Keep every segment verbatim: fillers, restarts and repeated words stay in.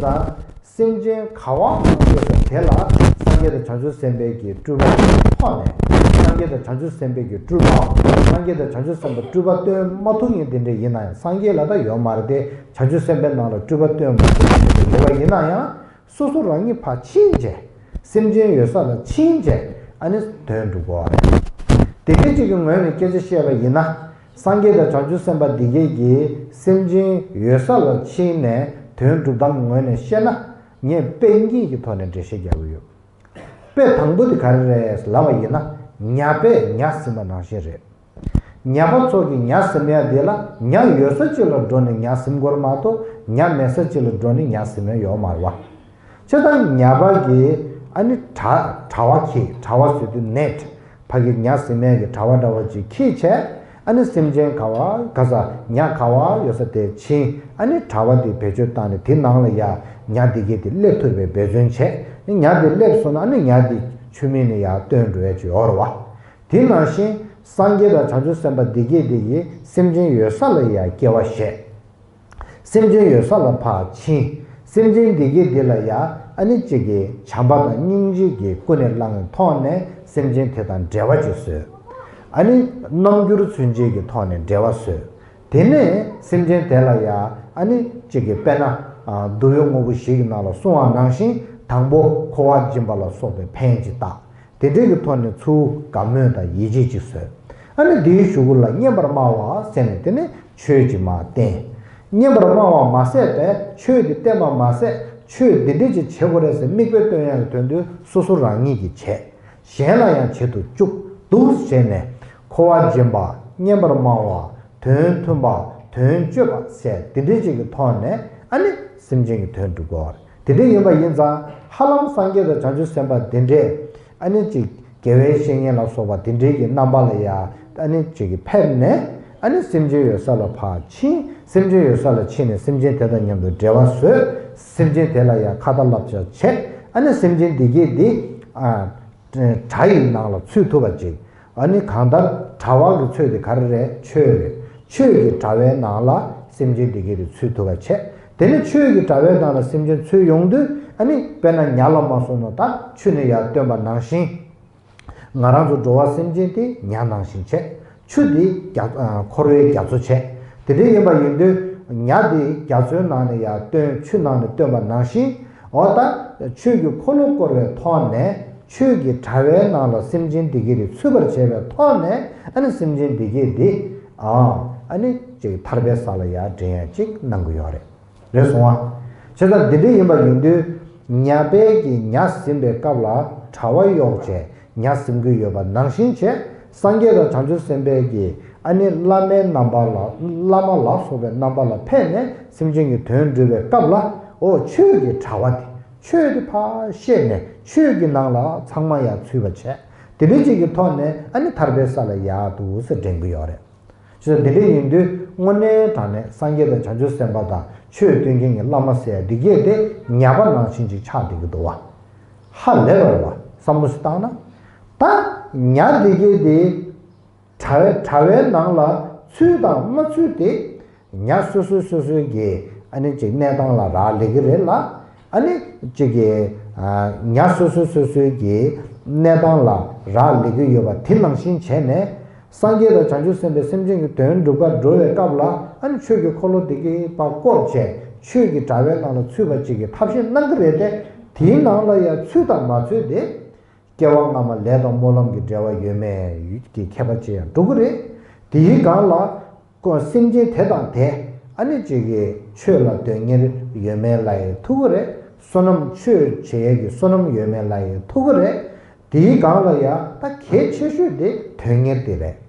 ཙང་། སེམས་ཅན་ག་བ་ཡོད་པ་དེ་ལ་སངས་རྒྱས་དང་བྱང་ཆུབ་སེམས་དཔའི་གི་སྤྲུལ་པ་ཐོག་ནས། སངས་རྒྱས་དང་བྱང་ཆུབ་སེམས་དཔའི་གི་སྤྲུལ་པའམ། སངས་རྒྱས་དང་བྱང་ཆུབ་སེམས་དཔའ་སྤྲུལ་པ་སྟོན་མ་ཐུབ་མཁན་དེ་འདྲ་ཡིན་ན་ཡང་། སངས་རྒྱས་ལ་ད་ཡོད་མ་རེད་དེ། བྱང་ཆུབ་སེམས་དཔའི་ནང་ལ་སྤྲུལ་པ་སྟོན་མ་ཐུབ་མཁན་དེ་འདྲ་ཡོད་པ་ཡིན་ན་ཡང་། སོ་སོ་རང་ཉིད་ཕར་ཕྱིན་བྱས། སེམས་ཅན་ཡོད་ས་ལ་ཕྱིན་བྱས། ཨ་ནི་དོན་འགྲུབ་དགོས་པ་རེད། དེ་སྐད་ཅིག་གི་ངོས་ནས་སྐད་ཆ་བཤད་པ་ཡིན་ན། སངས་རྒྱས་དང་བྱང་ཆུབ་སེམས་དཔའ་འདི་གས་ཀྱིས་སེམས་ཅན་ཡོད་ས་ལ་ཕྱིན་ནས་དོན་སྒྲུབ་སྟངས་ངོས་ནས་བཤད་ན། ངས་དཔེ་གཉིས་ཀྱི་ཐོག་ནས་འགྲེལ་བཤད་རྒྱག་གི་ཡོད། དཔེ་དང་པོ་དེ་ག་རེ་རེད་ལབ་པ་ཡིན་ན། ཉ་པས་ཉ་ཟིན་པ་ནང་བཞིན་རེད། ཉ་པ་ཚོ་གིས་ཉ་ཟིན་ཡ་དེ་ལ་ཉ་ཡོད་ས་གཅིག་ལ་འགྲོ་ནས་ཉ་ཟིན་དགོས་རེད་མ་གཏོགས། ཉ་མེད་ས་གཅིག་ལ་འགྲོ་ནས་ཉ་ཟིན་ཡ་ཡོད་མ་རེད་བ། བྱས་ཙང་ཉ་པ་གིས་ཨ་ནི་དྲ་དྲ་བ་འཁྱེར། དྲ་བ་ཟེར་དུས་net། ཕ་གི་ཉ་ཟིན་མཁན་གྱི་དྲ་བ་འདྲ་བ་ཅིག་འཁྱེར་བྱས། ཨ་ནི་སེམས་ཅན་ག་བ་ག་ས་ཉ་ག་བ་ཡོད་ས་དེར་ཕྱིན། ཨ་ནི་དྲ་བ་དེ་བེད་སྤྱོད་བཏང་ནས་དེ་ནང་ལ་ཡ་ཉ་དེ་གས་དེ་སླེབས་ཐུབ་པའི་འབད་བརྩོན་བྱས། ཨ་ནི་ཉ་དེ་སླེབས་སོང་ན་ཨ་ནི་ཉ་དེ་ཆུ་མིག་ནས་ཡར་བཏོན་འགྲོ་ཡ་ཅིག་ཡོད་རེད་བ། དེ་ནང་བཞིན་སངས་རྒྱས་དང་བྱང་ཆུབ་སེམས་དཔའ་དེ་གས་དེ་གིས་སེམས་ཅན་ཡོད་ས་ལ་ཡ་སྐྱེ་བ་བཞེས། སེམས་ཅན་ཡོད་ས་ལ་ཕར་ཕྱིན། སེམས་ཅན་འདི་གས་འདི་ལ་ཡ་ཨ་ནི་གཅིག་གི་བྱམས་པ་དང་སྙིང་རྗེ་གི་ཀུན་ནས་བསླངས་པའི་ཐོག་ནས་སེམས་ཅན་དེ་དང་འབྲེལ་བ་ཅིག་བཟོས། ཨ་ནི་རྣམ་འགྱུར་ཚུན་ཆད་ཀྱི་ཐོག་ནས་འབྲེལ་བ་བཟོས། དེ་ནས་སེམས་ཅན་དེ་ལ་ཡ་ཨ་ནི་གཅིག་གི་དཔེར་ན་ཨ་གདུང་བའི་དངོས་པོ་བཞི་གི་ནང་ལ་གསུངས་པ་ནང་བཞིན། དང་པོ་འཁོར་བ་འབྱིན་པ་ལ་སོགས་པའི་ཕན་ཅིག་བཏགས། དེ་འདྲའི་གི་ཐོག་ནས་ཚུར་དགའ་མོས་དང་ཡིད་ཆེས་ཅིག་བཟོས། ཨ་ནི་དེའི་གཞུག་གུ་ལ་སྙན་པར་སྨྲ་བ་ཟེར་ནས་དེ་ནས་ཆོས་ཅིག་མར་བསྟན། སྙན་པར་སྨྲ་བ་མ་ཟད་པས་ཆོས་དེ་བསྟན་པ་མ་ཟད། ཆོས་འདི་འདྲ་ཅིག་བྱེད་དགོས་རེད་ཟེར་མིག་དཔེ་སྟོན་ཡག་གི་དོན་དུ་སོ་སོ་རང་ཉིད་ཀྱིས་བྱས། གཞན་ལ་ཡང་བྱེད་དུ་བཅུག་འདུག་ཟེར་ནས། འཁོར་བ་འབྱིན་པ། སྙན་པར་སྨྲ་བ། དོན་མཐུན་པ། དོན་སྤྱོད་པ་ཟེར་དེ་འདྲ་ཅིག་གི་ཐོག་ནས་ཨ་ནི་སེམས་ཅན་གྱི་དོན་སྒྲུབ་དགོས་པ་རེད། དེ་འདྲ་ཡིན་པ་ཡིན་ཙང་ཧ་ལམ་སངས་རྒྱས་དང་བྱང་ཆུབ་སེམས་དཔའ་དེ་འདྲས་ཨ་ནི་ཅིག་དགེ་བའི་བཤེས་གཉེན་ལ་སོགས་པ་དེ་འདྲའི་གི་རྣམ་པ་ལ་ཡ་ཨ་ནི་ཅིག་གི་ཕེབས་ནས། ཨ་ནི་སེམས་ཅན་ཡོད་ས་ལ་ཕར་ཕྱིན། སེམས་ཅན་ཡོད་ས་ལ་ཕྱིན་ནས་སེམས་ཅན་དེ་དང་མཉམ་དུ་འབྲེལ་བ་བཟོས། སེམས་ཅན་དེ་ལ་ཡ་ཁ་ཏ་བསླབ་བྱ་བྱས། ཨ་ནི་སེམས་ཅན་འདི་གས་འདི་ཨ་དྲ་ཡི་ནང་ལ་ཚུད་ཐུབ་པ་ཅིག་ཨ་ནི་གང་ལྟར་དྲ་བ་གི་ཚོད་དེ་ག་རེ་རེད། ཆོས་རེད། ཆོས་ཀྱི་དྲ་བའི་ནང་ལ་སེམས་ཅན་འདི་གས་དེ་ཚུད་ཐུབ་པ་བྱས། དེ་ནི་ཆོས་ཀྱི་དྲ་བའི་ནང་ལ་སེམས་ཅན་ཚུད་ཡོང་དུས། ཨ་ནི་དཔེར་ན་ཉ་ལ་མ་སོང་ན་ད་ཆུ་ནས་ཡར་བཏོན་པ་ནང་བཞིན། ང་རང་ཚོ་འགྲོ་བ་སེམས་ཅན་དེ་ཉ་ནང་བཞིན་བྱས། ཆུ་དེ་རྒྱ་ཨ་འཁོར་བའི་རྒྱ་མཚོ་བྱས། དེ་འདྲ་ཡིན་པ་ཡིན་དུས་ཉ་དེ་རྒྱ་མཚོའི་ནང་ནས་ཡར་བཏོན། ཆུ་ནང་ནས་བཏོན་པ་ནང་བཞིན། འོ་ད་ཆོས་ཀྱི་འཁོར་ལོ་བསྐོར་བའི་ཐོག་ནས་ཆོས་ཀྱི་དྲ་བའི་ནང་ལ་སེམས་ཅན་འདི་གས་དེ་ཚུད་པར་བྱས་པའི་ཐོག་ནས། ཨ་ནི་སེམས་ཅན་འདི་གས་དེ་ཨ་ཨ་ནི་ཅིག་ཐར་པའི་ས་ལ་ཡར་འདྲེན་ཡ་ཅིག་གནང་གི་ཡོད་རེད། རེད་སོང་ང་། བྱས་ཙང་འདི་འདྲ་ཡིན་པ་ཡིན་དུས། ཉ་པས་ཀྱིས་ཉ་ཟིན་པའི་སྐབས་ལ་དྲ་བ་གཡོགས་བྱས་ཉ་ཟིན་གྱི་ཡོད་པ་ནང་བཞིན་བྱས། སངས་རྒྱས་དང་བྱང་ཆུབ་སེམས་དཔའི་གི་ཨ་ནི་བླ་མའི་རྣམ་པ་ལ། བླ་མ་ལ་སོགས་པའི་རྣམ་པ་ལ་ཕེབས་ནས་སེམས་ཅན་གྱི་དོན་སྒྲུབ་པའི་སྐབས་ལ། འོ་ཆོས་ཀྱི་དྲ་བ་དེ། ཆོས་དེ་ཕར་བཤད་ནས་ཆོས་ཀྱི་ནང་ལ་ཚང་མ་ཡར་ཚུད་པ་བྱས། དེ་འདྲ་ཅིག་གི་ཐོག་ནས་ཨ་ནི་ཐར་པའི་ས་ལ་ཡར་འདུག་སེ་འདྲེན་གྱི་ཡོད་རེད། ཅེས་འདི་འདྲ་ཡིན་དུས་དངོས་གནས་དྲང་གནས་སངས་རྒྱས་དང་བྱང་ཆུབ་སེམས་དཔའ་དང་ཆོས་སྟོན་མཁན་གྱི་བླ་མ་ཟེར་ཡ་འདི་གས་དེ་ཉ་པ་ནང་བཞིན་ཅིག་ཆགས་བསྡད་ཀྱི་འདུག་བ། ཧ་ལས་པ་རེད་བ། བསམ་བློ་ཞིག་བཏང་ན། ད་ཉ་འདི་གས་དེ་དྲ་བའི་དྲ་བའི་ནང་ལ་ཚུད་དང་མ་ཚུད་དེ། ཉ་སོ་སོ་སོ་སོའི་གི་ཨ་ནི་ཅིག་གནས་སྟངས་ལ་རག་ལས་ཀྱི་རེད་ལ། ཨ་ནི་ཅིག་གི་ཨ་ཉ་སོ་སོ་སོ་སོའི་གི་གནས་སྟངས་ལ་རག་ལས་ཀྱི་ཡོད་པ་དེ་ནང་བཞིན་བྱས་ནས། སངས་རྒྱས་དང་བྱང་ཆུབ་སེམས་དཔའི་སེམས་ཅན་གྱི་དོན་སྒྲུབ་གར་འགྲོ་བའི་སྐབས་ལ། ཨ་ནི་ཆོས་ཀྱི་འཁོར་ལོ་དེ་གས་ཕར་བསྐོར་བྱས་ཆོས་ཀྱི་དྲ་བའི་ནང་ལ་ཚུད་པ་ཅིག་གི་ཐབས་ཤེས་གནང་གི་རེད་དེ། དེའི་ནང་ལ་ཡང་ཚུད་དང་མ་ཚུད་དེ། སྐྱེ་བ་སྔ་མ་ལས་དང་སྨོན་ལམ་གྱི་འབྲེལ་བ་ཡོད་མེད་ཀྱི་ཁྱད་པར་ཅིག་ཡང་འགྲོ་གི་རེད། དེའི་སྒང་ལ་ཀོ་སེམས་ཅན་དེ་དང་དེ་ཨ་ནི་ཅིག་གི་ཆོས་ལ་དོན་གཉེར་ཡོད་མེད་ལ་ཡང་ཐུག་གི་རེད། བསོད་ནམས་ཆོས་བྱེད་ཡས་ཀྱི་བསོད་ནམས་ཡོད་མེད་ལ་ཡང་ཐུག་གི་རེད། དེའི་སྒང་ལ་ཡང་ད་གལ་ཆེ་ཤོས་དེ་དོན་གཉེར་དེ་རེད།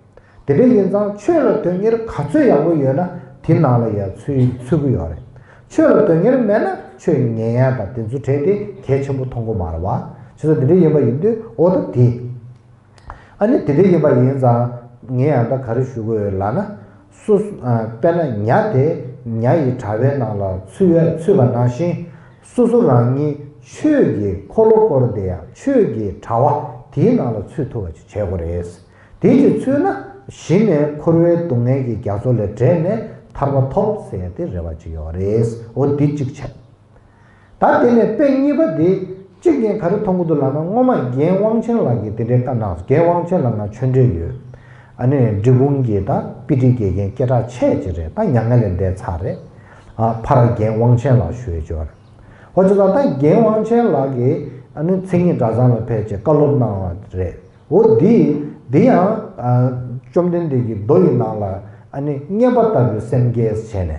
དེ་འདྲ་ཡིན་ཙང་ཆོས་ལ་དོན་གཉེར་ག་ཚོད་ཡག་པོ་ཡོད་ན་དེ་ནང་ལ་ཡང་ཚུད་ཚུད་ཀྱི་ཡོད་རེད། ཆོས་ལ་དོན་གཉེར་མེད་ན་ཆོས་ཉན་ཡ་དང་དེ་ཚོ་གྲས་དེ་གལ་ཆེན་པོ་མཐོང་གི་མ་རེད་བ། བྱས་ཙང་དེ་འདྲ་ཡིན་པ་ཡིན་དུས་འོ་ད་དེ། ཨ་ནི་དེ་འདྲ་ཡིན་པ་ཡིན་ཙང་ངས་ཡང་ད་ག་རེ་ཞུ་དགོས་ཡོད་ལབ་ན། སོ་སོ་ཨ་དཔེར་ན་ཉ་དེ་ཉ་ཡི་དྲ་བའི་ནང་ལ་ཚུད་ཡ་ཚུད་པ་ནང་བཞིན། སོ་སོ་རང་ཉིད་ཆོས་ཀྱི་འཁོར་ལོ་བསྐོར་དེ་ཡང་ཆོས་ཀྱི་དྲ་བ་དེའི་ནང་ལ་ཚུད་ཐུབ་པ་ཅིག་བྱེད་དགོས་རེད། དེ་ཅིག་ཚུད་ན་གཞི་ནས་འཁོར་བའི་སྡུག་བསྔལ་གྱི་རྒྱ་མཚོ་ལས་བསྒྲལ་ནས་ཐར་པ་ཐོབ་ཟེར་ཡ་དེ་རེ་བ་ཅིག་ཡོད་རེད། འོ་འདི་གཅིག་བྱས། ད་དེ་ནས་དཔེ་གཉིས་པ་དེ་གཅིག་ངས་ག་རེ་མཐོང་གི་འདུག་ལབ་ན། སྔོན་མ་རྒན་དབང་ཆེན་ལགས་ཀྱིས་དེ་འདྲའི་བཀའ་གནང་། རྒན་དབང་ཆེན་ལགས་ང་ཆོས་འབྲེལ་ཡོད། ཨ་ནི་འབྲི་གུང་གི་ད་དཔེ་ཁྲིད་དགེ་རྒན་སྐད་གྲགས་ཆེ་ཅིག་རེད། ད་མྱ་ངན་ལས་འདས་ཚར་རེད། ཨ་ཕར་རྒན་དབང་ཆེན་ལགས་ཞུ་ཡས་ཅིག་ཡོད་རེད། འོ་ཅི་ཙང་ད་རྒན་དབང་ཆེན་ལགས་ཀྱིས་ཨ་ནི་མཚན་ཉིད་གྲྭ་ཚང་ལ་ཕེབས་བྱས་བཀའ་སློབ་གནང་བ་རེད། འོ་འདི་འདི་ཡང་ཨ་བཅོམ་ལྡན་འདས་ཀྱི་མདོ་ཡི་ནང་ལ་ཨ་ནི་བསྙེན་པ་ལྟ་བུའི་སེམས་བསྐྱེད་བྱས་ནས།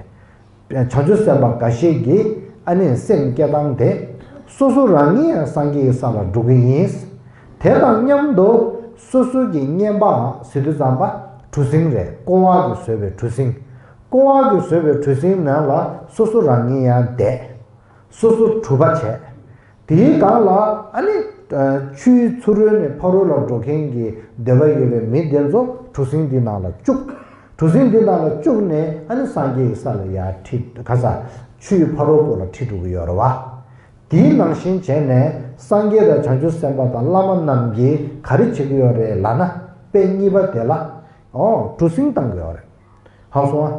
བྱང་ཆུབ་སེམས་དཔའ་འགའ་ཤས་ཀྱིས་ཨ་ནི་སེམས་བསྐྱེད་སྟངས་དེ། སོ་སོ་རང་ཉིད་ཡང་སངས་རྒྱས་ཀྱི་ས་ལ་འགྲོ་གི་ཡིན། དེ་དང་མཉམ་དུ་སོ་སོ་གི་བསྙེན་པ་ཟེར་དུས་ཙམ་པ་གྲུ་གཟིངས་རེད། ཀོ་བ་གིས་བཟོས་པའི་གྲུ་གཟིངས། ཀོ་བ་གིས་བཟོས་པའི་གྲུ་གཟིངས་ནང་ལ་སོ་སོ་རང་ཉིད་ཡང་བསྡད། སོ་སོ་གྲུ་པ་བྱས། དེའི་སྒང་ལ་ཨ་ནི་ཆུའི་ཚུར་རོལ་ནས་ཕ་རོལ་ལ་འགྲོ་མཁན་གྱི་འདོད་པ་ཡོད་པའི་མི་དེ་ཚོ་གྲུ་གཟིངས་འདི་ནང་ལ་བཅུག་གྲུ་གཟིངས་འདི་ནང་ལ་བཅུག་ནས་ཨ་ནི་སངས་རྒྱས་ཀྱི་ས་ལ་ཡར་ཁྲིད། ག་ས་ཆུའི་ཕ་རོལ་པོ་ལ་ཁྲིད་འགྲོ་གི་ཡོད་རེད་བ། དེའི་ནང་བཞིན་བྱས་ནས་སངས་རྒྱས་དང་བྱང་ཆུབ་སེམས་དཔའ་དང་བླ་མ་རྣམས་ཀྱིས་ག་རེ་བྱེད་ཀྱི་ཡོད་རེད་ལབ་ན། དཔེ་གཉིས་པ་དེ་ལ་ཨོ་གྲུ་གཟིངས་བཏང་གི་ཡོད་རེད། ཧང་སོང་ཨ།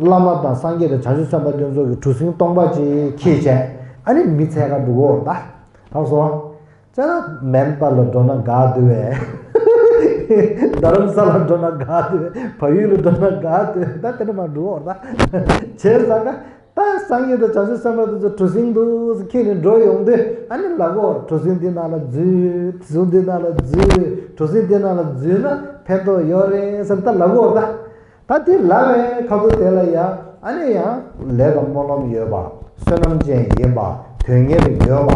བླ་མ་དང་སངས་རྒྱས་དང་བྱང་ཆུབ་སེམས་དཔའ་དེ་ཚོ་གི་གྲུ་གཟིངས་སྟོང་པ་ཅིག་ཁྱེར་བྱས་ཨ་ནི་མི་འཚོལ་ག་འགྲོ་གི་ཡོད་རེད་ད། ཧང་སོང་ཨ། ཅ་ན་སྨན་པ་ལ་འགྲོ་ན་དགའ་འདུག་བས། རྡ་རམ་ས་ལ་འགྲོ་ན་དགའ་འདུག་བས། བལ་ཡུལ་ལ་འགྲོ་ན་དགའ་འདུག་བས། ད་དེ་འདྲ་མ་འགྲོ་བར་ད། བྱས་ཙང་ཀ་ད་སངས་རྒྱས་དང་བྱང་ཆུབ་སེམས་དཔའ་དེ་ཚོ་གྲུ་གཟིངས་འདུག་ཟེར་ཁྱེར་ནས་འགྲོ་ཡོང་དུས་ཨ་ནི་ལབ་གོ། གྲུ་གཟིངས་འདི་ནང་ལ་འཛུལ། གྲུ་གཟིངས་འདི་ནང་ལ་འཛུལ། གྲུ་གཟིངས་འདི་ནང་ལ་འཛུལ་ན་ཕན་ཐོགས་ཡོད་རེད་ཟེར་ད་ལབ་གོ་ད། ད་དེ་ལབ་པའི་ཁ་ཐུག་དེ་ལ་ཡང་ཨ་ནི་ཡང་ལས་དང་སྨོན་ལམ་ཡོད་པ། བསོད་ནམས་ཅན་ཡིན་པ། དོན་གཉེར་ཡོད་པ།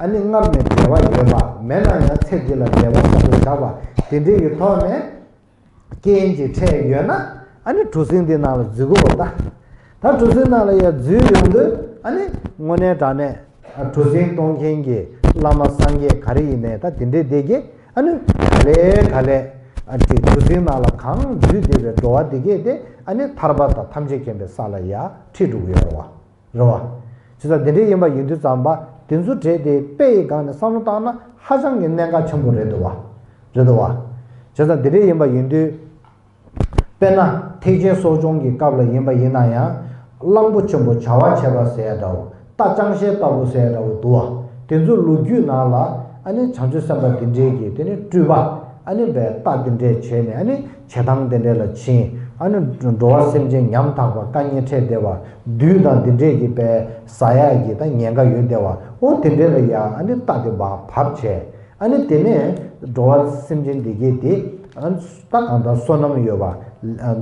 ཨ་ནི་སྔར་ནས་འབྲེལ་བ་ཡོད་པ། མེད་ན་ཡང་ཚེ་འདི་ལ་འབྲེལ་བ་ཟབ་ཏུ་བཞག་པ་དེ་འདྲའི་གི་ཐོག་ནས་རྐྱེན་གྱིས་འཕྲད་ཡོད་ན་ཨ་ནི་གྲུ་གཟིངས་འདི་ནང་ལ་འཛུལ་དགོས་པ་ད། ད་གྲུ་གཟིངས་ནང་ལ་ཡང་འཛུལ་ཡོང་དུས་ཨ་ནི་དངོས་གནས་དྲང་གནས་གྲུ་གཟིངས་གཏོང་མཁན་གྱི་བླ་མ་སངས་རྒྱས་ག་རེ་ཡིན་ནའི་ད་དེ་འདྲའི་སྡེ་དགེ་ཨ་ནི་ག་ལེ་ག་ལེ་ཨ་ཅིག་གྲུ་གཟིངས་ནང་ལ་གང་འཛུལ་བསྡད་པའི་འགྲོ་བ་དེ་གས་དེ་ཨ་ནི་ཐར་པ་དང་ཐམས་ཅད་མཁྱེན་པའི་ས་ལ་ཡར་ཁྲིད་འགྲོ་གི་ཡོད་རེད་བ། རེད་བ། བྱས་ཙང་དེ་འདྲའི་ཡིན་པ་ཡིན་དུས་ཙམ་པ་དེ་ཚོ་གྲས་དེ་དཔེ་ཡི་སྒང་ནས་བསམ་བློ་བཏང་ན་ཧ་ཅང་གི་གནད་འགག་ཆེན་པོ་རེད་འདུག་བ། རེད་འདུག་བ། བྱས་ཙང་དེ་འདྲའི་ཡིན་པ་ཡིན་དུས། དཔེར་ན་ཐེག་ཆེན་གསོ་སྦྱོང་གི་སྐབས་ལ་ཡིན་པ་ཡིན་ན་ཡང་། གླང་པོ་ཆེན་པོ་བྱ་བ་བྱེད་པ་ཟེར་ཡ་འདྲ་བོ། རྟ་ཅང་ཤེས་ལྟ་བུ་ཟེར་ཡ་འདྲ་བོ་འདུག་བ། དེ་ཚོ་ལོ་རྒྱུས་ནང་ལ་ཨ་ནི་བྱང་ཆུབ་སེམས་དཔའ་འདི་འདྲས་ཀྱིས་དེ་ནི་སྤྲུལ་པ་ཨ་ནི་བའི་རྟ་འདི་འདྲས་བྱས་ནས་ཨ་ནི་བྱེ་ཐང་འདི་འདྲས་ལ་ཕྱིན། ཨ་ནི་འགྲོ་བ་སེམས་ཅན་ཉམ་ཐག་པ་དཀའ་ངལ་འཕྲད་བསྡད་པ་བདུད་དང་འདི་འདྲས་ཀྱིས་བའི་ཟ་ཡག་གི་ད་ཉེན་ཁ་ཡོད་བསྡད་པ་འོ་དེ་འདྲས་ལ་ཡ་ཨ་ནི་རྟ་འདི་བ་བབས་བྱས། ཨ་ནི་དེ་ནས་འགྲོ་བ་སེམས་ཅན་འདི་གས་དེ་ཨ་ནི་ད་གང་ལྟར་བསོད་ནམས་ཡོད་པ་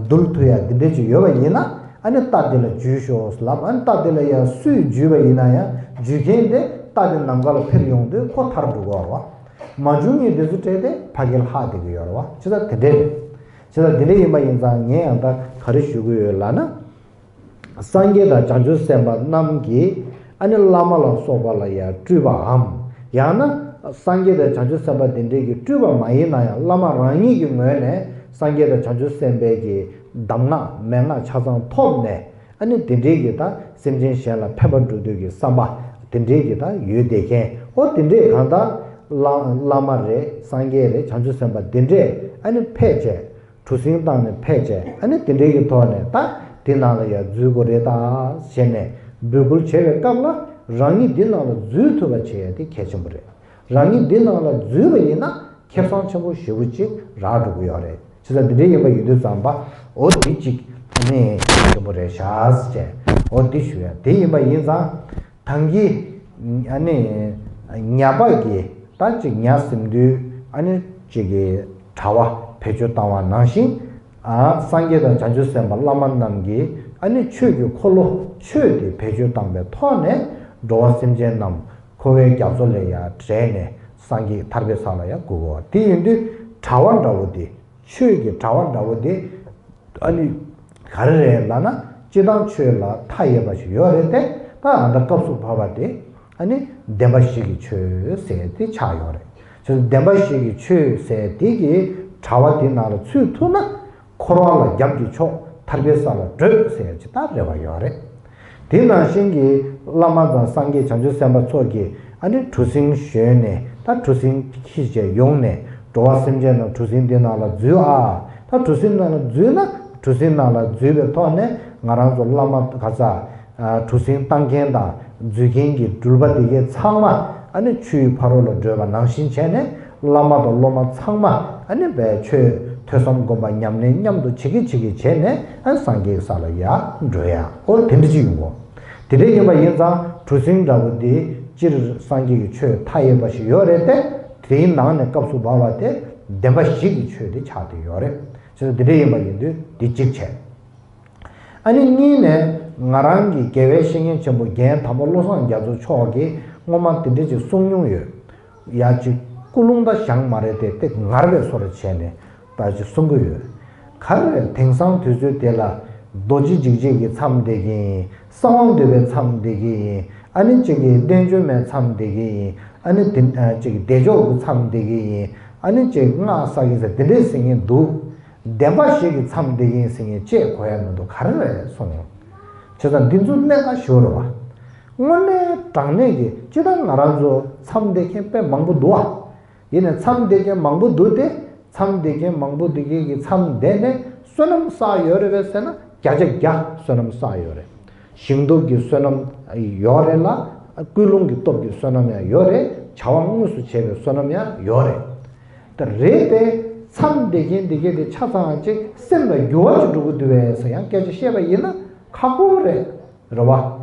འདུལ་ཐུབ་ཡ་འདི་འདྲས་ཅིག་ཡོད་པ་ཡིན་ན་ཨ་ནི་རྟ་དེ་ལ་འཇུས་ཤོག་ལབ། ཨ་ནི་རྟ་དེ་ལ་ཡ་སུས་འཇུས་པ་ཡིན་ན་ཡང་འཇུས་མཁན་དེ་རྟ་དེ་ནམ་མཁའ་ལ་འཕུར་ཡོང་དུས་ཁོ་ཐར་འགྲོ་གི་ཡོད་རེད་བ། མ་འཇུ་མཁན་དེ་ཚོ་སྤྲད་དེ་ཕ་གི་ལྷག་བསྡད་ཀྱི་ཡོད་རེད་བ། བྱས་ཙང་དེ་འདྲས་རེད། བྱས་ཙང་དེ་འདྲས་ཡིན་པ་ཡིན་ཙང་ངས་ཡང་ད་ག་རེ་ཞུ་གི་ཡོད་ལབ་ན། སངས་རྒྱས་དང་བྱང་ཆུབ་སེམས་དཔའ་རྣམས་ཀྱིས་ཨ་ནི་བླ་མ་ལ་སོགས་པ་ལ་ཡང་སྤྲུལ་པའམ། ཡང་ན་སངས་རྒྱས་དང་བྱང་ཆུབ་སེམས་དཔའ་དེ་འདྲས་ཀྱི་སྤྲུལ་པ་མ་ཡིན་ན་ཡང་བླ་མ་རང་ཉིད་ཀྱི་ངོས་ནས་སངས་རྒྱས་དང་བྱང་ཆུབ་སེམས་དཔའི་གི་གདམས་ངག་མན་ངག་ཆ་ཚང་ཐོབ་ནས་ཨ་ནི་དེ་འདྲས་ཀྱི་ད་སེམས་ཅན་གཞན་ལ་ཕན་པ་སྒྲུབ་འདོད་ཀྱི་བསམ་པ་དེ་འདྲས་ཀྱི་ད་ཡོད་བསྡད་མཁན་འོ་དེ་འདྲས་གང་ལྟར་བླ་བླ་མ་རེད། སངས་རྒྱས་རེད། བྱང་ཆུབ་སེམས་དཔའ་དེ་འདྲས་ཨ་ནི་ཕེབས་བྱས། གྲུ་གཟིངས་བཏང་ནས་ཕེབས་བྱས་ཨ་ནི་དེ་འདྲའི་གི་ཐོག་ནས་ད་དེ་ནང་ལ་ཡང་འཛུལ་དགོས་རེད་ད་ཟེར་ནས་འབོད་སྐུལ་བྱེད་པའི་སྐབས་ལ་རང་ཉིད་འདི་ནང་ལ་འཛུལ་ཐུབ་པ་བྱེད་ཡ་དེ་གལ་ཆེན་པོ་རེད། རང་ཉིད་འདི་ནང་ལ་འཛུལ་བ་ཡིན་ན་ཁེ་བཟང་ཆེན་པོ་ཞེ་པོ་ཅིག་རག་འགྲོ་གི་ཡོད་རེད། བྱས་ཙང་འདི་འདྲའི་ཡིན་པ་ཡིན་དུས་ཙམ་པ་འོ་འདི་གཅིག་ཨ་ནི་ཆེན་པོ་རེད་ཤག་ཟེར་བྱས་འོ་འདི་ཞུ་ཡ་དེ་ཡིན་པ་ཡིན་ཙང་། ཐང་གི་ཨ་ནི་ཉ་པ་གི་ད་ཅིག་ཉ་ཟིན་དུས་ཨ་ནི་ཅིག་གི་དྲ་བ་བེད་སྤྱོད་བཏང་བ་ནང་བཞིན་ཨ་སངས་རྒྱས་དང་བྱང་ཆུབ་སེམས་དཔའ་བླ་མ་རྣམས་ཀྱིས་ཨ་ནི་ཆོས་ཀྱི་འཁོར་ལོ་ཆོས་དེ་བེད་སྤྱོད་བཏང་པའི་ཐོག་ནས་འགྲོ་བ་སེམས་ཅན་རྣམས་འཁོར་བའི་རྒྱ་མཚོ་ལས་ཡར་བསྒྲལ་ནས་སངས་རྒྱས་ཐར་པའི་ས་ལ་ཡར་འགོད་དགོས་པ་དེ་ཡིན་དུས་དྲ་བ་འདྲ་བོ་དེ། ཆོས་ཀྱི་དྲ་བ་འདྲ་བོ་དེ་ཨ་ནི་ག་རེ་རེད་ལབ་ན་སྤྱིར་བཏང་ཆོས་ལ་མཐའ་ཡས་པ་ཞིག་ཡོད་རེད་དེ། ད་ཨ་ད་སྐབས་སུ་བབ་པ་དེ་ཨ་ནི་བདེན་པ་བཞི་གི་ཆོས་ཟེར་དེ་ཆགས་ཡོད་རེད། བྱས་ཙང་བདེན་པ་བཞི་གི་ཆོས་ཟེར་དེ་གི་དྲ་བ་དེ་ནང་ལ་ཚུད་ཐུབ་ན་འཁོར་བ་ལ་རྒྱབ་ཀྱི་ཕྱོགས་ཐར་པའི་ས་ལ་བགྲོད་ཟེར་ཅིག་ད་རེ་བ་ཡོད་རེད། དེ་ནང་བཞིན་གྱི་བླ་མ་དང་སངས་རྒྱས་བྱང་ཆུབ་སེམས་དཔའ་ཚོ་གིས་ཨ་ནི་གྲུ་གཟིངས་ཞོན་ནས་ད་གྲུ་གཟིངས་འཁྱེར་བྱས་ཡོང་ནས་འགྲོ་བ་སེམས་ཅན་རྣམས་གྲུ་གཟིངས་འདི་ནང་ལ་འཛུལ་ཨ། ད་གྲུ་གཟིངས་ནང་ལ་འཛུལ་ན་གྲུ་གཟིངས་ནང་ལ་འཛུལ་བའི་ཐོག་ནས་ང་རང་ཚོ་བླ་མ་ག་ས་གྲུ་གཟིངས་བཏང་མཁན་དང་ མཛོད་མཁན་གྱི་སྤྲུལ་པ་དེ་གས་ཚང་མ་ཨ་ནི་ཆུའི་ཕ་རོལ་ལ་བགྲོད་པ་ནང་བཞིན་བྱས་ནས། བླ་མ་དང་སློབ་མ་ཚང་མ་ཨ་ནི་བའི་ཆོས་ཐོས་བསམ་སྒོམ་པ་ཉམས་ལེན་མཉམ་དུ་བྱེད་ཀྱི་བྱེད་ཀྱི་བྱས་ནས། ཨ་ནི་སངས་རྒྱས་ཀྱི་ས་ལ་ཡར་འགྲོ་ཡ། ཨོ་དེ་འདྲ་ཅིག་ཡོང་གོ། དེ་འདྲ་ཡིན་པ་ཡིན་ཙང་གྲུ་གཟིངས་འདྲ་བོ་འདི་སྤྱིར་སངས་རྒྱས་ཀྱི་ཆོས་མཐའ་ཡས་པ་ཞིག་ཡོད་རེད་དེ། དེའི་ནང་ནས་སྐབས་སུ་བབས་པ་དེ་བདེན་པ་བཞི་གི་ཆོས་དེ་ཆགས་བསྡད་ཡོད་རེད། བྱས་ཙང་དེ་འདྲ་ཡིན་པ་ཡིན་དུས་འདི་གཅིག་བྱས། ཨ་ནི་གཉིས་ནས་ང་རང་གི་དགེ་བའི་བཤེས་གཉེན་ཆེན་པོ་རྒན་དམ་པ་བློ་བཟང་རྒྱ་མཚོ་མཆོག་གིས་སྔོན་མ་དེ་འདྲ་ཅིག་གསུངས་མྱོང་ཡོད། ཡ་ཅིག་ཀུན་སློང་ད་བཞག་མ་རེད་དེ། དེ་ངར་བའི་བཟོ་འདྲ་བྱས་ནས་ད་ཅིག་གསུང་གི་ཡོད། ག་རེ་རེད། དེང་སང་དུས་ཚོད་དེ་ལ་རྡོ་རྗེ་འཇིགས་བྱེད་ཀྱི་མཚམས་བསྡད་ཀྱི་ཡིན། གསང་བ་འདུས་པའི་མཚམས་བསྡད་ཀྱི་ཡིན། ཨ་ནི་ཅིག་གིས་བསྟན་བཅོས་མའི་མཚམས་བསྡད་ཀྱི་ཡིན། ཨ་ནི་དེ་ཅིག་བདེ་མཆོག་གི་མཚམས་བསྡད་ཀྱི་ཡིན། ཨ་ནི་ཅིག་སྔགས་བསགས་ཀྱི་ཟེར་དེ་འདྲས་ཟེར་མཁན་འདུག་བདེན་པ་བཞི་གི་མཚམས་བསྡད་ཀྱི་ཡིན་ཟེར་མཁན་བཅས་གོ་ཡ་མི་འདུག་ག་རེ་རེད་གསུངས། བྱས་ཙང་འདི་ཚོ་གནད་འགག་ཞེ་པོ་རེད་བ། དངོས་གནས་དྲང་གནས་ཀྱི་སྤྱིར་བཏང་ང་རང་ཚོ་མཚམས་བསྡད་མཁན་དཔེ་མང་པོ་འདུག་བ། ཡིན་ནའི་མཚམས་བསྡད་མཁན་མང་པོ་འདུག་སྟེ། མཚམས་བསྡད་མཁན་མང་པོ་འདི་གའི་གི་མཚམས་བསྡད་ནས་བསོད་ནམས་བསགས་ཡོད་རེད་པས་ཟེར་ན། བརྒྱ་ཆ་བརྒྱ་བསོད་ནམས་བསགས་ཡོད་རེད། ཞིང་སྟོབས་ཀྱི་བསོད་ནམས་ཡོད་རེད་ལ། ཀུན་སློང་གི་སྟོབས་ཀྱི་བསོད་ནམས་ཡང་ཡོད་རེད། བྱ་བ་དངོས་སུ་བྱས་པའི་བསོད་ནམས་ཡང་ཡོད་རེད། ད་རེད་དེ། མཚམས་བསྡད་མཁན་འདི་གའི་དེ་ཆ་ཚང་ཅིག་སེམས་ལ་འགྱུར་བ་ཅིག་འགྲོ་གི་འདུག་བས་ཟེར་ཡང་སྐད་ཆ་བཤད་པ་ཡིན་ན་ཁག་པོ་རེད། རེད་བ།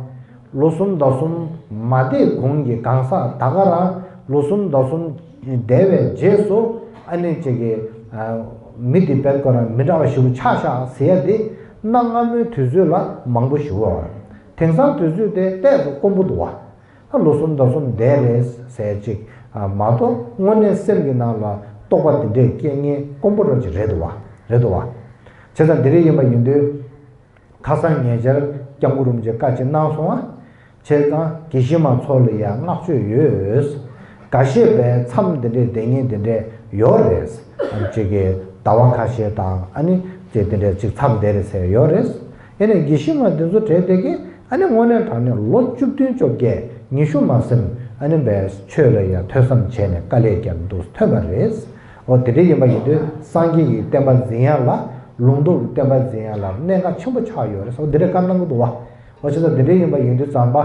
ལོ་གསུམ་ཟླ་གསུམ་མ་བསྡད་གོང་གི་གང་ཟག་ད་ག་རང་ལོ་གསུམ་ཟླ་གསུམ་བསྡད་པའི་རྗེས་སུ། ཨ་ནི་ཅིག་གི་ཨ། མི་འདི་བེད་ཀོ་རང་མི་འདྲ་བ་ཞིག་ཆགས་ཤག་ཟེར་ཡ་དེ་གནའ་སྔ་མོའི་དུས་ཚོད་ལ་མང་པོ་ཞིག་ཡོད་རེད། དེང་སང་དུས་ཚོད་དེ་ཏོག་ཙམ་དཀོན་པོ་འདུག་བ། ཨ། ལོ་གསུམ་ཟླ་གསུམ་བསྡད་རེད་ཟེར་ཅིག་ཨ། མ་གཏོགས་དངོས་གནས་སེམས་ཀྱི་ནང་ལ་རྟོགས་པ་འདི་འདྲས་སྐྱེ་མཁན་དཀོན་པོ་འདྲ་ཅིག་རེད་འདུག་བ། རེད་འདུག་བ། བྱས་ཙང་འདི་འདྲས་ཡིན་པ་ཡིན་དུས། ཁ་སང་ཉེ་ཆར་སྐྱབས་མགོན་རིན་པོ་ཆེ་བཀའ་ཅིག་གནང་སོང་ཨ། བྱས་ཙང་དགེ་བཤེས་མ་ཚོ་ལ་ཡང་བསྔགས་བརྗོད་ཡོད། འགའ་ཤས་པའི་མཚམས་འདི་འདྲའི་བསྡད་མཁན་འདི་འདྲས་ཡོད་རེད། ཨ་ནི་ཅིག་གི་ཟླ་བ་ཁ་ཤས་དང་། ཨ་ནི་ཅིག་འདི་འདྲས་ཅིག་མཚམས་བསྡད་རེད་ཟེར་ཡོད་རེད། ཡིན་ནའི་དགེ་བཤེས་མ་འདི་ཚོ་གྲས་དེ་གས་ཨ་ནི་དངོས་གནས་དྲང་གནས་ལོ་བཅུ་བདུན་བཅོ་བརྒྱད་ཉི་ཤུ་མ་ཟིན། ཨ་ནི་པའི་ཆོས་ལ་ཡང་ཐོས་བསམ་བྱས་ནས་དཀའ་ལས་བརྒྱབ་འདུག་ཐོན་པ་རེད། འོ་དེ་འདྲ་ཡིན་པ་ཡིན་དུས་སངས་རྒྱས་ཀྱི་བསྟན་པ་འཛིན་ཡ་ལ། ལུང་རྟོགས་ཀྱི་བསྟན་པ་འཛིན་ཡ་ལ་གནད་འགག་ཆེན་པོ་ཆགས་ཡོད་རེད་ཟེར་བ་འདི་འདྲའི་བཀའ་གནང་གི་འདུག་བ། འོ་བྱས་ཙང་འདི་འདྲ་ཡིན་པ་ཡིན་དུས་ཙམ་པ།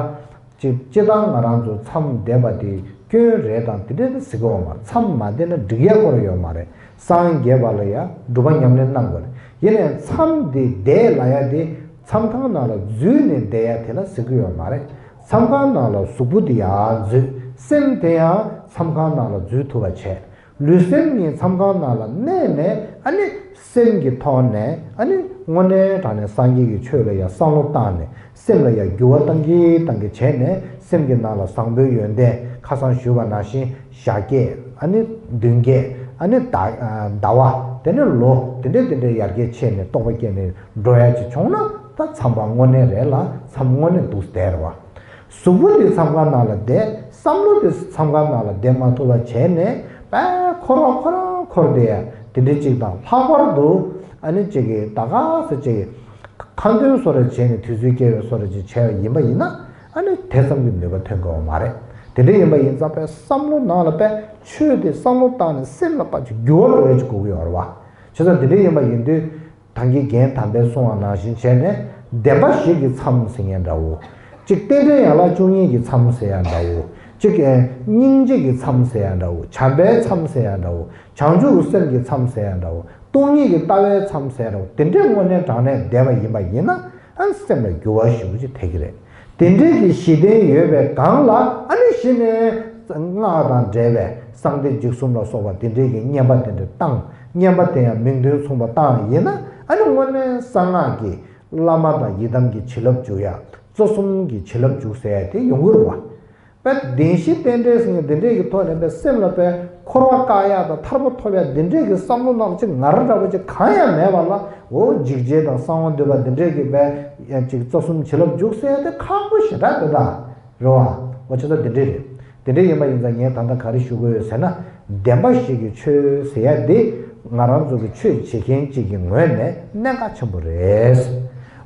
ཅི་སྤྱིར་བཏང་ང་རང་ཚོ་མཚམས་བསྡད་པ་དེ་སྐྱོན་རེད་དང་དེ་འདྲ་ཟེར་གི་ཡོད་མ་རེད། མཚམས་མ་བསྡད་ན་འགྲིག་ཡ་སྐོར་ཡོད་མ་རེད། སངས་རྒྱས་པ་ལ་ཡ་སྒྲུབ་པ་ཉམས་ལེན་གནང་དགོས་རེད། ཡིན་ནའི་མཚམས་དེ་བསྡད་ལབ་ཡ་དེ་མཚམས་ཁང་ནང་ལ་འཛུལ་ནས་བསྡད་ཡ་དེ་ལ་ཟེར་གི་ཡོད་མ་རེད། མཚམས་ཁང་ནང་ལ་གཟུགས་པོ་དེ་ཡང་འཛུལ། སེམས་དེ་ཡང་མཚམས་ཁང་ནང་ལ་འཛུལ་ཐུབ་པ་བྱས། ལུས་སེམས་གཉིས་མཚམས་ཁང་ནང་ལ་གནས་ནས། ཨ་ནི་སེམས་ཀྱི་ཐོག་ནས། ཨ་ནི་དངོས་གནས་དྲང་གནས་སངས་རྒྱས་ཀྱི་ཆོས་ལ་ཡང་བསམ་བློ་བཏང་ནས། སེམས་ལ་ཡང་འགྱུར་བ་གཏང་གིན་གཏང་གིན་བྱས་ནས། སེམས་ཀྱི་ནང་ལ་བཟང་པོའི་ཡོན་ཏན་ཁ་སང་ཞུས་པ་ནང་བཞིན་ཞག་བརྒྱད། ཨ་ནི་བདུན་བརྒྱད། ཨ་ནི་ཟླ་ཟླ་བ། དེ་ནས་ལོ། དེ་འདྲས་དེ་འདྲས་ཡར་རྒྱས་ཕྱིན་ནས་རྟོགས་པ་སྐྱེས་ནས་འགྲོ་ཡ་ཅིག་བྱུང་ན། ད་མཚམས་པ་དངོས་གནས་རེད་ལ། མཚམས་དངོས་གནས་འདུག་བསྡད་རེད་བ། གཟུགས་པོ་དེ་མཚམས་ཁང་ནང་ལ་བསྡད། བསམ་བློ་དེ་མཚམས་ཁང་ནང་ལ་བསྡད་མ་ཐུབ་པ་བྱས་ནས། དཔེ་འཁོར་བ་ཁོ་རང་འཁོར་བསྡད་ཡ་དེ་འདྲ་ཅིག་དང་ལྷག་པར་དུ། ཨ་ནི་ཅིག་གིས་ད་ག་ས་ཅིག་གིས་ཁ་འདོན་བཟོ་འདྲ་བྱས་ནས་དུས་ཚོད་སྐྱེལ་བའི་བཟོ་འདྲ་ཅིག་བྱས་པ་ཡིན་པ་ཡིན་ན། ཨ་ནི་དེ་ཙམ་གྱི་ནུས་པ་ཐོན་གི་ཡོད་མ་རེད། དེ་འདྲ་ཡིན་པ་ཡིན་ཙང་དཔེ་བསམ་བློ་ནང་ལ་དཔེ་ཆོས་དེ་བསམ་བློ་བཏང་ནས་སེམས་ལ་དཔེ་ཅིག་འགྱུར་བ་འགྲོ་ཡ་ཅིག་དགོས་ཀྱི་ཡོད་རེད་བ། བྱས་ཙང་དེ་འདྲ་ཡིན་པ་ཡིན་དུས། ད་གིན་རྒན་དམ་པས་གསུངས་པ་ནང་བཞིན་བྱས་ནས། བདེན་པ་བཞི་གི་མཚམས་ཟེར་མཁན་འདྲ་བོ། གཅིག་རྟེན་འབྲེལ་ཡན་ལག་བཅུ་གཉིས་ཀྱི་མཚམས་ཟེར་ཡ་འདྲ་བོ། གཅིག་ཨེ། སྙིང་རྗེ་གི་མཚམས་ཟེར་ཡ་འདྲ་བོ། བྱམས་པའི་མཚམས་ཟེར་ཡ་འདྲ་བོ། བྱང་ཆུབ་སེམས་ཀྱི་མཚམས་ཟེར་ཡ་འདྲ་བོ། སྟོང་ཉིད་ཀྱི་ལྟ་བའི་མཚམས་ཟེར་ཡ་འདྲ་བོ། དེ་འདྲའི་དངོས་གནས་དྲང་གནས་བསྡད་པ་ཡིན་པ་ཡིན་ན། ཨ། སེམས་ལ་འགྱུར་བ་ཞེ་པོ་ཅིག་ཐེབས་ཀྱི་རེད། དེ་འདྲའི་གི་གཞི་རྟེན་ཡོད་པའི་སྒང་ལ། ཨ་ནི་གཞི་ནས་སྔགས་དང་འབྲེལ་བའི་གསང་བདེ་འཇིགས་གསུམ་ལ་སོགས་པ་དེ་འདྲའི་གི་བསྙེན་པ་དེ་འདྲ་བཏང་། བསྙེན་པ་དེ་ཡང་མིང་དོན་མཚུངས་པ་བཏང་ཡིན་ན། ཨ་ནི་དངོས་གནས་གསང་སྔགས་ཀྱི་བླ་མ་དང་ཡི་དམ་གྱི་བྱིན་རླབས་འཇུག་ཡ། རྩ་གསུམ་གྱི་བྱིན་རླབས་འཇུག་ཟེར་ཡ་དེ་ཡོང་གི་རེད་བ། དཔེ་བདེན་བཞི་རྟེན་འབྲེལ་ཟེར་མཁན་འདི་འདྲས་ཀྱི་ཐོག་ནས་དཔེ་སེམས་ལ་དཔེ་འཁོར་བ་བཀག་ཡག་དང་ཐར་པ་ཐོབ་ཡག་འདི་འདྲས་ཀྱི་བསམ་བློ་ནང་ཅིག་ངར་འདྲ་བོ་ཅིག་གང་ཡང་མེད་པ་ལ། འོ། འཇིགས་བྱེད་དང་གསང་བ་འདུས་པ་འདི་འདྲས་ཀྱི་དཔེ་ཡང་ཅིག་རྩ་གསུམ་བྱིན་རླབས་འཇུག་ཟེར་ཡག་དེ་ཁག་པོ་ཞེ་དྲག་དེ་དག་རེད་བ། འོ། བྱས་ཙང་འདི་འདྲས་རེད། འདི་འདྲས་ཡིན་པ་ཡིན་ཙང་ངས་ད་ལྟ་ག་རེ་ཞུ་དགོས་ཡོད་ཟེར་ན། བདེན་པ་བཞི་གི་ཆོས་ཟེར་ཡག་འདི་ང་རང་ཚོ་གི་ཆོས་བྱེད་མཁན་གཅིག་གི་ངོས་ནས་གནད་འགག་ཆེན་པོ་རེད།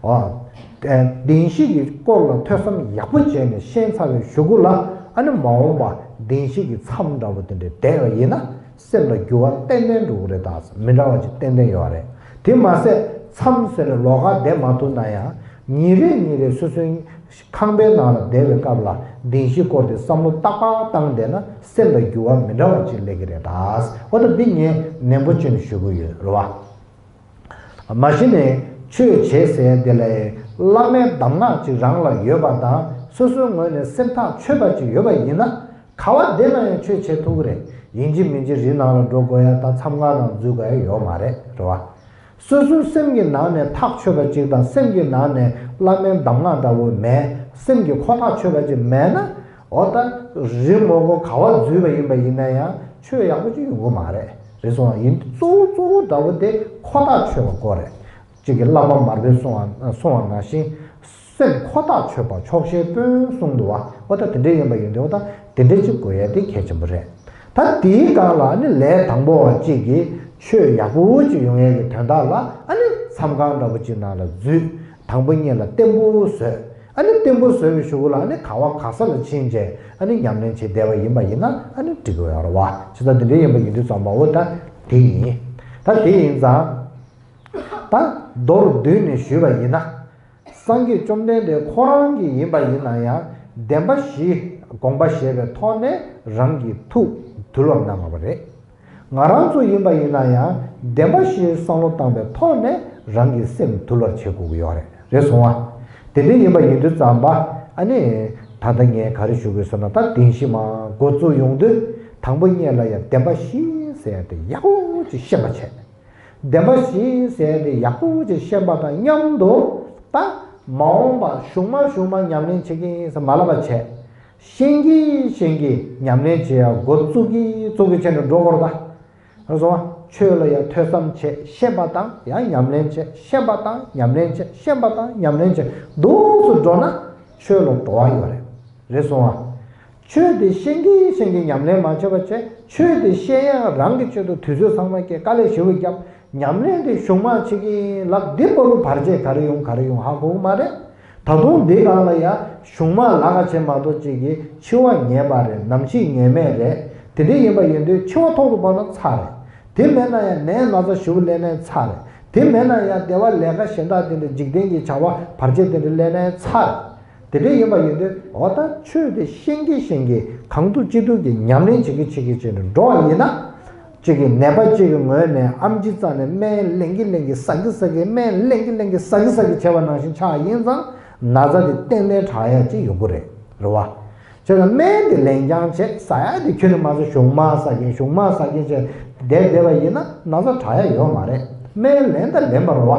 ཨ། བདེན་བཞི་གི་སྐོར་ལ་ཐོས་བསམ་ཡག་པོ་བྱས་ནས་ཤེས་ཚར་བའི་གཞུག་གུ་ལ། ཨ་ནི་མ་འོངས་པ་བདེན་བཞི་གི་མཚམས་འདྲ་བོ་དེ་འདྲ་བསྡད་པ་ཡིན་ན། སེམས་ལ་འགྱུར་བ་ཏན་ཏན་འགྲོ་གི་རེད། ད་མི་འདྲ་བ་ཅིག་ཏན་ཏན་ཡོད་རེད། དེ་མ་ཟད་མཚམས་ཟེར་ནས་ལོགས་ཀ་བསྡད་མ་ཐུབ་ན་ཡང་། ཉིན་རེ་ཉིན་རེ་སོ་སོའི་ ཁང་པའི་ནང་ལ་བསྡད་པའི་སྐབས་ལ་བདེན་བཞི་སྐོར་དེ་བསམ་བློ་རྟག་པར་བཏང་བསྡད་ན་སེམས་ལ་འགྱུར་བ་མི་འདྲ་བ་ཅིག་སླེབས་ཀྱི་རེད་ད། འོ་ད་འདི་ངས་ནན་པོ་བྱས་ནས་ཞུ་གི་ཡོད་རེད་བ། མ་གཞི་ནས་ཆོས་བྱེད་ཟེར་དེ་ལ་བླ་མའི་གདམས་ངག་ཅིག་རང་ལ་ཡོད་པ་དང་སོ་སོའི་ངོས་ནས་སེམས་ཐག་ཆོད་པ་ཅིག་ཡོད་པ་ཡིན་ན། ག་བ་དེ་ལ་ཡང་ཆོས་བྱེད་ཐུབ་ཀྱི་རེད། ཡིན་གཅིག་མིན་གཅིག་རི་ནང་ལ་འགྲོ་དགོས་ཡ་དང་མཚམས་ཁང་ནང་འཛུལ་དགོས་ཡ་ཡོད་མ་རེད། རེད་བ། སོ་སོའི་སེམས་ཀྱི་ནང་ནས་ཐག་ཆོད་པ་ཅིག་དང་སེམས་ཀྱི་ནང་ནས་བླ་མའི་གདམས་ངག་འདྲ་བོ་མེད། སེམས་ཀྱི་ཁོ་ཐག་ཆོད་པ་ཅིག་མེད་ན། འོ་ད་རི་མོ་གོ་ག་བ་འཛུལ་བ་ཡིན་པ་ཡིན་ན་ཡང་ཆོས་ཡག་པོ་ཅིག་ཡོང་གི་མ་རེད། རེད་སོང་བ་ཡིན། གཙོ་བོ་གཙོ་བོ་འདྲ་བོ་དེ་ཁོ་ཐག་ཆོད་པ་དགོས་རེད། གཅིག་གི་བསླབ་པ་མར་པས་གསུངས་པ་གསུངས་པ་ནང་བཞིན། སེམས་ཁོ་ཐག་ཆོད་པ་ཆོག་ཤེས་སྤོང་གསུངས་འདུག་བ། འོ་ད་དེ་འདྲ་ཡིན་པ་ཡིན་དུས་འོ་ད་དེ་འདྲ་ཅིག་དགོས་ཡ་དེ་གལ་ཆེན་པོ་རེད། ད་དེའི་སྒང་ལ་ཨ་ནི་ལས་དང་པོ་བ་གཅིག་གིས་ཆོས་ཡག་པོ་ཅིག་ཡོང་ཡས་ཀྱི་དོན་དག་ལ་ཨ་ནི་མཚམས་ཁང་འདྲ་པོ་ཅིག་ནང་ལ་འཛུལ། དང་པོ་ཉིད་ལ་བརྟན་པོ་བཟོས། ཨ་ནི་བརྟན་པོ་བཟོས་པའི་གཞུག་གུ་ལ་ཨ་ནི་ག་བ་ག་ས་ལ་ཕྱིན་བྱས་ཨ་ནི་ཉམས་ལེན་བྱེད་བསྡད་པ་ཡིན་པ་ཡིན་ན་ཨ་ནི་འགྲིག་གི་ཡོད་རེད་བ། བྱས་ཙང་དེ་འདྲ་ཡིན་པ་ཡིན་དུས་ཙམ་པ་འོ་ད་དེ་ཡིན། ད་དེ་ཡིན་ཙང་། ད་མདོར་བསྡུས་ནས་ཞུས་པ་ཡིན་ན། སངས་རྒྱས་བཅོམ་ལྡན་འདས་ཁོ་རང་གིས་ཡིན་པ་ཡིན་ན་ཡང་བདེན་པ་བཞིའི་དགོངས་པ་བཞེས་པའི་ཐོག་ནས་རང་གི་ཐུགས་དུལ་བར་གནང་བ་རེད། ང་རང་ཚོ་ཡིན་པ་ཡིན་ན་ཡང་བདེན་པ་བཞིའི་བསམ་བློ་བཏང་པའི་ཐོག་ནས་རང་གི་སེམས་དུལ་བར་བྱེད་དགོས་ཀྱི་ཡོད་རེད། རེད་སོང་བ། དེ་འདྲ་ཡིན་པ་ཡིན་དུས་ཙམ་པ་ཨ་ནི། ད་ལྟ་ངས་ག་རེ་ཞུ་དགོས་ཟེར་ན་ད་བདེན་བཞི་མ་འགོ་བཙུགས་ཡོང་དུས་དང་པོ་ཉིད་ལ་ཡང་བདེན་པ་བཞི་ཟེར་ཡ་དེ་ཡག་པོ་ཅིག་ཤེས་པ་བྱས། བདེན་པ་བཞི་ཟེར་དེ་ཡག་པོ་ཅིག་ཤེས་པ་དང་མཉམ་དུ་ད་མ་འོངས་པ་གཞུག་མ་གཞུག་མ་ཉམས་ལེན་བྱེད་ཀྱི་ཡིན་ཟེར་མ་ལབ་པ་བྱས། ཤེས་ཀྱིན་ཤེས་ཀྱིན་ཉམས་ལེན་བྱེད་ཡ་འགོ་བཙུགས་ཀྱིན་བཙུགས་ཀྱིན་བྱས་ནས་འགྲོ་དགོས་རེད་ད། རེད་སོང་བ། ཆོས་ལ་ཡང་ཐོས་བསམ་བྱེད་ཤེས་པ་དང་ཡང་ཉམས་ལེན་བྱེད་ཤེས་པ་དང་ཉམས་ལེན་བྱེད་ཤེས་པ་དང་ཉམས་ལེན་བྱེད་འདུག་སེ་འགྲོ་ན་ཆོས་ལ་འགྲོ་བ་ཡོད་རེད། རེད་སོང་བ། ཆོས་དེ་ཤེས་ཀྱིན་ཤེས་ཀྱིན་ཉམས་ལེན་མ་བྱས་པ་བྱས་ཆོས་དེ་ཤེས་ཡག་རང་གི་ཆེད་དུ་དུས་ཚོད་ཚང་མ་སྐྱེལ་དཀའ་ལས་ཞེ་པོ་བརྒྱབ། ཉམས་ལེན་དེ་གཞུག་མ་བྱེད་ཀྱིན་ལབ་འདི་བར་དུ་བར་ཆད་ག་རེ་ཡོང་ག་རེ་ཡོང་ཧ་གོ་གི་མ་རེད། ད་དུང་འདི་སྒང་ལ་ཡ་གཞུག་མ་ལ་ཁ་བྱེད་མ་གཏོགས་ཅིག་གིས་འཆི་བ་ངེས་པ་རེད། ནམ་ཤི་ངེས་མེད་རེད། དེ་འདྲ་ཡིན་པ་ཡིན་དུས་འཆི་བ་ཐོག་ཏུ་བབས་ན་ཚར་རེད། དེ་མེད་ན་ཡང་ནད་ན་ཚ་ཞེ་པོ་སླེབས་ན་ཚར་རེད། དེ་མེད་ན་ཡང་བདེ་བ་ལས་ཀ་གཞན་དག་དེ་འདྲ་འཇིག་རྟེན་གྱི་བྱ་བ་བར་ཆད་དེ་འདྲ་སླེབས་ན་ཚར་རེད། དེ་འདྲ་ཡིན་པ་ཡིན་དུས་འོ་ད་ཆོས་དེ་ཤེས་ཀྱིན་ཤེས་ཀྱིན་གང་ཐུབ་ཅི་ཐུབ་ཀྱིས་ཉམས་ལེན་བྱེད་ཀྱིན་བྱེད་ཀྱིན་བྱས་ནས་འགྲོ་བ་ཡིན་ན། གཅིག་གིས་ནད་པ་གཅིག་གི་ངོས་ནས་ཨེམ་ཆི་རྩ་ནས་སྨན་ལེན་གྱིན་ལེན་གྱིན་ཟ་གིན་ཟ་གིན་སྨན་ལེན་གྱིན་ལེན་གྱིན་ཟ་གིན་ཟ་གིན་བྱས་པ་ནང་བཞིན་ཆགས་ཡིན་ཙང་ན་ཚ་དེ་ཏན་ཏན་དྲག་ཡ་ཅིག་ཡོང་གི་རེད། རེད་བ། བྱས་ཙང་སྨན་དེ་ལེན་རྐྱང་བྱས་ཟ་ཡ་དེ་ཁྱོན་ནས་མ་ཟ། གཞུག་མ་ཟ་གིན་གཞུག་མ་ཟ་གིན་བྱས་བསྡད་བསྡད་པ་ཡིན་ན་ན་ཚ་དྲག་ཡ་ཡོད་མ་རེད། སྨན་ལེན་དང་ལེན་པ་རེད་བ།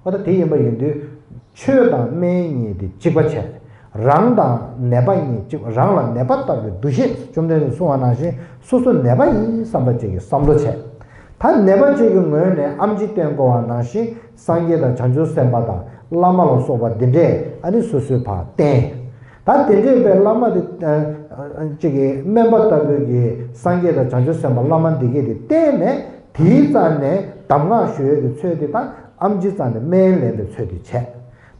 འོ་ད་དེ་ཡིན་པ་ཡིན་དུས། ཆོས་དང་སྨན་གཉིས་དེ་གཅིག་པ་བྱས། རང་དང་ནད་པ་གཉིས་གཅིག་རང་ལ་ནད་པ་ལྟ་བུའི་འདུ་ཤེས་བཅོམ་ལྡན་འདས་གསུངས་པ་ནང་བཞིན་སོ་སོ་ནད་པ་ཡིན་བསམ་པ་ཅིག་གི་བསམ་བློ་བྱས། ད་ནད་པ་ཅིག་གི་ངོས་ནས་ཨེམ་ཆི་བསྟེན་དགོས་པ་ནང་བཞིན་སངས་རྒྱས་དང་བྱང་ཆུབ་སེམས་དཔའ་དང་བླ་མ་ལ་སོགས་པ་འདི་འདྲས་ཨ་ནི་སོ་སོའི་ཕར་བསྟེན། ད་དེ་འདྲས་པའི་བླ་མ་དེ་ཅིག་གི་སྨན་པ་ལྟ་བུའི་གི་སངས་རྒྱས་དང་བྱང་ཆུབ་སེམས་དཔའ་བླ་མ་འདི་གས་དེ་བསྟེན་ནས་དེའི་རྩ་ནས་གདམས་ངག་ཞུ་ཡས་ཀྱི་ཚོད་དེ་དང་ཨེམ་ཆི་རྩ་ནས་སྨན་ལེན་པའི་ཚོད་དེ་བྱས།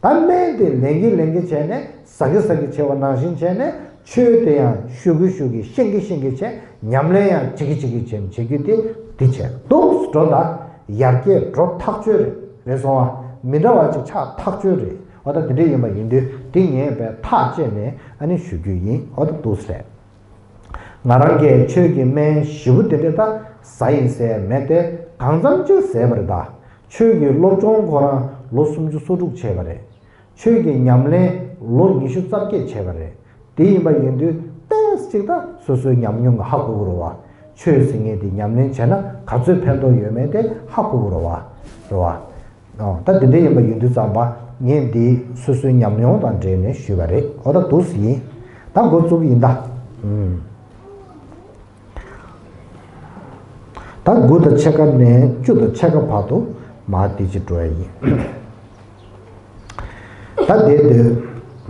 ད་སྨན་དེ་ལེན་གྱིན་ལེན་གྱིན་བྱས་ནས་ཟ་གི་ཟ་གི་བྱས་པ་ནང་བཞིན་བྱས་ནས་ཆོས་དེ་ཡང་ཞུ་གི་ཞུ་གི་ཤེས་ཀྱི་ཤེས་ཀྱི་བྱས། ཉམས་ལེན་ཡང་བྱེད་ཀྱི་བྱེད་ཀྱི་བྱས་བྱེད་རྒྱུ་དེ་འདི་བྱས་འདུག་སེ་འགྲོ་ད། ཡར་རྒྱས་འགྲོ་ཐག་ཆོད་རེད། རེད་སོང་བ། མི་འདྲ་བ་ཅིག་ཆགས་ཐག་ཆོད་རེད། འོ་ད་དེ་འདྲ་ཡིན་པ་ཡིན་དུས་དེ་ངས་བས་ཐག་བཅད་ནས་ཨ་ནི་ཞུ་རྒྱུ་ཡིན། འོ་ད་འདུག་སེ་རེད། ང་རང་གིས་ཆོས་ཀྱི་སྨན་ཞེ་པོ་དེ་འདྲ་ད་ཟ་ཡིན་ཟེར་མེད་དེ་གང་འཚམ་ཅིག་ཟས་པ་རེད་ད། ཆོས་ཀྱི་སློབ་སྦྱོང་ཁོ་རང་ལོ་སུམ་ཅུ་སོ་དྲུག་བྱས་པ་རེད། ཆོས་ཀྱི་ཉམས་ལེན་ལོ་ཉི་ཤུ་རྩ་བརྒྱད་བྱས་པ་རེད། དེ་ཡིན་པ་ཡིན་དུས་ཏོག་ཙམ་ཅིག་ད་སོ་སོའི་ཉམས་མྱོང་གིས་ཧ་གོ་གི་རེད་བ། ཆོས་ཟེར་མཁན་དེ་ཉམས་ལེན་བྱས་ན་ག་ཚོད་ཕན་ཐོགས་ཡོད་མེད་དེ་ཧ་གོ་གི་རེད་བ། རེད་བ། ཨོ། ད་དེ་འདྲ་ཡིན་པ་ཡིན་དུས་ཙམ་པ་ངས་འདི་སོ་སོའི་ཉམས་མྱོང་དང་འབྲེལ་ནས་ཞུས་པ་རེད། འོ་ད་འདུག་སེ་ཡིན། ད་འགོ་བཙུགས་ཀྱི་ཡིན་ད། ཨུམ། ད་དགུ་དང་ཕྱེད་ཀ་ནས་བཅུ་དང་ཕྱེད་ཀ་བར་དུ་མར་འདི་ཅིག་འགྲོ་ཡ་ཡིན། ད་དེ་དེ།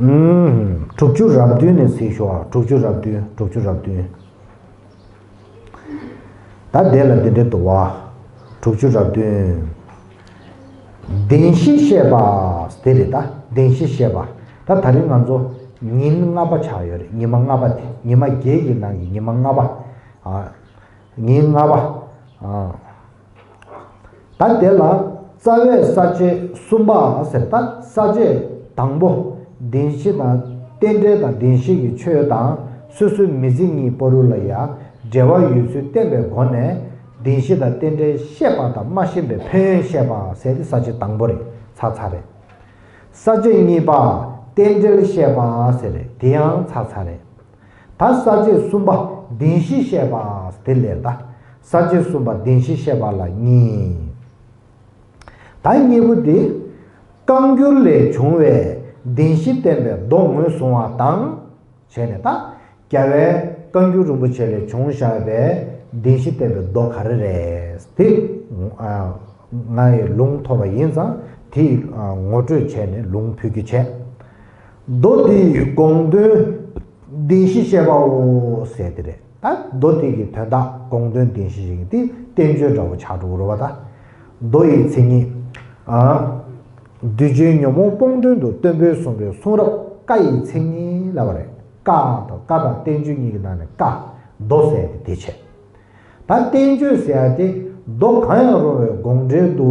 ཨུམ། དྲུག་ཅུ་རབ་བདུན་ནས་གཟིགས་ཤོག་དྲུག་ཅུ་རབ་བདུན། དྲུག་ཅུ་རབ་བདུན། ད་དེ་ལ་འདི་འདྲ་འདུག་བ། དྲུག་ཅུ་རབ་བདུན། བདེན་བཞི་བཤད་པ་དེ་རེད་ད། བདེན་བཞི་བཤད་པ། ད་ད་རིང་ང་ཚོ་ཉིན་ལྔ་པ་ཆགས་ཡོད་རེད། ཉི་མ་ལྔ་པ་དེ། ཉི་མ་བརྒྱད་ཀྱི་ནང་གི་ཉི་མ་ལྔ་པ། ཨ། ཉིན་ལྔ་པ། ཨ། ད་དེ་ལ་རྩ་བའི་ས་བཅད་གསུམ་པ་ཟེར། ད་ས་བཅད་དང་པོ་བདེན་བཞི་དང་ རྟེན་འབྲེལ་དང་བདེན་བཞི་གི་ཆོས་དང་སོ་སོའི་མི་ཚེ་གཉིས་བར་ལ་ཡང་འབྲེལ་བ་ཡོད་ཚུལ་བསྟན་པའི་སྒོ་ནས། བདེན་བཞི་དང་རྟེན་འབྲེལ་བཤད་པ་དང་མ་ཤེས་པའི་ཕན་ཡོན་བཤད་པ་ཟེར་ཏེ་ས་བཅད་དང་པོ་རེད། ཚར་ཚར་རེད། ས་བཅད་གཉིས་པ་རྟེན་འབྲེལ་བཤད་པ་ཟེར་རེད། དེ་ཡང་ཚར་ཚར་རེད། ད་ས་བཅད་གསུམ་པ་བདེན་བཞི་བཤད་པ་དེ་ལས། ད་ས་བཅད་གསུམ་པ་བདེན་བཞི་བཤད་པ་ལ་གཉིས། ད་གཉིས་པོ་དེ། བཀའ་འགྱུར་ལས་བྱུང་བའི་བདེན་བཞི་བསྟན་པའི་མདོ་ངོས་བཟུང་བ་དང་། བྱས་ནས་ད་རྒྱལ་བའི་བཀའ་འགྱུར་རིན་པོ་ཆེ་ལས་བྱུང་བཞག་པའི་བདེན་བཞི་བསྟན་པའི་མདོ་ག་རེ་རེད་དེ། ང་ཡི་ལུང་ཐོབ་པ་ཡིན་ཙང་དེ་ངོ་སྤྲོད་བྱས་ནས་ལུང་ཕུལ་རྒྱུ་བྱས། མདོ་དེའི་དགོངས་དོན་བདེན་བཞི་བཤད་པའོ་ཟེར་དེ་རེད། ད་མདོ་དེ་གི་དོན་དག་དགོངས་དོན་བདེན་བཞི་ཞིག་དེ་བསྟན་བཅོས་འདྲ་བོ་ཆགས་འགྲོ་གི་རེད་བ། ད་མདོ་ཡི་མཚན་ཉིད། ཨ། གདུལ་བྱའི་ཉོན་མོངས་སྤོང་དོན་དུ་སྟོན་པས་གསུངས་པའི་གསུང་རབ་བཀའ་ཡི་མཚན་ཉིད་ལབ་པ་རེད། བཀའ་དང་བཀའ་དང་བསྟན་བཅོས་གཉིས་ཀྱི་ནང་ནས་བཀའ། མདོ་ཟེར་ཡ་དེ་དེ་བྱས། ད་བསྟན་བཅོས་ཟེར་ཡ་དེ་མདོ་གང་ཡང་རུང་བའི་དགོངས་འགྲེལ་དུ།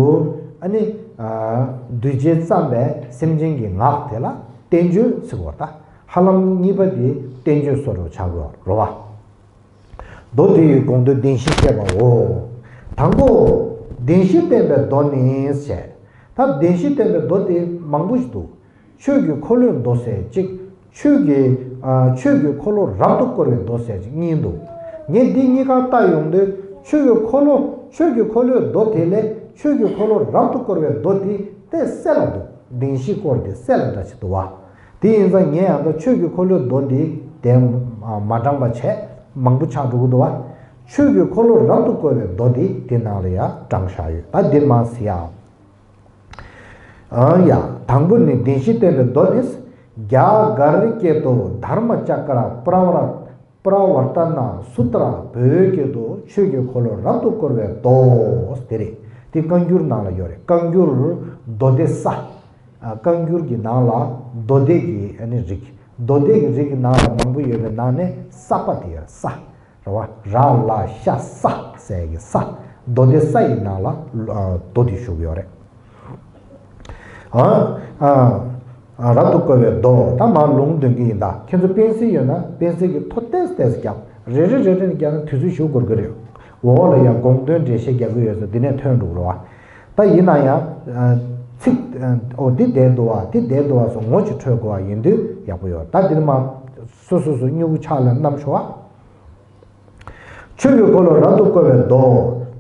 ཨ་ནི། ཨ། གདུལ་བྱའི་བརྩམས་པའི་སེམས་ཅན་གྱི་ངག་དེ་ལ་བསྟན་བཅོས་ཟེར་བ། ད་ཧ་ལམ་གཉིས་པ་དེ་བསྟན་བཅོས་སུ་རུ་ཆགས་དགོས་རེད་བ། མདོ་དེ་ཡི་དགོངས་དོན་བདེན་བཞི་བཤད་པའོ། དང་པོ། བདེན་བཞི་བསྟན་པའི་མདོ་ནི་ཞེས། ད་བདེན་བཞི་བསྟན་པའི་མདོ་དེ་མང་པོ་ཞིག་འདུག་ཆོས་ཀྱི་འཁོར་ལོའི་མདོ་ཟེར་གཅིག་ཆོས་ཀྱི། ཨ། ཆོས་ཀྱི་འཁོར་ལོ་རབ་ཏུ་བསྐོར་བའི་མདོ་ཟེར་གཅིག་གཉིས་འདུག་ངས་འདི་གཉིས་ཀ་བལྟ་ཡོང་དུས་ཆོས་ཀྱི་འཁོར་ལོ། ཆོས་ཀྱི་འཁོར་ལོའི་མདོ་དེ་ལས་ཆོས་ཀྱི་འཁོར་ལོ་རབ་ཏུ་བསྐོར་བའི་མདོ་དེ་དེ་གསལ་ལ་འདུག་བདེན་བཞི་སྐོར་དེ་གསལ་ལ་འདྲ་ཞིག་འདུག་བ། དེ་ཡིན་ཙང་ངས་ཡང་ད་ཆོས་ཀྱི་འཁོར་ལོའི་མདོ་འདི་དེ་མ་དྲངས་པ་བྱས་མང་པོ་ཆགས་འགྲོ་གི་འདུག་བ། ཆོས་ཀྱི་འཁོར་ལོ་རབ་ཏུ་བསྐོར་བའི་མདོ་འདི་དེ་ནང་ལ་ཡང་དྲངས་བཞག་ཡོད། ད་འདི་མ་ཟེར་ཡང་། ཨང་ཡ། དང་པོ་ནི་བདེན་བཞི་བསྟན་པའི་མདོ་ནི། རྒྱ་གར་སྐད་དུ་དྷརྨ་ཅ་ཀྲ་པྲ་ཝར། པྲ་ཝརྟ་ན་སུ་ཏྲ། བོད་སྐད་དུ་ཆོས་ཀྱི་འཁོར་ལོ་རབ་ཏུ་བསྐོར་བའི་མདོ་དེ་རེད། དེ་བཀའ་འགྱུར་ནང་ལ་ཡོད་རེད། བཀའ་འགྱུར་མདོ་སྡེ་ས། ཨ། བཀའ་འགྱུར་གྱི་ནང་ལ་མདོ་སྡེ་གི་ཨ་ནི་རིགས། མདོ་སྡེ་གི་རིགས་ཀྱི་ནང་ལ་མང་པོ་ཡོད་པའི་ནང་ནས་ས་པ་དེ་ཡོད་ས། རེད་བ། ར་ལ་ཤ་ས་ཟེར་གྱི་ས། མདོ་སྡེ་ས་ཡི་ནང་ལ། ཨ། མདོ་དེ་བཞུགས་ཡོད་རེད། ཨ། ཨ། རབ་ཏུ་བསྐོར་བའི་མདོ། ད་མར་ལུང་འདོན་གྱི་ཡིན། ད་ཁྱེད་ཚོ་པེན་སིལ་ཡོད་ན་པེན་སིལ་གྱིས་ཐོ་ཏོག་ཙམ་རྒྱབ། རེ་རེ་རེ་རེ་ནས་རྒྱབ་ན་དུས་ཚོད་ཞེ་པོ་འགོར་གྱི་རེད། འོག་ལ་ཡང་དགོངས་དོན་འགྲེལ་བཤད་རྒྱག་གི་ཡོད་ས་འདི་ནས་ཐོན་འགྲོ་གི་རེད་བ། ད་ཡིན་ན་ཡང་། ཨ། ཚིག་ཨ། འོ་འདི་བསྡད་འདུག་བ། འདི་བསྡད་འདུག་བ་སོགས་ངོ་ཅིག་འཕྲོད་དགོས་བ་ཡིན་དུས་ཡག་པོ་ཡོད། ད་འདིར་མ་སོ་སོ་སོ་སྨྱུ་གུ་ཕྱག་ལ་བསྣམས་ཤོག་ཨ། ཆོས་ཀྱི་འཁོར་ལོ་རབ་ཏུ་བསྐོར་བའི་མདོ།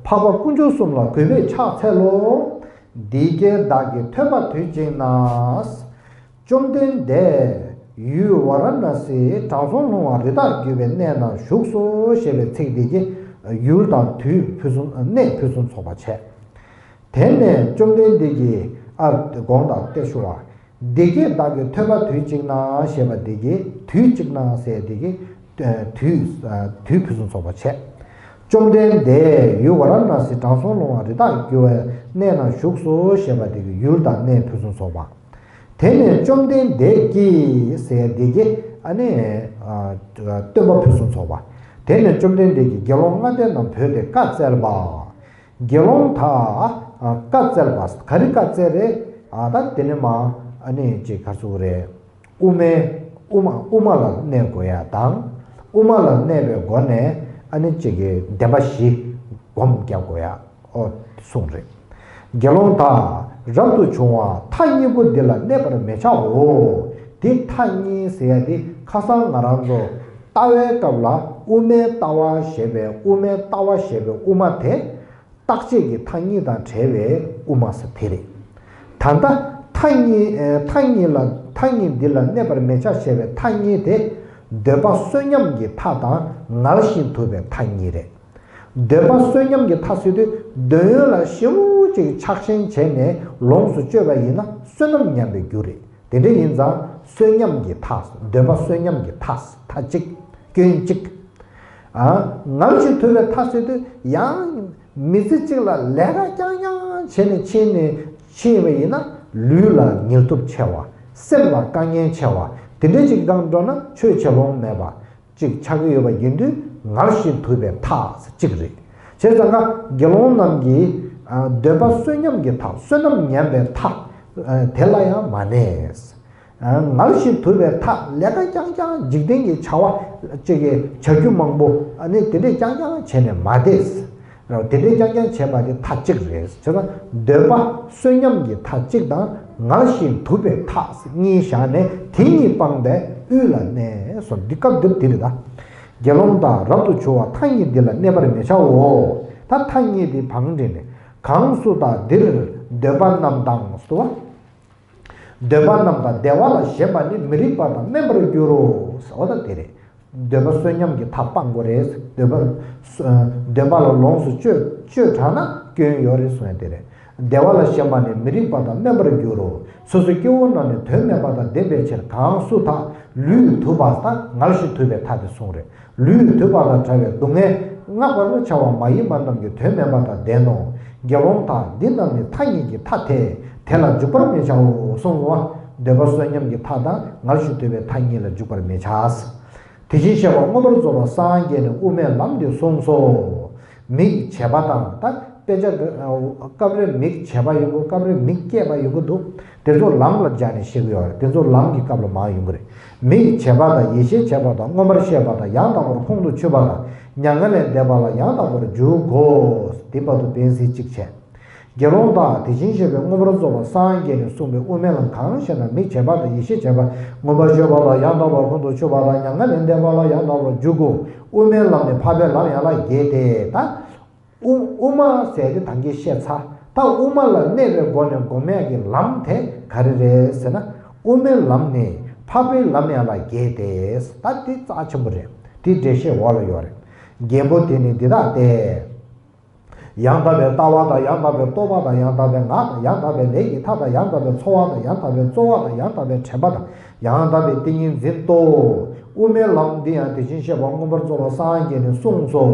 འཕགས་པ་དཀོན་མཆོག་གསུམ་ལ་གུས་པས་ཕྱག་འཚལ་ལོ། འདི་སྐད་བདག་གིས་ཐོས་པ་དུས་གཅིག་ན། བཅོམ་ལྡན་འདས་ཡུལ་ཝཱ་ར་ཎ་སིའི་དྲང་སྲོང་ལྷུང་བ་རི་དྭགས་རྒྱུད་པའི་གནས་ན་བཞུགས་སོ་ཞེས་པའི་ཚིག་འདི་གིས་ཡུལ་དང་དུས་ཕུན་སུམ། གནས་ཕུན་སུམ་ཚོགས་པ་བྱས། དེ་ནས་བཅོམ་ལྡན་འདས་ཀྱིས། ཨ། དགོངས་དག་སྟེ་ཞུ་བ། འདི་སྐད་བདག་གིས་ཐོས་པ་དུས་གཅིག་ན་ཞེས་པ་འདི་གིས་དུས་གཅིག་ན་ཟེར་འདི་གིས། ཨ། དུས། ཨ། དུས་ཕུན་སུམ་ཚོགས་པ་བྱས། བཅོམ་ལྡན་འདས་ཡུལ་ཝཱ་ར་ཎ་སིའི་དྲང་སྲོང་ལྷུང་བ་རི་དྭགས་རྒྱུད་པའི་གནས་ན་བཞུགས་སོ་ཞེས་པ་འདི་གིས་ཡུལ་དང་གནས་ཕུན་སུམ་ཚོགས་པ། དེ་ནས་བཅོམ་ལྡན་འདས་ཀྱིས་ཟེར་འདི་གིས་ཨ་ནི། ཨ། སྟོན་པ་ཕུན་སུམ་ཚོགས་པ། དེ་ནས་བཅོམ་ལྡན་འདས་ཀྱིས་དགེ་སློང་ལྔ་སྡེ་རྣམས་བོས་ཏེ་བཀའ་སྩལ་པ། དགེ་སློང་དག། ཨ། བཀའ་སྩལ་པ། ག་རེ་བཀའ་སྩལ་རེད། ཨ། ད་དེ་ནས་མ། ཨ་ནི་ཅིག་ག་རེ་ཟེར་དགོས་རེད། དབུ་མའི། དབུ་མ། དབུ་མ་ལ་གནས་དགོས་ཡ་དང་། དབུ་མ་ལ་གནས་པའི་སྒོ་ནས་ཨ་ནི་ཅིག་གི་བདེན་པ་བཞི་སྒོམ་རྒྱག་དགོས་ཡ། ཨོ། གསུངས་རེད། དགེ་སློང་དག། རབ་ཏུ་བྱུང་བ་མཐའ་གཉིས་པོ་འདི་ལ་གནས་པར་མི་བྱའོ། དེ་མཐའ་གཉིས་ཟེར་ཡ་དེ་ཁ་སང་ང་རང་ཚོ་ལྟ་བའི་སྐབས་ལ་དབུ་མའི་ལྟ་བ་ཞེས་པའི། དབུ་མའི་ལྟ་བ་ཞེས་པའི་དབུ་མ་དེ། རྟག་ཆད་ཀྱི་མཐའ་གཉིས་དང་བྲལ་བའི་དབུ་མ་ཟེར་དེ་རེད། ད་ལྟ་མཐའ་གཉིས། ཨེ། མཐའ་གཉིས་ལ། མཐའ་གཉིས་འདི་ལ་གནས་པར་མི་བྱ་ཞེས་པའི་མཐའ་གཉིས་དེ། འདོད་པ་བསོད་སྙོམས་ཀྱི་མཐའ་དང་ངལ་ཞིང་དུབ་པའི་མཐའ་གཉིས་རེད། འདོད་པ་བསོད་སྙོམས་ཀྱི་མཐའ་ཟེར་དུས་འདོད་ཡོན་ལ་ཞེ་པོ་ཅིག་ཆགས་ཞེན་བྱས་ནས་ལོངས་སུ་སྤྱོད་པ་ཡིན་ན་བསོད་ནམས་ཉམས་པའི་རྒྱུ་རེད། དེ་འདྲ་ཡིན་ཙང་བསོད་སྙོམས་ཀྱི་མཐའ། འདོད་པ་བསོད་སྙོམས་ཀྱི་མཐའ། མཐའ་གཅིག་སྐྱོན་གཅིག་ཨ། ངལ་ཞིང་དུབ་པའི་མཐའ་ཟེར་དུས་ཡང་མི་ཚེ་གཅིག་ལ་ལས་ཀ་རྐྱང་རྐྱང་བྱས་ནས་ཕྱིན་ནས། ཕྱིན་པ་ཡིན་ན་ལུས་ལ་ངལ་དུབ་ཆེ་བ། སེམས་ལ་དཀའ་ངལ་ཆེ་བ། དེ་འདྲ་ཅིག་སྒང་འགྲོ་ན་ཆོས་བྱེད་ལོང་མེད་པ་ཅིག་ཆགས་ཀྱི་ཡོད་པ་ཡིན་དུས་ངལ་ཞིང་དུབ་པའི་མཐའ་ཟེར་གཅིག་རེད། བྱས་ཙང་ཀ་དགེ་སློང་རྣམས་ཀྱིས། ཨ། འདོད་པ་བསོད་སྙོམས་ཀྱི་མཐའ། བསོད་ནམས་ཉམས་པའི་མཐའ། ཨ། དེ་ལ་ཡང་མ་གནས། ངལ་ཞིང་དུབ་པའི་མཐའ། ལས་ཀ་རྐྱང་རྐྱང་འཇིག་རྟེན་གྱི་བྱ་བ་ཅིག་གི་བྱ་རྒྱུ་མང་པོ་ཨ་ནི་དེ་འདྲས་རྐྱང་རྐྱང་བྱས་ནས་མ་བསྡད། རེད་བ། དེ་འདྲས་རྐྱང་རྐྱང་བྱས་པ་དེ་མཐའ་གཅིག་རེད། བྱས་ཙང་འདོད་པ་གསོད་ཉམས་ཀྱི་མཐའ་གཅིག་དང་ངལ་ཞིང་དུབ་པའི་མཐའ་གཉིས་བཞག་ནས་དེ་གཉིས་སྤངས་པས་དབུས་ལ་གནས་སོ། འདི་སྐབས་འདིར་དེ་རེད་ད། དགེ་སློང་དག་རབ་ཏུ་བྱུང་བ་མཐའ་གཉིས་འདི་ལ་གནས་པར་མི་བྱའོ། ད་མཐའ་གཉིས་འདི་བང་འགྲན་ནས་གང་སུ་དག་འདིར་འདོད་པ་རྣམས་དང་སོ། འདོད་པ་རྣམས་དང་བདེ་བ་ལ་ཞེན་པ་ནི་མི་རིགས་པ་དང་དམན་པར་འགྱུར་རོ། ཟེར་བ་ད་དེ་རེད། འདོད་པ་གསོད་ཉམས་ཀྱི་མཐའ་སྤང་དགོས་རེད། འདོད་པ་འདོད་པ་ལ་ལོངས་སུ་སྤྱོད་སྤྱོད་དྲགས་ན་སྐྱོན་ཡོད་རེད་གསུང་ཡ་དེ་རེད། བདེ་བ་ལ་ཞེན་པ་ནི་མི་རིགས་པ་དང་དམན་པར་འགྱུར་རོ། སོ་སོའི་སྐྱེ་བོ་རྣམས་ནི་དོན་མེད་པ་དང་ལྡན་པའི་ཕྱིར་གང་སུ་དག་ལུས་དུབ་པ་དང་ངལ་ཞིང་དུབ་པའི་མཐའ་དེ་གསུངས་རེད། ལུས་དུབ་པ་དང་བྲལ་བའི་སྡུག་བསྔལ་བསྔགས་པར་བྱ་བ་མ་ཡིན་པ་རྣམས་ཀྱི་དོན་མེད་པ་དང་ལྡན་ནོ། དགེ་སློང་དག་འདི་རྣམས་ནི་མཐའ་གཉིས་ཀྱི་མཐའ་སྟེ། དེ་ལ་འཇུག་པར་མི་བྱའོ་གསུངས་སོ། འདོད་པ་གསོད་ཉམས་ཀྱི་མཐའ་དང་ངལ་ཞིང་དུབ་པའི་མཐའ་གཉིས་ལ་འཇུག་པར་མི་བྱ། དེ་བཞིན་གཤེགས་པ་མངོན་པར་རྫོགས་པར་སངས་རྒྱས་ནས་དབུ་མའི་ལམ་འདི་གསུངས་སོ། མིག་བྱས་པ་དང་ད་དཔེ་ཆ་འདི་སྐབས་རེ་མིག་བྱས་པ་ཡོང་གི། སྐབས་རེ་མིག་སྐྱེས་པ་ཡོང་གི་འདུག་དེ་ཚོ་ལམ་ལ་སྦྱར་ནས་བཤད་ཀྱི་ཡོད་རེད། དེ་ཚོ་ལམ་གྱི་སྐབས་ལ་མར་ཡོང་གི་རེད། མིག་བྱས་པ་དང་ཡིད་ཤེས་བྱས་པ་དང་མངོན་པར་ཤེས་པ་དང་ཡང་དག་པར་ཁོང་དུ་ཆུད་པ་དང་མྱ་ངན་ལས་འདས་པ་ལ་ཡང་དག་པར་འཇུག་གོ། དེ་བར་དུ་བན་ཟེར་གཅིག་བྱས། དགེ་སློང་དག་དེ་བཞིན་གཤེགས་པས་མངོན་པར་རྫོགས་པར་སངས་རྒྱས་ནས་གསུངས་པའི་དབུ་མའི་ལམ་གང་ཞེ་ན། མིག་བྱས་པ་དང་ཡིད་ཤེས་བྱས་པ་མངོན་པར་ཤེས་པ་ལ་ཡང་དག་པར་ཁོང་དུ་ཆུད་པ་དང་མྱ་ངན་ལས་འདས་པ་ལ་ཡང་དག་པར་འཇུག་གོ། དབུ་མའི་ལམ་ནི་འཕགས་པའི་ལམ་ཡན་ལག་བརྒྱད་དེ། ད་དབུ་དབུ་མ་ཟེར་དེ་ད་གིན་བཤད་ཚར། ད་དབུ་མ་ལ་གནས་པའི་སྒོ་ནས་སྒོམ་ཡག་གི་ལམ་དེ་ག་རེ་རེད་ཟེར་ན། དབུ་མའི་ལམ་ནི་འཕགས་པའི་ལམ་ཡན་ལག་བརྒྱད་དེ། ད་དེ་རྩ་ཆེན་པོ་རེད། དེ་འགྲེལ་བཤད་འོག་ལ་ཡོད་རེད། བརྒྱད་པོ་དེ་ནི་འདི་དག་སྟེ། ཡང་དག་པའི་ལྟ་བ་དང་ཡང་དག་པའི་རྟོག་པ་དང་ཡང་དག་པའི་ངག་དང་ཡང་དག་པའི་ལས་ཀྱི་མཐའ་དང་ཡང་དག་པའི་འཚོ་བ་དང་ཡང་དག་པའི་རྩོལ་བ་དང་ཡང་དག་པའི་དྲན་པ་དང་ཡང་དག་པའི་ཏིང་ངེ་འཛིན་ཏོ། དབུ་མའི་ལམ་འདི་ཡང་དེ་བཞིན་གཤེགས་པ་མངོན་པར་རྫོགས་པར་སངས་རྒྱས་ནས་གསུངས་སོ།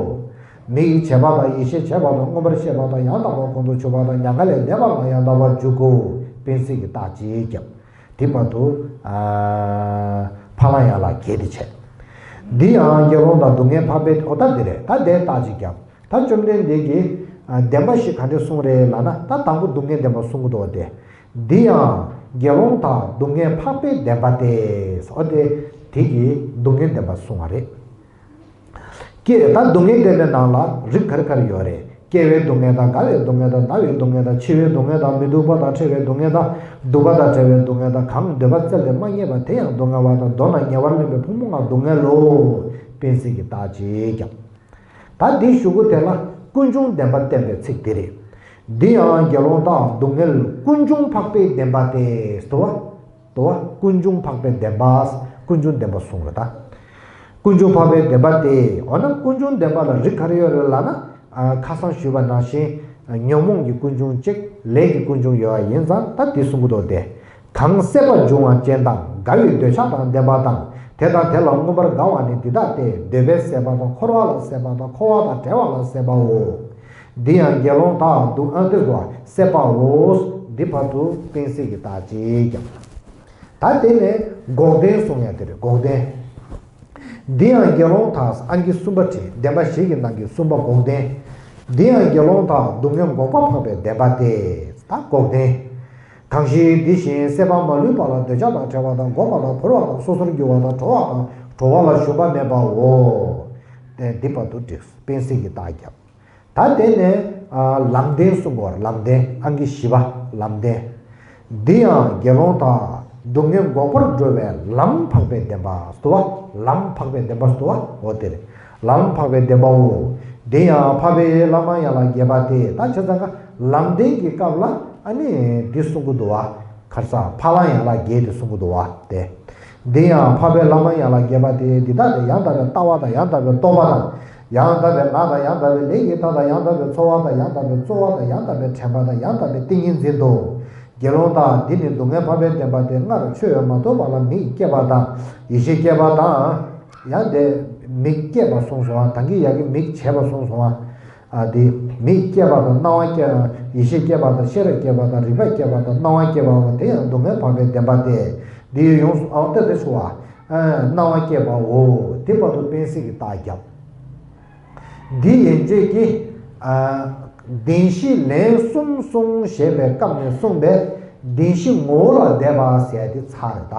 མིག་བྱས་པ་དང་ཡིད་ཤེས་བྱས་པ་དང་མངོན་པར་ཤེས་པ་དང་ཡང་དག་པར་ཁོང་དུ་ཆུད་པ་དང་མྱ་ངན་ལས་འདས་པ་ལ་ཡང་དག་པར་འཇུག་གོ། དཔེ་གཟིགས་ཀྱི་རྟགས་ཅིག་བརྒྱབ། དེ་བར་དུ་ཨ་འཕགས་ལམ་ཡན་ལག་བརྒྱད་དེ་བྱས། འདི་ཡང་དགེ་སློང་དག་སྡུག་བསྔལ་འཕགས་པའི་འོ་ད་འདི་རེད། ད་དེ་རྟགས་ཅིག་བརྒྱབ། ད་བཅོམ་ལྡན་འདས་ཀྱིས་ཨ་བདེན་པ་བཞི་ག་འདྲས་གསུངས་རེད་ལབ་ན། ད་དང་པོ་སྡུག་བསྔལ་བདེན་པ་གསུང་གི་འདུག་སྟེ། འདི་ཡང་དགེ་སློང་དག་སྡུག་བསྔལ་འཕགས་པའི་བདེན་པ་སྟེ། འོ་དེ་དེ་གིས་སྡུག་བསྔལ་བདེན་པ་གསུངས་པ་རེད། སྐྱེ་ད་སྡུག་བསྔལ་བདེན་པའི་ནང་ལ་རིགས་ག་རེ་ག་རེ་ཡོད་རེད། སྐྱེ་བའི་སྡུག་བསྔལ་དང་། རྒ་བའི་སྡུག་བསྔལ་དང་། ན་བའི་སྡུག་བསྔལ་དང་། འཆི་བའི་སྡུག་བསྔལ་དང་། མི་སྡུག་པ་དང་བྲལ་བའི་སྡུག་བསྔལ་དང་། སྡུག་པ་དང་བྲལ་བའི་སྡུག་བསྔལ་དང་། གང་འདོད་པ་བཙལ་ཏེ་མ་རྙེད་པ་དེ་ཡང་སྡུག་བསྔལ་བ་དང་། མདོར་ན་ཉེ་བར་ལེན་པའི་ཕུང་པོ་ལྔ་སྡུག་བསྔལ་ལོ། དཔེ་གཟིགས་ཀྱི་རྟགས་ཅིག་བརྒྱབ། ད་འདི་གཞུག་གུ་དེ་ལ་ཀུན་འབྱུང་བདེན་པ་བསྟན་པའི་ཚིག་འདི་རེད། འདི་ཡང་དགེ་སློང་དག་སྡུག་བསྔལ་ཀུན་འབྱུང་འཕགས་པའི་བདེན་པ་སྟེ། དོ། དོ། ཀུན་འབྱུང་འཕགས་པའི་བདེན་པ། ཀུན་འབྱུང་བདེན་པ་གསུངས་རེད་ད། ཀུན་འབྱུང་འཕགས་པའི་བདེན་པ་སྟེ། འོ་ན་ཀུན་འབྱུང་བདེན་པ་ལ་རིགས་ག་རེ་ཡོད་རེད་ལབ་ན། ཨ་ཁ་སང་ཞུས་པ་ནང་བཞིན་ཉོན་མོངས་ཀྱི་ཀུན་འབྱུང་གཅིག་ལས་ཀྱི་ཀུན་འབྱུང་ཡོད་པ་ཡིན་ཙང་ད་འདི་གསུང་གི་འདུག་སྟེ། གང་སྲེད་པ་འབྱུང་བ་ཅན་དང་། རྒ་བའི་འདོད་ཆགས་དང་ལྡན་པ་དང་། དེ་དང་དེ་ལ་མངོན་པར་དགའ་བ་ནི་འདི་དག་སྟེ། འདོད་པའི་སྲེད་པ་དང་། འཁོར་བ་ལ་སྲེད་པ་དང་། འཁོར་བ་དང་བྲལ་བ་ལ་སྲེད་པའོ། འདི་ཡང་དགེ་སློང་དག་སྡུག་ཨ་འདི་བ་སྲེད་པའོ། འདི་བར་དུ་གཏན་སྲིད་ཀྱི་རྟགས་ཅིག་ཀྱང་། ད་དེ་ནས་འགོག་བདེན་གསུང་ཡ་དེ་རེད། འགོག་བདེན། འདི་ཡང་དགེ་སློང་དག་ཨང་ཀི་གསུམ་པ་བྲིས། བདེན་པ་བཞི་གི་ནང་གི་གསུམ་པ་འགོག་བདེན། འདི་ཡང་དགེ་སློང་དག་སྡུག་བསྔལ་འགོག་པ་འཕགས་པའི་བདེན་པ་སྟེ། ད་འགོག་བདེན། གང་ཞིག་འདི་བཞིན་སྲེད་པ་མ་ལུས་པ་ལ་འདོད་ཆགས་དང་བྲལ་བ་དང་། འགོག་པ་དང་བོར་བ་དང་། སོ་སོར་འགྱུར་བ་དང་། གྲོལ་བ་དང་གྲོལ་བ་ལ་ཞུམ་པ་མེད་པའོ། དེ་འདི་བར་དུ་བྲིས། གཏན་སྲིད་ཀྱི་རྟགས་བརྒྱབ། ད་དེ་ནས་ཨ་ལམ་བདེན་གསུང་གི་ཡོད་རེད། ལམ་བདེན། ཨང་ཀི་བཞི་པ་ལམ་བདེན། འདི་ཡང་དགེ་སློང་དག་སྡུག་བསྔལ་འགོག་པར་འགྲོ་བའི་ལམ་འཕགས་པའི་བདེན་པ་སྟེ། ལམ་འཕགས་པའི་བདེན་པ་སྟེ། འོ་དེ་རེད། ལམ་འཕགས་པའི་བདེན་པའོ། འདི་ཡང་འཕགས་པའི་ལམ་ཡན་ལག་བརྒྱད་པ་སྟེ། ད་བྱས་ཙང་ཀ་ལམ་བདེན་གྱི་སྐབས་ལ་ཨ་ནི་འདི་གསུང་གི་འདུག་བ། ཁར་ས་འཕགས་ལམ་ཡན་ལག་བརྒྱད་དེ་གསུང་གི་འདུག་བ་སྟེ། འདི་ཡང་འཕགས་པའི་ལམ་ཡན་ལག་བརྒྱད་པ་སྟེ། འདི་དག་སྟེ། ཡང་དག་པའི་ལྟ་བ་དང་། ཡང་དག་པའི་རྟོག་པ་དང་། ཡང་དག་པའི་ངག་དང་། ཡང་དག་པའི་ལས་ཀྱི་མཐའ་དང་། ཡང་དག་པའི་འཚོ་བ་དང་། ཡང་དག་པའི་རྩོལ་བ་དང་། ཡང་དག་པའི་དྲན་པ་དང་། ཡང་དག་པའི་ཏིང་ངེ་འཛིན་ཏོ། དགེ་སློང་དག་འདི་ནི་སྡུག་བསྔལ་འཕགས་པའི་བདེན་པ་སྟེ། སྔར་ཆོས་ཡོད་མ་ཐོབ་པ་ལ་མིག་སྐྱེས་པ་དང་། ཡིད་ཤེས་སྐྱེས་པ་དང་། ཡང་དེ་མིག་སྐྱེས་པ་གསུངས་སོང་བ། ད་གིན་ཡ་གི་མིག་བྱས་པ་གསུངས་སོང་བ། ཨ་དེ་མིག་སྐྱེས་པ་དང་། རྣ་བ་སྐྱེས། ཡིད་ཤེས་སྐྱེས་པ་དང་། ཤེས་རབ་སྐྱེས་པ་དང་། རིག་པ་སྐྱེས་པ་དང་། སྣང་བ་སྐྱེས་པའོ། དེ་ཡང་སྡུག་བསྔལ་འཕགས་པའི་བདེན་པ་སྟེ། འདི་ཡི་ཡོངས་སུ་ཨ་ཏི་དེ་ཚུ་བ། སྣང་བ་སྐྱེས་པའོ། དེ་བར་དུ་གཏན་སྲིད་ཀྱི་རྟགས་བརྒྱབ། འདི་ཡན་ཆད་ཀྱི་ཨ་བདེན་བཞི་ལན་གསུམ་གསུངས་ཞེས་པའི་སྐབས་ནས་གསུངས་པའི་བདེན་བཞི་ངོ་བོ་ལ་བཟླས་པ་ཟེར་ཡ་དེ་ཚར་རེད་ད།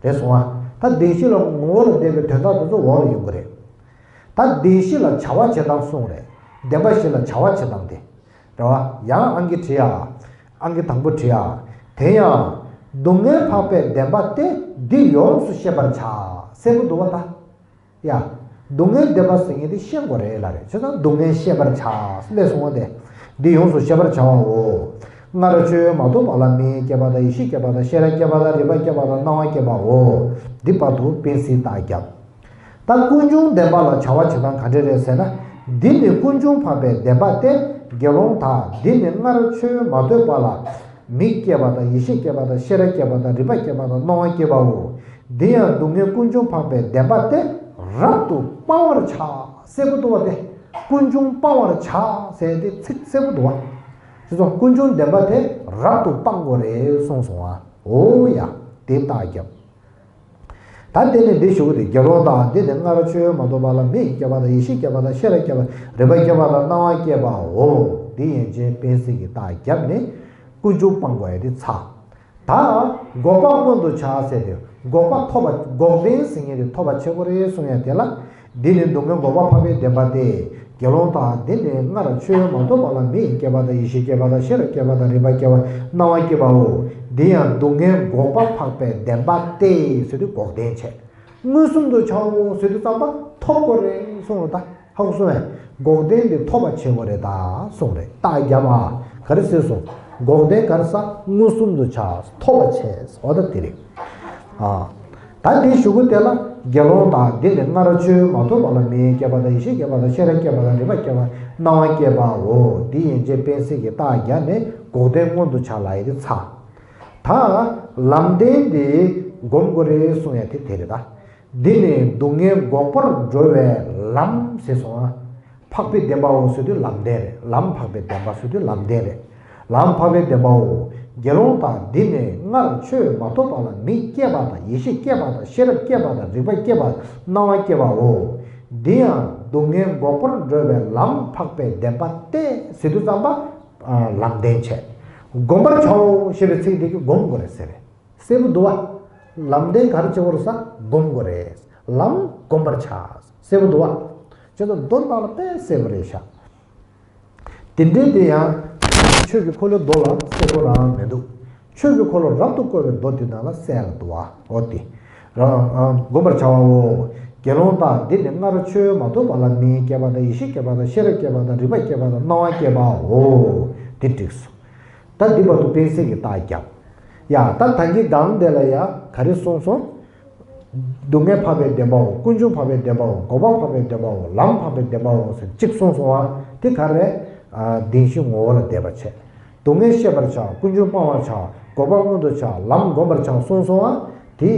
རེད་སོང་ཨ། ད་བདེན་བཞི་ལ་ངོ་བོ་ལ་བརྟེན་པའི་དོན་དག་དེ་ཚོ་འོག་ལ་ཡོང་གི་རེད། ད་བདེན་བཞི་ལ་བྱ་བ་བྱེད་སྟངས་གསུངས་རེད། བདེན་པ་བཞི་ལ་བྱ་བ་བྱེད་སྟངས་དེ། རེད་བ། ཡང་ཨང་ཀི་བྲིས་ཡ། ཨང་ཀི་དང་པོ་བྲིས་ཡ། དེ་ཡང་། སྡུག་བསྔལ་འཕགས་པའི་བདེན་པ་སྟེ་འདི་ཡོངས་སུ་ཤེས་པར་བྱ། གསལ་པོ་འདུག་བ་ད། ཡ། སྡུག་བསྔལ་བདེན་པ་ཟེར་མཁན་དེ་ཤེས་དགོས་རེད་ལབ་རེད། བྱས་ཙང་སྡུག་བསྔལ་ཤེས་པར་བྱ། ལས་གསུངས་པ་དེ། འདི་ཡོངས་སུ་ཤེས་པར་བྱ་བའོ། སྔར་ཆོས་མ་ཐོབ་པ་ལ་མིག་སྐྱེས་པ་དང་ཡིད་ཤེས་སྐྱེས་པ་དང་ཤེས་རབ་སྐྱེས་པ་དང་རིག་པ་སྐྱེས་པ་དང་སྣང་བ་སྐྱེས་པའོ། འདི་བར་དུ་སྤེལ་གཟིགས་རྟགས་བརྒྱབ། ད་ཀུན་འབྱུང་བདེན་པ་ལ་བྱ་བ་བྱེད་སྟངས་ག་འདྲ་རེད་ཟེར་ན། འདི་ནི་ཀུན་འབྱུང་འཕགས་པའི་བདེན་པ་སྟེ། དགེ་སློང་དག་འདི་ནི་སྔར་ཆོས་མ་ཐོབ་པ་ལ། མིག་སྐྱེས་པ་དང་ཡིད་ཤེས་སྐྱེས་པ་དང་ཤེས་རབ་སྐྱེས་པ་དང་རིག་པ་སྐྱེས་པ་དང་སྣང་བ་སྐྱེས་པའོ། འདི་ཡང་སྡུག་བསྔལ་ཀུན་འབྱུང་འཕགས་པའི་བདེན་པ་སྟེ། རབ་ཏུ་སྤང་བར་བྱ། གསལ་པོ་འདུག་བ་དེ། ཀུན་འབྱུང་སྤང་བར་བྱ་ཟེར་དེ་ཚིག་གསལ་པོ་འདུག་བ། དེ་ཚོ་ཀུན་འབྱུང་བདེན་པ་དེ་རབ་ཏུ་སྤང་དགོས་རེད་གསུངས་སོང་བ། འོ་ཡ། དེ་རྟགས་བརྒྱབ། ད་དེ་ནི་འདི་ཞུ་གི་དེ། དགེ་སློང་དག་འདི་ནི་སྔར་ཆོས་མ་ཐོབ་པ་ལ་མིག་སྐྱེས་པ་དང་ཡིད་ཤེས་སྐྱེས་པ་དང་ཤེས་རབ་སྐྱེས་པ་རིག་པ་སྐྱེས་པ་དང་སྣང་བ་སྐྱེས་པའོ། འདི་ཡན་ཆད་སྤེལ་གཟིགས་ཀྱི་རྟགས་བརྒྱབ་ནས་ཀུན་འབྱུང་སྤང་དགོས་ཡ་དེ་ཚར། ད་འགོག་པ་མངོན་དུ་བྱ་ཟེར་ཏེ། འགོག་པ་ཐོབ་པ། འགོག་བདེན་ཟེར་མཁན་དེ་ཐོབ་པ་བྱེད་དགོས་རེད་གསུང་ཡ་དེ་ལ། འདི་ནི་སྡུག་བསྔལ་འགོག་པ་འཕགས་པའི་བདེན་པ་སྟེ། དགེ་སློང་དག་འདི་ནི་སྔར་ཆོས་མ་ཐོབ་པ་ལ་མིག་སྐྱེས་པ་དང་ཡིད་ཤེས་སྐྱེས་པ་དང་ཤེས་རབ་སྐྱེས་པ་དང་རིག་པ་སྐྱེས་པ་སྣང་བ་སྐྱེས་པའོ། འདི་ཡང་སྡུག་བསྔལ་འགོག་པ་འཕགས་པའི་བདེན་པ་སྟེ་ཟེར་དུས་འགོག་བདེན་བྱས། མངོན་སུམ་དུ་བྱའོ་ཟེར་དུས་ཙམ་པ་ཐོབ་དགོས་རེད་གསུངས་རེད་ད། ཧ་གོ་སོང་ངས། འགོག་བདེན་དེ་ཐོབ་པ་བྱེད་དགོས་རེད་ད་གསུངས་རེད། རྟགས་བརྒྱབ་པ། ག་རེ་ཟེར་སོང་། འགོག་བདེན་ག་རེ་ཟ། མངོན་སུམ་དུ་བྱ། ཐོབ་པ་བྱས། འོ་ད་དེ་རེད། ཨ། ད་འདི་ཞུ་གི་དེ་ལ། དགེ་སློང་དག་འདི་ནི་སྔར་ཆོས་མ་ཐོབ་པ་ལ་མིག་སྐྱེས་པ་དང་ཡིད་ཤེས་སྐྱེས་པ་དང་ཤེས་རབ་སྐྱེས་པ་དང་རིག་པ་སྐྱེས་པ་སྣང་བ་སྐྱེས་པའོ། འདི་ཡན་ཆད་སྤེལ་གཟིགས་ཀྱི་རྟགས་བརྒྱབ་ནས་འགོག་བདེན་མངོན་དུ་བྱ་ལབ་ཡ་དེ་ཚར། ད་ལམ་བདེན་དེ་སྒོམ་དགོས་རེད་གསུང་ཡ་དེ་དེ་རེད་ད། འདི་ནི་སྡུག་བསྔལ་འགོག་པར་འགྲོ་བའི་ལམ་ཟེར་སོང་ཨ། འཕགས་པའི་བདེན་པའོ་ཟེར་དུས་ལམ་བདེན་རེད། ལམ་འཕགས་པའི་བདེན་པ་ཟེར་དུས་ལམ་བདེན་རེད། ལམ་འཕགས་པའི་བདེན་པའོ། དགེ་སློང་དག་འདི་ནི་སྔར་ཆོས་མ་ཐོབ་པ་ལ་མིག་སྐྱེས་པ་དང་ཡིད་ཤེས་སྐྱེས་པ་དང་ཤེས་རབ་སྐྱེས་པ་དང་རིག་པ་སྐྱེས་པ་སྣང་བ་སྐྱེས་པའོ། འདི་ཡང་སྡུག་བསྔལ་འགོག་པར་འགྲོ་བའི་ལམ་འཕགས་པའི་བདེན་པ་སྟེ་ཟེར་དུས་ཙམ་པ། ལམ་བདེན་བྱས། སྒོམ་པར་བྱའོ་ཞེས་པའི་ཚིག་འདི་གིས་སྒོམ་དགོས་རེད་ཟེར་རེད། གསལ་པོ་འདུག་བ། ལམ་བདེན་ག་རེ་བྱེད་དགོས་རེད་ཟེར། སྒོམ་དགོས་རེད། ལམ་སྒོམ་པར་བྱ། གསལ་པོ་འདུག་བ། ཁྱེད་ཚོ་མདོ་ནང་ལ་དཔེ་གསལ་པོ་རེད་ཤག་དེ་འདྲའི་དེ་ཡང་། ཆོས་ཀྱི་འཁོར་ལོའི་མདོ་ལ་གསལ་པོ་རང་མི་འདུག་ཆོས་ཀྱི་འཁོར་ལོ་རབ་ཏུ་བསྐོར་བའི་མདོ་དེ་ནང་ལ་གསལ་ལ་འདུག་བ། འོ་དེ། རང་། སྒོམ་པར་བྱ་བའོ། དགེ་སློང་དག་འདི་ནི་སྔར་ཆོས་མ་ཐོབ་པ་ལ་མིག་སྐྱེས་པ་དང་ཡིད་ཤེས་སྐྱེས་པ་དང་ཤེས་རབ་སྐྱེས་པ་དང་རིག་པ་སྐྱེས་པ་དང་སྣང་བ་སྐྱེས་པའོ། དེ་འགྲིགས་སོ། ད་འདི་བར་དུ་སྤེལ་གཟིགས་ཀྱི་རྟགས་བརྒྱབ། ཡ། ད་ད་གིན་སྒང་དེ་ལ་ཡ་ག་རེ་གསུངས་སོང་། སྡུག་བསྔལ་འཕགས་པའི་བདེན་པའོ། ཀུན་འབྱུང་འཕགས་པའི་བདེན་པའོ། འགོག་པ་འཕགས་པའི་བདེན་པའོ། ལམ་འཕགས་པའི་བདེན་པའོ་ཟེར་གཅིག་གསུངས་སོང་བ། དེ་ག་རེ། ཨ། བདེན་བཞི་ངོ་བོ་ལ་བསྡད་པ་བྱས། སྡུག་བསྔལ་ཤེས་པར་བྱ། ཀུན་འབྱུང་སྤང་བར་བྱ། འགོག་པ་མངོན་དུ་བྱ། ལམ་སྒོམ་པར་བྱ་གསུངས་སོང་བ། དེ་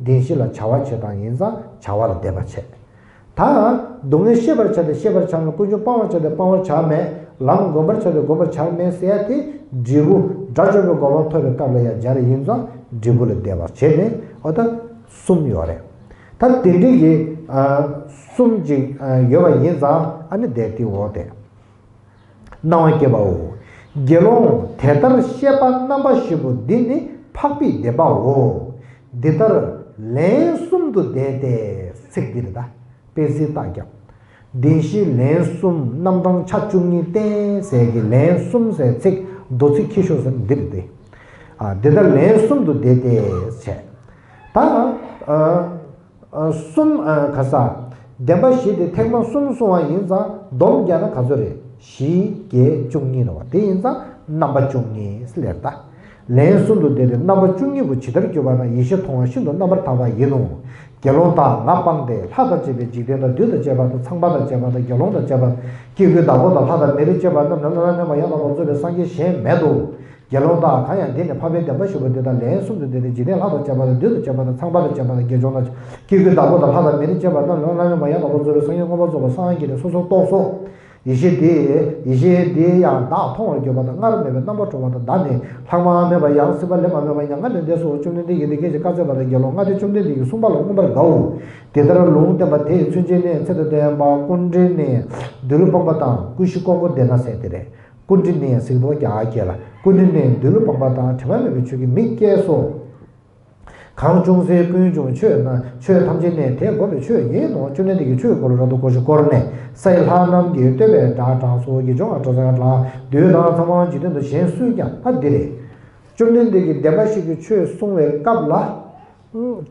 བདེན་བཞི་ལ་བྱ་བ་བྱེད་སྟངས་ཡིན་ཙང་བྱ་བ་ལ་བསྡད་པ་བྱས། ད་སྡུག་བསྔལ་ཤེས་པར་བྱ་སྟེ་ཤེས་པར་བྱ་མེད། ཀུན་འབྱུང་སྤང་བར་བྱ་སྟེ་སྤང་བར་བྱ་མེད། ལམ་སྒོམ་པར་བྱ་སྟེ་སྒོམ་པར་བྱ་མེད་ཟེར་ཡ་དེ་འབྲས་བུ་དགྲ་བཅོམ་པའི་གོ་འཕང་ཐོབ་པའི་སྐབས་ལ་ཡང་སྦྱར་ཡིན་ཙང་འབྲས་བུ་ལ་བསྡད་པ་བྱས་ནས་འོ་ད་གསུམ་ཡོད་རེད། ད་དེ་འདྲའི་གི་ཨ་གསུམ་ཅིག་ཨ་ཡོད་པ་ཡིན་ཙང་ཨ་ནི་བསྡད་དེ་འོ་དེ། སྣང་བ་སྐྱེས་པའོ། དགེ་སློང་དེ་ལྟར་ཤེས་པ་རྣམ་པ་བཞི་པོ་འདི་ནི་འཕགས་པའི་བདེན་པའོ། འདི་ལྟར་ལན་གསུམ་དུ་བཟླས་ཏེ། ཚིག་འདི་རེད་ད། སྤེལ་གཟིགས་རྟགས་བརྒྱབ། བདེན་བཞི་ལན་གསུམ་རྣམ་གྲངས་ཆ་བཅུ་གཉིས་བསྟན་ཟེར་གི་ལན་གསུམ་ཟེར་ཚིག་མདོ་ཚིག་ཁྱི་ཤོག་ཟེར་འདི་རེད་དེ། ཨ། འདི་ལྟར་ལན་གསུམ་དུ་བཟླས་ཏེ་བྱས། ད་ཨ། ཨ། གསུམ། ཨ། ག་ས། བདེན་པ་བཞི་དེ་ཐེག་པ་གསུམ་གསུང་བ་ཡིན་ཙང་སྡོམ་རྒྱག་ན་ག་ཚོད་རེད། བཞི་བརྒྱད་བཅུ་གཉིས་རེད་བ། དེ་ཡིན་ཙང་རྣམ་པ་བཅུ་གཉིས་ལེར་ད། ལན་གསུམ་དུ་བཟླས་ཏེ། རྣམ་པ་བཅུ་གཉིས་པོ་ཇི་ལྟར་གྱུར་པ་ན་ཡིད་ཤེས་མཐོང་བ་ཤིན་ཏུ་རྣམ་པར་དག་པ་ཡིན་ནོ། དགེ་སློང་དག་ང་སྤངས་ཏེ་ལྷ་དང་བཅས་པའི་འཇིག་རྟེན་དང་བདུད་དང་བཅས་པ་དང་ཚངས་པ་དང་བཅས་པ་དང་དགེ་སློང་དང་བཅས་པ་དང་སྐྱེ་དགུའི་བདག་པོ་དང་ལྷ་དང་མིར་བཅས་པ་རྣམས་ནི་བླ་ན་མེད་པ་ཡང་དག་པར་རྫོགས་པའི་སངས་རྒྱས་གཞན་མེད་དོ། དགེ་སློང་དག་གང་ཡང་འདི་ནི་འཕགས་པའི་བདེན་པ་བཞི་པོ་འདི་དག་ལན་གསུམ་དུ་བཟླས་ཏེ་འཇིག་རྟེན་ལྷ་དང་བཅས་པ་དང་བདུད་དང་བཅས་པ་དང་ཚངས་པ་དང་བཅས་པ་དང་དགེ་སྦྱོང་དང་སྐྱེ་དགུའི་བདག་པོ་དང་ལྷ་དང་མིར་བཅས་པ་རྣམས་ལ་བླ་ན་མེད་པ་ཡང་དག་པར་རྫོགས་པའི་སངས་རྒྱས་མངོན་པར་རྫོགས་པར་སངས་རྒྱས་ནས་སོ་སོར་རྟོགས་སོ། ཡེ་ཤེས་དེ། ཡེ་ཤེས་དེ་ཡང་བདག་མཐོང་བར་གྱུར་པ་དང་སྔར་མེད་པའི་རྣམ་པར་གྲོལ་བ་དང་། བདག་ནི་ལྷག་མ་མེད་པ་ཡང་སྲིད་པ་ལས་མ་སྨོས་པ་མྱ་ངན་ལས་འདས་སོ། བཅོམ་ལྡན་འདས་ཀྱིས་འདི་སྐད་ཅེས་བཀའ་སྩལ་པ་དང་། དགེ་སློང་ལྔ་སྡེ་བཅོམ་ལྡན་འདས་ཀྱིས་གསུངས་པ་ལ་མངོན་པར་དགའ་འོ། དེ་ལྟར་ལུང་བསྟན་པ་དེ་ཡི་མཚོན་བྱེད་ནི་ཚེ་དང་ལྡན་པ་ཀཽཎྜི་ནྱའི་བདུད་བློ་སྤངས་པ་དང་ཀུན་གཞི་ཀོ་ཀོ་དྷེ་ན་ཟེར་དེ་རེད། ཀཽཎྜི་ནྱ་ཟེར་གྱི་འདུག་བ། རྒྱ་གར་སྐད་ལ། ཀཽཎྜི་ནྱའི་བདུད་བློ་སྤངས་པ་དང་དྲི་མ་མེད་པའི་ཆོས་ཀྱི་མིག་སྐྱེས་སོ། གང་ཅུང་ཟད་ཀུན་འབྱུང་ཆོས་རྣམས། ཆོས་ཐམས་ཅད་ནི་དེ་བསྒོམ་པའི་ཆོས་ཡིན་ནོ། བཅོམ་ལྡན་འདས་ཀྱིས་ཆོས་འཁོར་ལོ་རབ་ཏུ་བསྐོར་ཞིང་བསྐོར་ནས། ས་ཡི་ལྷ་རྣམས་ཀྱིས་བསྟོད་པའི་སྒྲ་བསྒྲགས་སོ། དགེ་སྦྱོང་དང་གྲྭ་ཚང་ལྷ་འདུས་དང་ཚང་མ་འཇིག་རྟེན་དུ་གཞན་སུས་ཀྱང་། ད་འདི་རེད། བཅོམ་ལྡན་འདས་ཀྱིས་བདེན་པ་བཞི་གི་ཆོས་གསུང་བའི་སྐབས་ལ།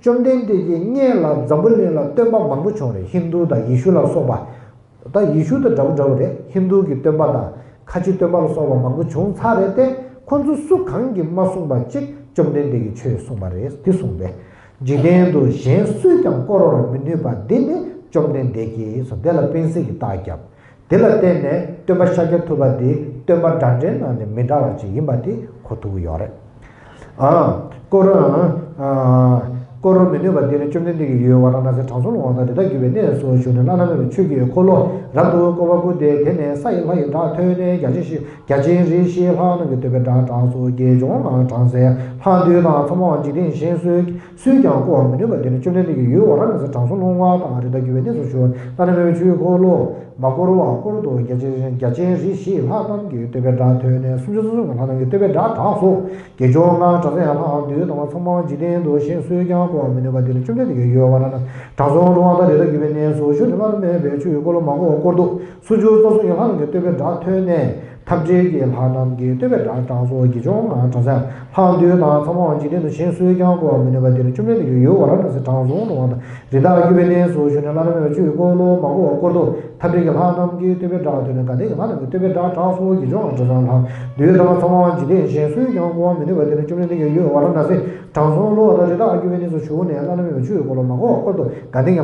བཅོམ་ལྡན་འདས་ཀྱིས་སྔོན་ལ་འཛམ་བུ་གླིང་ལ་སྟོན་པ་མང་པོ་བྱུང་རེད། ཧིན་དུ་དང་ཡེ་ཤུ་ལ་སོགས་པ། ད་ཡེ་ཤུ་དང་འདྲ་བོ་འདྲ་བོ་རེད། ཧིན་དུ་གི་སྟོན་པ་དང་ཁ་ཆེ་སྟོན་པ་ལ་སོགས་པ་མང་པོ་བྱུང་ཚར་རེད་དེ། ཁོ་ཚོ་སུ་གང་གིས་མ་གསུངས་པ་གཅིག་བཅོམ་ལྡན་འདས་ཀྱིས་ཆོས་གསུངས་པ་རེད། དེ་གསུངས་པས། འཇིག་རྟེན་དུ་གཞན་སུས་ཀྱང་བསྐོར་བར་མི་ནུས་པ་འདི་ནི་བཅོམ་ལྡན་འདས་ཀྱིས་སོ། དེ་ལ་སྤེན་སྲེག་གི་རྟགས་བརྒྱབ། དེ་ལ་བརྟེན་ནས་སྟོན་པ་ཤཱཀྱ་ཐུབ་པ་འདི་སྟོན་པ་འདྲ་འདྲའི་ནང་ནས་མི་འདྲ་བ་ཅིག་ཡིན་པ་དེ་གོ་ཐུབ་ཀྱི་ཡོད་རེད། ཨ། བསྐོར། ཨ། བསྐོར་བར་མི་ནུས་པ་འདི་ནི་བཅོམ་ལྡན་འདས་ཀྱི་ཡུལ་ཝཱ་ར་ཎ་སི་དྲང་སྲོང་ལུང་པ་དང་རི་དྭགས་རྒྱུད་པའི་གནས་སུ་བཞུགས་ནས། བླ་ན་མེད་པའི་ཆོས་ཀྱི་འཁོར་ལོ་རབ་ཏུ་བསྐོར་བར་བསྐུལ་ཏེ། དེ་ནས་ས་ཡི་ལྷ་ཡི་སྒྲ་ཐོས་ནས། བརྒྱ་བྱིན་བཞི་བརྒྱ་བྱིན་རིགས་བཞིའི་ལྷ་རྣམས་ཀྱིས་བསྟོད་པའི་སྒྲ་བསྒྲགས་སོ། དགེ་སྦྱོང་དང་གྲྭ་ཚང་ལྷ་འདུས་དང་ཚང་མ་འཇིག་རྟེན་གཞན་སུས་སུས་ཀྱང་བསྐོར་བར་མི་ནུས་པ་འདི་ནི་བཅོམ་ལྡན་འདས་ཀྱི་ཡུལ་ཝཱ་ར་ཎ་སི་དྲང་སྲོང་ལུང་པ་དང་རི་དྭགས་རྒྱུད་པའི་གནས་སུ་བཞུགས། བླ་ན་མེད་པའི་ཆོས་ཀྱི་འཁོར་ལོ་མ་བསྐོར་བར་བསྐོར་དུ། བརྒྱ་བྱིན་བརྒྱ་བྱིན་རིགས་བཞིའི་ལྷ་རྣམས་ཀྱིས་བསྟོད་པའི་སྒྲ་ཐོས་ནས། སུམ་ཅུ་རྩ་གསུམ་གྱི་ལྷ་རྣམས་ཀྱིས་བསྟོད་པའི་སྒྲ་བསྒྲགས་སོ། དགེ་སྦྱོང་དང་གྲྭ་ཚང་ལྷ་འདུས་དང་ཚང་མ་འཇིག་རྟེན་དུ་གཞན་སུས་ཀྱང་བསྐོར་བར་མི་ནུས་པ་འདི་ནི་བཅོམ་ལྡན་འདས་ཀྱི་ཡུལ་ཝཱ་ར་ཎ་སི་དྲང་སྲོང་ལུང་པ་དང་རི་དྭགས་རྒྱུད་པའི་གནས་སུ་བཞུགས་ནས། བླ་ན་མེད་པའི་ཆོས་ཀྱི་འཁོར་ལོ་མ་བསྐོར་བར་བསྐོར་དུ། སུམ་ཅུ་རྩ་གསུམ་གྱི་ལྷ་རྣམས་ཀྱིས་བསྟོད་པའི་སྒྲ་ཐོས་ནས། ཐབས་འབྲེལ་གྱི་ལྷ་རྣམས་ཀྱིས་བསྟོད་པའི་སྒྲ་བསྒྲགས་སོ། དགེ་སྦྱོང་དང་གྲྭ་ཚང་ལྷ་འདུས་དང་ཚང་མ་འཇིག་རྟེན་དུ་གཞན་སུས་ཀྱང་བསྐོར་བར་མི་ནུས་པ་འདི་ནི་བཅོམ་ལྡན་འདས་ཀྱི་ཡུལ་ཝཱ་ར་ཎ་སི་དྲང་སྲོང་ལུང་པ་དང་རི་དྭགས་རྒྱུད་པའི་གནས་སུ་བཞུགས་ནས། བླ་ན་མེད་པའི་ཆོས་ཀྱི་འཁོར་ལོ་མ་བསྐོར་བར་བསྐོར་དུ། ཐབས་འབྲེལ་གྱི་ལྷ་རྣམས་ཀྱིས་བསྟོད་པའི་སྒྲ་ཐོས་ནས། དགའ་ལྡན་གྱི་ལྷ་རྣམས་ཀྱིས་བསྟོད་པའི་སྒྲ་བསྒྲགས་སོ། དགེ་སྦྱོང་དང་གྲྭ་ཚང་ལྷ་འདུས་དང་ཚང་མ་འཇིག་རྟེན་གཞན་སུས་ཀྱང་བསྐོར་བར་མི་ནུས་པ་འདི་ནི་བཅོམ་ལྡན་འདས་ཀྱི་ཡུལ་ཝཱ་ར་ཎ་སི་དྲང་སྲོང་ལུང་པ་དང་རི་དྭགས་རྒྱུད་པའི་གནས་སུ་བཞུགས་ནས། བླ་ན་མེད་པའི་ཆོས་ཀྱི་འཁོར་ལོ་མ་བསྐོར་བར་བསྐོར་དུ། དགའ་ལྡན་གྱི་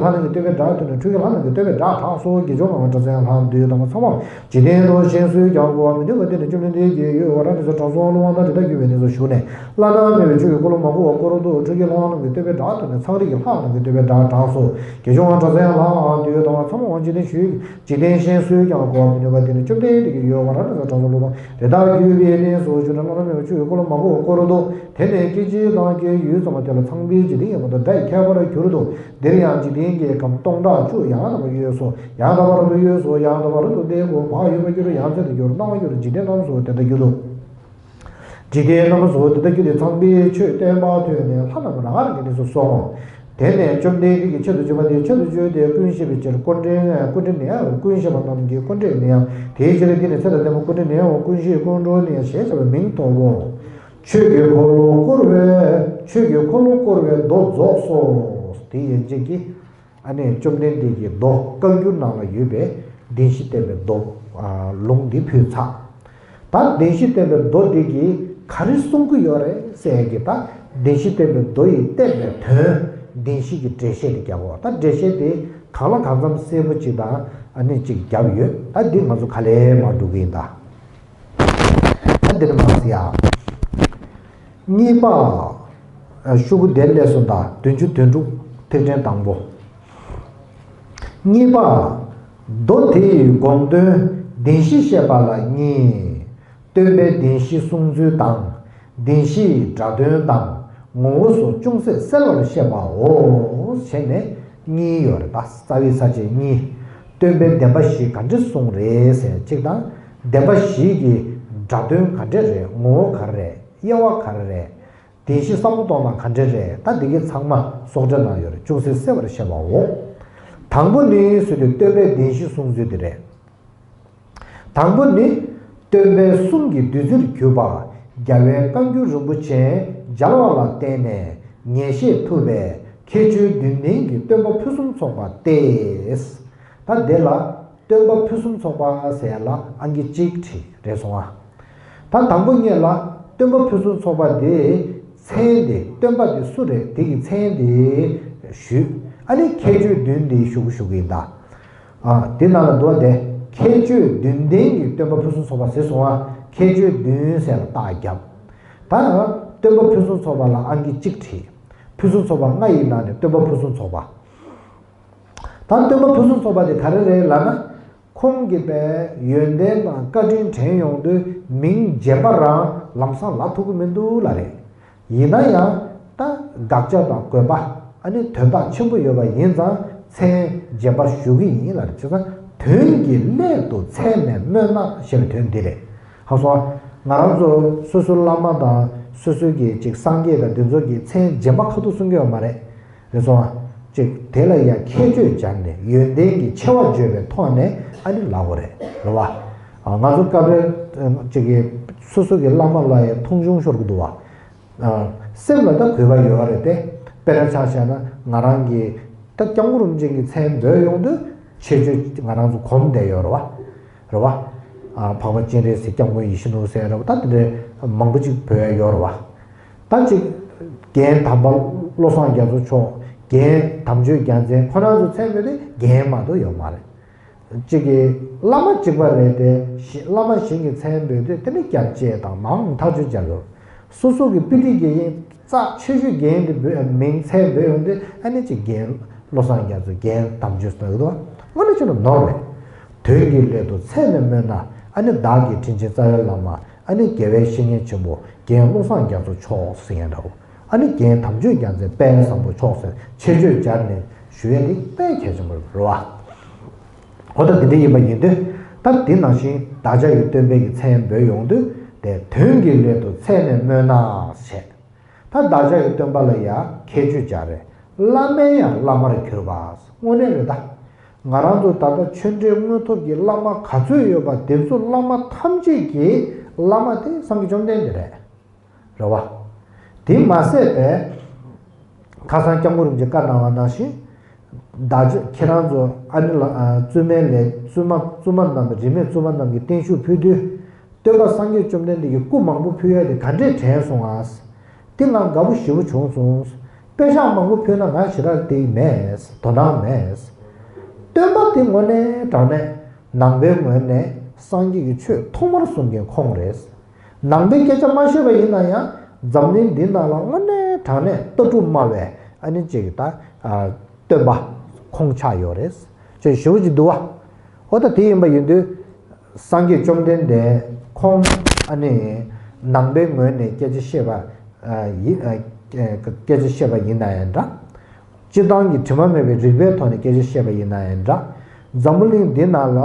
ལྷ་རྣམས་ཀྱིས་བསྟོད་པའི་སྒྲ་ཐོས་ནས། འཕྲུལ་གྱི་ལྷ་རྣམས་ཀྱིས་བསྟོད་པའི་སྒྲ་བསྒྲགས་སོ། དགེ་སྦྱོང་དང་གྲྭ་ཚང་ལྷ་འདུས་དང་ཚང་མ་འཇིག་རྟེན་དུ་གཞན་སུས་ཀྱང་བསྐོར་བར་མི་ནུས་པ་འདི་ནི་བཅོམ་ལྡན་འདས་ཀྱི་ཡུལ་ཝཱ་ར་ཎ་སི་དྲང་སྲོང་ལུང་པ་དང་རི་དྭགས་རྒྱུད་པའི་གནས་སུ་བཞུགས་ནས། བླ་ན་མེད་པའི་ཆོས་ཀྱི་འཁོར་ལོ་མ་བསྐོར་བར་བསྐོར་དུ། འཕྲུལ་གྱི་ལྷ་རྣམས་ཀྱིས་བསྟོད་པའི་སྒྲ་ཐོས་ནས། ཚངས་རིས་ཀྱི་ལྷ་རྣམས་ཀྱིས་བསྟོད་པའི་སྒྲ་བསྒྲགས་སོ། དགེ་སྦྱོང་དང་གྲྭ་ཚང་ལྷ་འདུས་དང་ཚང་མ་འཇིག་རྟེན་ཞུ། འཇིག་རྟེན་གཞན་སུས་ཀྱང་བསྐོར་བར་མི་ནུས་པ་འདི་ནི་བཅོམ་ལྡན་འདས་ཀྱི་ཡུལ་ཝཱ་ར་ཎ་སི་དྲང་སྲོང་ལུང་པ་དང་རི་དྭགས་རྒྱུད་པའི་གནས་སུ་བཞུགས་ནས། བླ་ན་མེད་པའི་ཆོས་ཀྱི་འཁོར་ལོ་མ་བསྐོར་བར་བསྐོར་དུ། དེ་ནས་སྐད་ཅིག་དང་སྐད་ཡུད་ཙམ་པ་དེ་ལ་ཚངས་པའི་འཇིག་རྟེན་ཡང་མ་དོ་སྒྲ་ཡི་ཁྱད་པར་གྱུར་ཏོ། འདིར་ཡང་འཇིག་རྟེན་གྱི་ཁམས་སྟོང་ཕྲག་བཅུ་ཡང་དག་པར་གཡོས་སོ། ཡང་དག་པར་རབ་ཏུ་གཡོས་སོ། ཡང་དག་པར་རབ་ཏུ་བརྡལ་གོ། བག་ཡོད་པར་གྱུར། ཡ་མཚན་དུ་གྱུར། སྣང་བར་གྱུར། འཇིག་རྟེན་རྣམས་སུ་དེ་ལྟར་གྱུར་ཏོ། འཇིག་རྟེན་རྣམས་སུ་དེ་ལྟར་གྱུར་ཏེ། ཚངས་པས་ཆོས་སྟོན་པ་ཐོས་ནས། ལྷ་རྣམས་རང་རང་གི་གནས་སུ་སོང་ངོ་། དེ་ནས་བཅོམ་ལྡན་འདས་ཀྱིས་ཆེད་དུ་བརྗོད་པ་དེ་ཆེད་དུ་བརྗོད་དེ། ཀུན་ཤེས་པའི་ཕྱིར་ཀུན་དྲན་ཀུན་དྲན་ནི་ཡང་། ཀུན་ཤེས་པ་རྣམས་ཀྱིས་ཀུན་དྲན་ནི་ཡང་། དེའི་ཕྱིར་འདི་ནི་ཚེ་དང་ལྡན་པ་ཀུན་དྲན་ནི་ཡང་། ཀུན་ཤེས་ཀུན་གྲོལ་ནི་ཡང་ཞེས་བྱ་བའི་མིང་ཐོབ་བོ། ཆོས་ཀྱི་འཁོར་ལོ་བསྐོར་བའི་ཆོས་ཀྱི་འཁོར་ལོ་བསྐོར་བའི་མདོ་རྫོགས་སོ། དེ་ཡན་ཆད་ཀྱི། ཨ་ནི་བཅོམ་ལྡན་འདས་ཀྱི་མདོ་བཀའ་འགྱུར་ནང་ལ་ཡོད་པའི་བདེན་བཞི་བསྟན་པའི་མདོ། ཨ། ལུང་འདི་ཕུལ་ཚར། ད་བདེན་བཞི་བསྟན་པའི་མདོ་འདི་གིས་ག་རེ་གསུང་གི་ཡོད་རེད་ཟེར་གྱི། ད་བདེན་བཞི་བསྟན་པའི་མདོ་ཡིས་བསྟན་པའི་དོན་བདེན་བཞི་གི་འགྲེལ་བཤད་དེ་རྒྱབ་འོ། ད་འགྲེལ་བཤད་དེ་གང་ལ་གང་འཚམ་གསལ་པོ་ཅིག་དང་ཨ་ནི་ཅིག་རྒྱབ་ཡོད། ད་འདི་ང་ཚོ་ག་ལེར་མར་འགྲོ་གི་ཡིན། ད་ད་འདི་ནས་མར་ཟེར་ཡ། གཉིས་པ། ཤོག་གུ་དེ་ལས་སོང་ད། བདུན་ཅུ་དོན་དྲུག་ཐིག་ཕྲེང་དང་པོ། གཉིས་པ། མདོ་དེའི་དགོངས་དོན་བདེན་བཞི་བཤད་པ་ལ་གཉིས། སྟོན་པའི་བདེན་བཞི་གསུང་ཚུལ་དང་། བདེན་བཞིའི་སྒྲ་དོན་དང་། ངོ་བོ་སོགས་ཅུང་ཟད་གསལ་བར་བཤད་པའོ། བྱས་ནས་གཉིས་ཡོད་རེད། ད་རྩ་བའི་ས་བཅད་གཉིས། སྟོན་པའི་བདེན་པ་བཞི་ག་འདྲ་གསུངས་རེད་ཟེར་གཅིག་དང་། བདེན་པ་བཞི་གི་སྒྲ་དོན་ག་འདྲ་རེད། ངོ་བོ་ག་རེ་རེད། དབྱེ་བ་ག་རེ་རེད། བདེན་བཞི་བསམ་བློ་གཏོང་སྟངས་ག་འདྲ་རེད། ད་འདི་གའི་ཚང་མ་སོགས་སྒྲ་ནང་ཡོད་རེད། ཅུང་ཟད་གསལ་བར་བཤད་པའོ། དང་པོ་ནི་ཟེར་དུས་སྟོན་པའི་བདེན་བཞི་གསུང་ཚུལ་དེ་རེད། དང་པོ་ནི། སྟོན་པའི་གསུང་གི་བདུད་རྩིར་གྱུར་པ། རྒྱལ་བའི་བཀའ་འགྱུར་རིན་པོ་ཆེ་མཇལ་བ་ལ་བརྟེན་ནས་ངེས་ཤེས་ཐོབ་པའི་ཁྱད་ཆོས་བདུན་ལྡན་གྱི་སྟོན་པ་ཕུན་སུམ་ཚོགས་པ་སྟེ། ད་འདི་ལ་སྟོན་པ་ཕུན་སུམ་ཚོགས་པ་ཟེར་ཡ་ལ་ཨང་ཀི་གཅིག་བྲིས་རེད་སོང་ཨ། ད་དང་པོ་ཉིད་ལ་སྟོན་པ་ཕུན་སུམ་ཚོགས་པ་དེའི་མཚན་དེ། སྟོན་པ་དེ་སུ་རེད། དེ་གི་མཚན་དེ་ཞུས། ཨ་ནི་ཁྱད་ཆོས་བདུན་དེ་ཞུ་གི་ཞུ་གི་ཡིན་ད། ཨ། དེ་ནང་ལ་འདུག་བ་དེ། ཁྱད་ཆོས་བདུན་ལྡན་གྱི་སྟོན་པ་ཕུན་སུམ་ཚོགས་པ་ཟེར་སོང་བ། ཁྱད་ཆོས་བདུན་ཟེར་ལ་རྟགས་བརྒྱབ། ད་སྟོན་པ་ཕུན་སུམ་ཚོགས་པ་ལ་ཨང་ཀི་གཅིག་བྲིས། ཕུན་སུམ་ཚོགས་པ་ལྔ་ཡི་ནང་ནས་སྟོན་པ་ཕུན་སུམ་ཚོགས་པ། ད་སྟོན་པ་ཕུན་སུམ་ཚོགས་པ་དེ་ག་རེ་རེད་ལབ་ན། ཁོང་གིས་པའི་ཡོན་ཏན་དང་བཀའ་དྲིན་དྲན་ཡོང་དུས་མིང་རྗེས་མ་རང་ལམ་སང་ལབ་ཐུབ་ཀྱི་མི་འདུག་ལབ་རེད། ཡིན་ན་ཡང་ད་དགག་བྱ་དང་དགོས་པ། ཨ་ནི་དོན་དག་ཆེན་པོ་ཡོད་པ་ཡིན་ཙང་མཚན་རྗེས་མ་ཞུ་གི་ཡིན་ལབ་རེད། བྱས་ཙང་དོན་གྱི་སླད་དུ་མཚན་ནས་སྨོས་ན་ཞེས་པའི་དོན་འདི་རེད། ཧ་སོང་། ང་རང་ཚོ་སོ་སོའི་བླ་མ་དང་ སོ་སོའི་གི་ཅིག་སངས་རྒྱས་དང་དེ་ཚོ་གི་མཚན་རྗེས་མ་ཁ་ཐུག་གསུང་གི་ཡོད་མ་རེད། རེད་སོང་ཨ། ཅིག་དེ་ལ་ཡང་ཁྱད་ཆོས་སྦྱར་ནས་ཡོན་ཏན་གྱི་ཆེ་བ་བརྗོད་པའི་ཐོག་ནས་ཨ་ནི་ལབ་དགོས་རེད། རེད་བ། ང་ཚོ་སྐབས་རེ་ཅིག་གི་སོ་སོ་གི་བླ་མ་ལ་ཡང་མཐོང་ཆུང་ཤོར་གི་འདུག་བ། སེམས་ལ་ད་གུས་པ་ཡོད་རེད་དེ། དཔེར་ན་ཆ་བཞག་ན་ང་རང་གི་ད་སྐྱབས་མགོན་རིན་པོ་ཆེ་གི་མཚན་འབོད་ཡོང་དུས་ཆེ་བརྗོད་ང་རང་ཚོ་གོམས་བསྡད་ཡོད་རེད་བ། རེད་བ། འཕགས་པ་སྤྱན་རས་གཟིགས། སྐྱབས་མགོན་ཡིད་བཞིན་ནོར་བུ་ཟེར་རེད་བ། ད་དེ་འདྲའི་མང་པོ་ཅིག་འབོད་ཡ་ཡོད་རེད་བ། ད་ཅིག་རྒན་དམ་པ་བློ་བཟང་རྒྱ་མཚོ་མཆོག་རྒན་དམ་ཆོས་རྒྱལ་མཚན་ཁོ་རང་ཚོ་མཚན་འབོད་དེ་རྒན་མ་གཏོགས་ཡོད་མ་རེད། གཅིག་གིས་བླ་མ་གཅིག་པ་རེད་དེ། བླ་མ་གཞན་གྱི་མཚན་འབོད་དུས་དེ་ནི་སྐྱབས་རྗེ་དང་མང་ཐག་ཆོད་རྒྱག་དགོས། སོ་སོ་གི་དཔེ་ཁྲིད་ཀྱི་དབྱིངས་རྩ་ཆེ་ཤོས་རྒན་དེ་འབོད་མིང་མཚན་འབོད་ཡོང་དུས་ཨ་ནི་གཅིག་རྒན་བློ་བཟང་རྒྱ་མཚོ། རྒན་དམ་ཆོས་ཟེར་གི་འདུག་དངོས་གནས་བྱས་ན་ནོར་མེད། དོན་གྱི་སླད་དུ་ཚད་མས་སྨོན་ན། ཨ་ནི་བདག་གི་དྲིན་ཆེན་རྩ་བའི་བླ་མ། ཨ་ནི་དགེ་བའི་བཤེས་གཉེན་ཆེན་པོ་རྒན་བློ་བཟང་རྒྱ་མཚོ་མཆོག་ཟེར་མཁན་འདྲ་བོ། ཨ་ནི་རྒན་དམ་ཆོས་རྒྱལ་མཚན་དཔལ་བཟང་པོ་མཆོག་ཟེར་ཆེ་བརྗོད་སྦྱར་ནས་ཞུ་ཡས་དེ་དཔེ་གལ་ཆེན་པོ་རེད་བ། འོ་ད་འདི་འདྲ་ཡིན་པ་ཡིན་དུས། ད་འདི་ནང་བཞིན་བདག་ཅག་གི་སྟོན་པའི་གི་མཚན་འབོད་ཡོང་དུས་དེ་དོན་གྱི་སླད་དུ་ཚད་མས་སྨོན་ན་བྱས། ད་བདག་ཅག་གི་སྟོན་པ་ལ་ཡང་ཁྱད་ཆོས་སྦྱར་རེད། བླ་མས་ཡང་བླ་མར་གྱུར་པ། དངོས་གནས་རེད་ད། ང་རང་ཚོ་ད་ལྟ་ཆོས་འབྲེལ་དངོས་ཐོབ་ཀྱི་བླ་མ་ག་ཚོད་ཡོད་པ་དེ་ཚོ་བླ་མ་ཐམས་ཅད་ཀྱི་བླ་མ་དེ་སངས་རྒྱས་བཅོམ་ལྡན་འདས་རེད། རེད་བ། དེ་མ་ཟད་པས། ཁ་སང་སྐྱབས་མགོན་རིན་པོ་ཆེས་བཀའ་གནང་བ་ནང་བཞིན། བདག་ཅག་ཁྱེད་རང་ཚོ་ཨ་ནི་ལ་བཙུན་མའི་ལས་བཙུན་མ་བཙུན་མ་རྣམས་དང་རིས་མེད་བཙུན་མ་རྣམས་ཀྱིས་བརྟན་བཞུགས་ཕུལ་དུས། སྟོན་པ་སངས་རྒྱས་བཅོམ་ལྡན་འདས་ཀྱི་སྐུ་མང་པོ་ཕུལ་ཡ་དེ་ག་འདྲས་དྲན་སོང་ཨ། དེ་ང་དགའ་པོ་ཞེ་པོ་བྱུང་སོང་། པད་ཤག་མང་པོ་ཕུལ་ན་ང་ཞེ་དྲག་དེ་མེད། དོ་སྣང་མེད། སྟོན་པ་དེ་དངོས་གནས་དྲང་གནས་ནང་པའི་ངོས་ནས་སངས་རྒྱས་ཀྱི་ཆོས་ཐོག་མར་གསུང་མཁན་ཁོང་རེད། ནང་པའི་སྐད་ཆ་མ་ཤེས་པ་ཡིན་ན་ཡང་འཛམ་གླིང་འདི་ནང་ལ་དངོས་གནས་དྲང་གནས་ལྟ་གྲུབ་སྨྲ་བའི་ཨ་ནི་ཅིག་ད་སྟོན་པ་ཁོང་ཆགས་ཡོད་རེད། ཅེས་ཞུ་གི་འདུག་བ། འོ་ད་དེ་ཡིན་པ་ཡིན་དུས། སངས་རྒྱས་བཅོམ་ལྡན་འདས་ཁོང་ཨ་ནི་ནང་པའི་ངོས་ནས་སྐད་ཆ་བཤད་པ་ཡིན། སྐད་ཆ་བཤད་པ་ཡིན་ན་ཡང་འདྲ། སྤྱིར་བཏང་གི་དྲི་མ་མེད་པའི་རིགས་པའི་ཐོག་ནས་སྐད་ཆ་བཤད་པ་ཡིན་ན་ཡང་འདྲ། འཛམ་བུ་གླིང་འདི་ནང་ལ་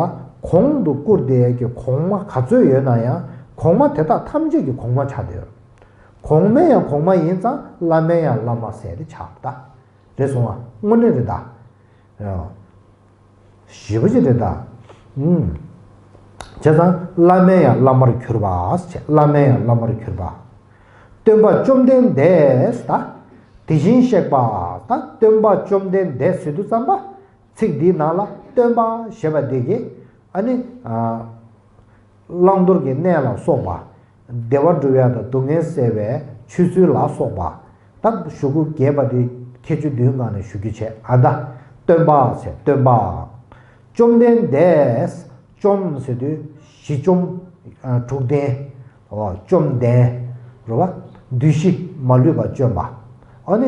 གོང་དུ་བཀུར་བསྡད་ཀྱི་གོང་མ་ག་ཚོད་ཡོད་ན་ཡང་གོང་མ་དེ་དག་ཐམས་ཅད་ཀྱི་གོང་མ་ཆགས་བསྡད་ཡོད། གོང་མ་ཡང་གོང་མ་ཡིན་ཙང་བླ་མ་ཡང་བླ་མ་ཟེར་ཏེ་ཆགས་པ་ད། རེད་སོང་ཨ། དངོས་གནས་རེད་ད། ཡང་། ཞེ་པོ་ཅིག་རེད་ད། ཨུམ། བྱས་ཙང་བླ་མས་ཡང་བླ་མར་གྱུར་པ་ཟེར། བླ་མས་ཡང་བླ་མར་གྱུར་པ། སྟོན་པ་བཅོམ་ལྡན་འདས་ད། དེ་བཞིན་གཤེགས་པ་ད། སྟོན་པ་བཅོམ་ལྡན་འདས་ཟེར་དུས་ཙམ་པ། ཚིག་འདིའི་ནང་ལ་སྟོན་པ་ཞེས་པ་འདི་གིས་ཨ་ནི། བླང་དོར་གྱི་གནས་ལ་སོགས་པ། བདེ་བ་སྒྲུབ་ཡ་དང་སྡུག་བསྔལ་སེལ་བའི་ཆོས་ཚུལ་ལ་སོགས་པ། ད་ཞུ་སྒོ་རྒྱས་པ་དེ་ཁྱད་ཆོས་བདུན་སྒང་ནས་ཞུ་རྒྱུ་བྱས་ཨ་ད། སྟོན་པ་ཟེར་སྟོན་པ། བཅོམ་ལྡན་འདས། བཅོམ་ཟེར་དུས་གཞི་བཅོམ། དྲུག་ལྡན། བཅོམ་ལྡན། རེད་བ། བདུད་བཞི་མ་ལུས་པ་བཅོམ་པ། ཨ་ནི།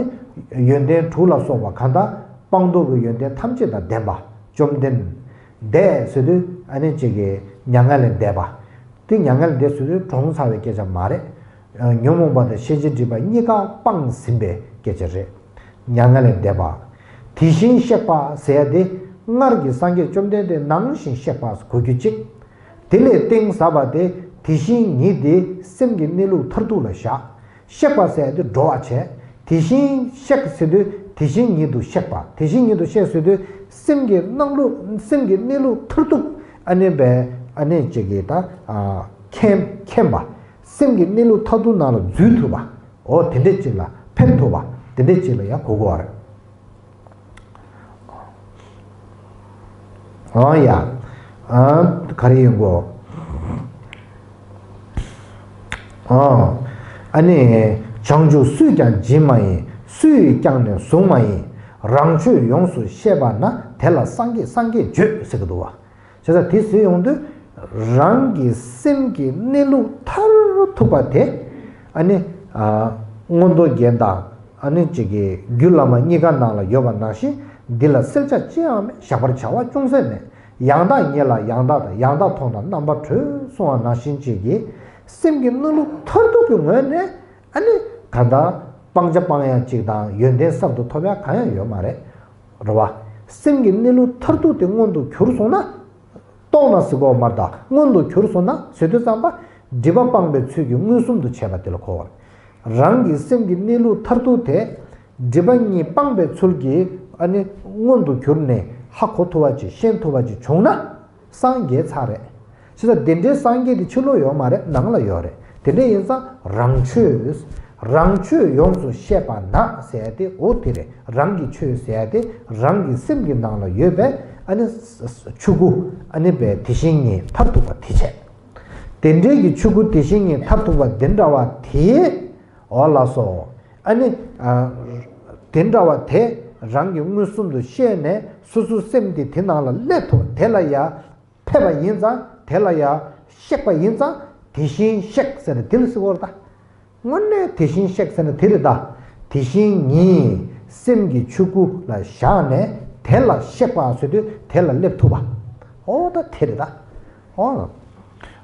ཡོན་ཏན་དྲུག་ལ་སོགས་པ་གང་དག་སྤངས་རྟོགས་ཀྱི་ཡོན་ཏན་ཐམས་ཅད་དང་ལྡན་པ། བཅོམ་ལྡན། འདས་ཟེར་དུས་ཨ་ནི་གཅིག་གི་མྱ་ངན་ལས་འདས་པ། དེ་མྱ་ངན་ལས་འདས་ཟེར་དུས་གྲོངས་ཚར་བའི་སྐད་ཆ་མ་རེད། ཉོན་མོངས་པ་དང་ཤེས་བྱའི་སྒྲིབ་པ་གཉིས་ཀ་སྤངས་ཟིན་པའི་སྐད་ཆ་རེད། མྱ་ངན་ལས་འདས་པ། དེ་བཞིན་གཤེགས་པ་ཟེར་ཡ་དེ་སྔར་གྱི་སངས་རྒྱས་བཅོམ་ལྡན་འདས་ནང་བཞིན་གཤེགས་པ་གོ་རྒྱུ་གཅིག་དེ་ལས་གཏིང་ཟབ་པ་དེ་དེ་བཞིན་ཉིད་དེ་སེམས་ཀྱི་གནས་ལུགས་མཐར་ཐུག་ལ་བཞག་གཤེགས་པ་ཟེར་ཡ་དེ་འགྲོ་བ་བྱས། དེ་བཞིན་གཤེགས་ཟེར་དུས་དེ་བཞིན་ཉིད་དུ་གཤེགས་པ། དེ་བཞིན་ཉིད་དུ་གཤེགས་ཟེར་དུས་སེམས་ཀྱི་སྣང་ལུགས་སེམས་ཀྱི་གནས་ལུགས་མཐར་ཐུག་ཨ་ནི་བས་ཨ་ནི་ཅིག་གིས་ད་མཁྱེན་མཁྱེན་པ། སེམས་ཀྱི་གནས་ལུགས་མཐར་ཐུག་ནང་ལ་འཛུལ་ཐུབ་པ། འོ་དེ་འདྲས་ཅིག་ལ་ཕེབས་ཐུབ་པ་དེ་འདྲས་ཅིག་ལ་ཡང་གོ་དགོས་པ་རེད། ཨང་ཡ། ཨང་། ག་རེ་ཡིན་གོ་ཨང་། ཨ་ནི། བྱང་ཆུབ་སུས་ཀྱང་སྦྱིན་མ་ཡིན། སུ་ཡིས་བསྐྱངས་ནས་བཟུང་མ་ཡིན། རང་ཆོས་ཡོངས་སུ་ཤེས་པ་ན། དེ་ལ་སངས་རྒྱས་སངས་རྒྱས་བརྗོད་ཟེར་གི་འདུག་བ། བྱས་ཙང་དེ་ཟེར་ཡོང་དུས། རང་གི་སེམས་ཀྱི་གནས་ལུགས་མཐར་ཐུག་པ་དེ། ཨ་ནི། ཨ། མངོན་རྟོགས་རྒྱན་དང་། ཨ་ནི་གཅིག་གི་རྒྱུད་བླ་མ་གཉིས་ཀ་ནང་ལ་ཡོད་པ་ནང་བཞིན་འདི་ལ་སེལ་བྱ་ཅི་ཡང་མེད། བཞག་པར་བྱ་བ་ཅུང་ཟད་མེད། ཡང་དག་ཉིད་ལ་ཡང་དག་དང་། ཡང་དག་མཐོང་དང་རྣམ་པར་གྲོལ་གསུང་བ་ནང་བཞིན་གཅིག་གི་སེམས་ཀྱི་གནས་ལུགས་མཐར་ཐུག་གི་ངོས་ནས། ཨ་ནི་གང་ལྟར་སྤང་བྱ་སྤང་ཡ་གཅིག་དང་ཡོན་ཏན་གསར་དུ་ཐོབ་ཡ་གང་ཡང་ཡོད་མ་རེད། རེད་བ། སེམས་ཀྱི་གནས་ལུགས་མཐར་ཐུག་དེ་མངོན་དུ་གྱུར་སོང་ན། རྟོགས་ན་ཟེར་གོ་མ་རེད་ད། མངོན་དུ་གྱུར་སོང་ན་ཟེར་དུས་ཙམ་པ། སྒྲིབ་པ་སྤངས་པའི་ཚུལ་གྱིས་མངོན་སུམ་དུ་བྱས་པ་དེ་ལ་གོ་བ་རེད། རང་གི་སེམས་ཀྱི་གནས་ལུགས་མཐར་ཐུག་དེ། སྒྲིབ་པ་གཉིས་སྤངས་པའི་ཚུལ་གྱིས་ཨ་ནི་མངོན་དུ་གྱུར་ནས་ཧ་གོ་ཐུབ་པ་ཅིག་ཤེས་ཐུབ་པ་ཅིག་བྱུང་ན། སངས་རྒྱས་ཚར་རེད། བྱས་ཙང་དེ་འདྲའི་སངས་རྒྱས་དེ་ཕྱི་ལོགས་ཡོད་མ་རེད། ནང་ལ་ཡོད་རེད། དེ་འདྲ་ཡིན་ཙང་རང་ཆོས། རང་ཆོས་ཡོངས་སུ་ཤེས་པ་ན་ཟེར་ཡ་དེ་འོ་དེ་རེད། རང་གི་ཆོས་ཟེར་ཡ་དེ་རང་གི་སེམས་ཀྱི་ནང་ལ་ཡོད་པའི་ཨ་ནི་ཆོས་སྐུ་ཨ་ནི་པའི་དེ་བཞིན་ཉིད་མཐར་ཐུག་པ་དེ་བྱས། དེ་འདྲའི་གི་ཆོས་སྐུ་དེ་བཞིན་ཉིད་མཐར་ཐུག་པ་དེ་འདྲ་བ་དེ། འོ་ལགས་སོ། ཨ་ནི། ཨ། དེ་འདྲ་བ་དེ་རང་གི་མངོན་སུམ་དུ་ཤེས་ནས་སོ་སོའི་སེམས་དེ་དེ་ནང་ལ་སླེབས་ཐུབ། དེ་ལ་ཡ་ཕེབས་པ་ཡིན་ཙང་། དེ་ལ་ཡ་གཤེགས་པ་ཡིན་ཙང་། དེ་བཞིན་གཤེགས་ཟེར་ནས་དེ་ལ་ཟེར་བ་རེད་ད། དངོས་གནས་དེ་བཞིན་གཤེགས་ཟེར་ན་དེ་རེད་ད། དེ་བཞིན་ཉིད་སེམས་ཀྱི་ཆོས་སྐུ་ལ་བཞག་ནས་དེ་ལ་གཤེགས་པ་ཟེར་དུས་དེ་ལ་སླེབས་ཐུབ་པ། འོ་ད་དེ་རེད་ད། འོ།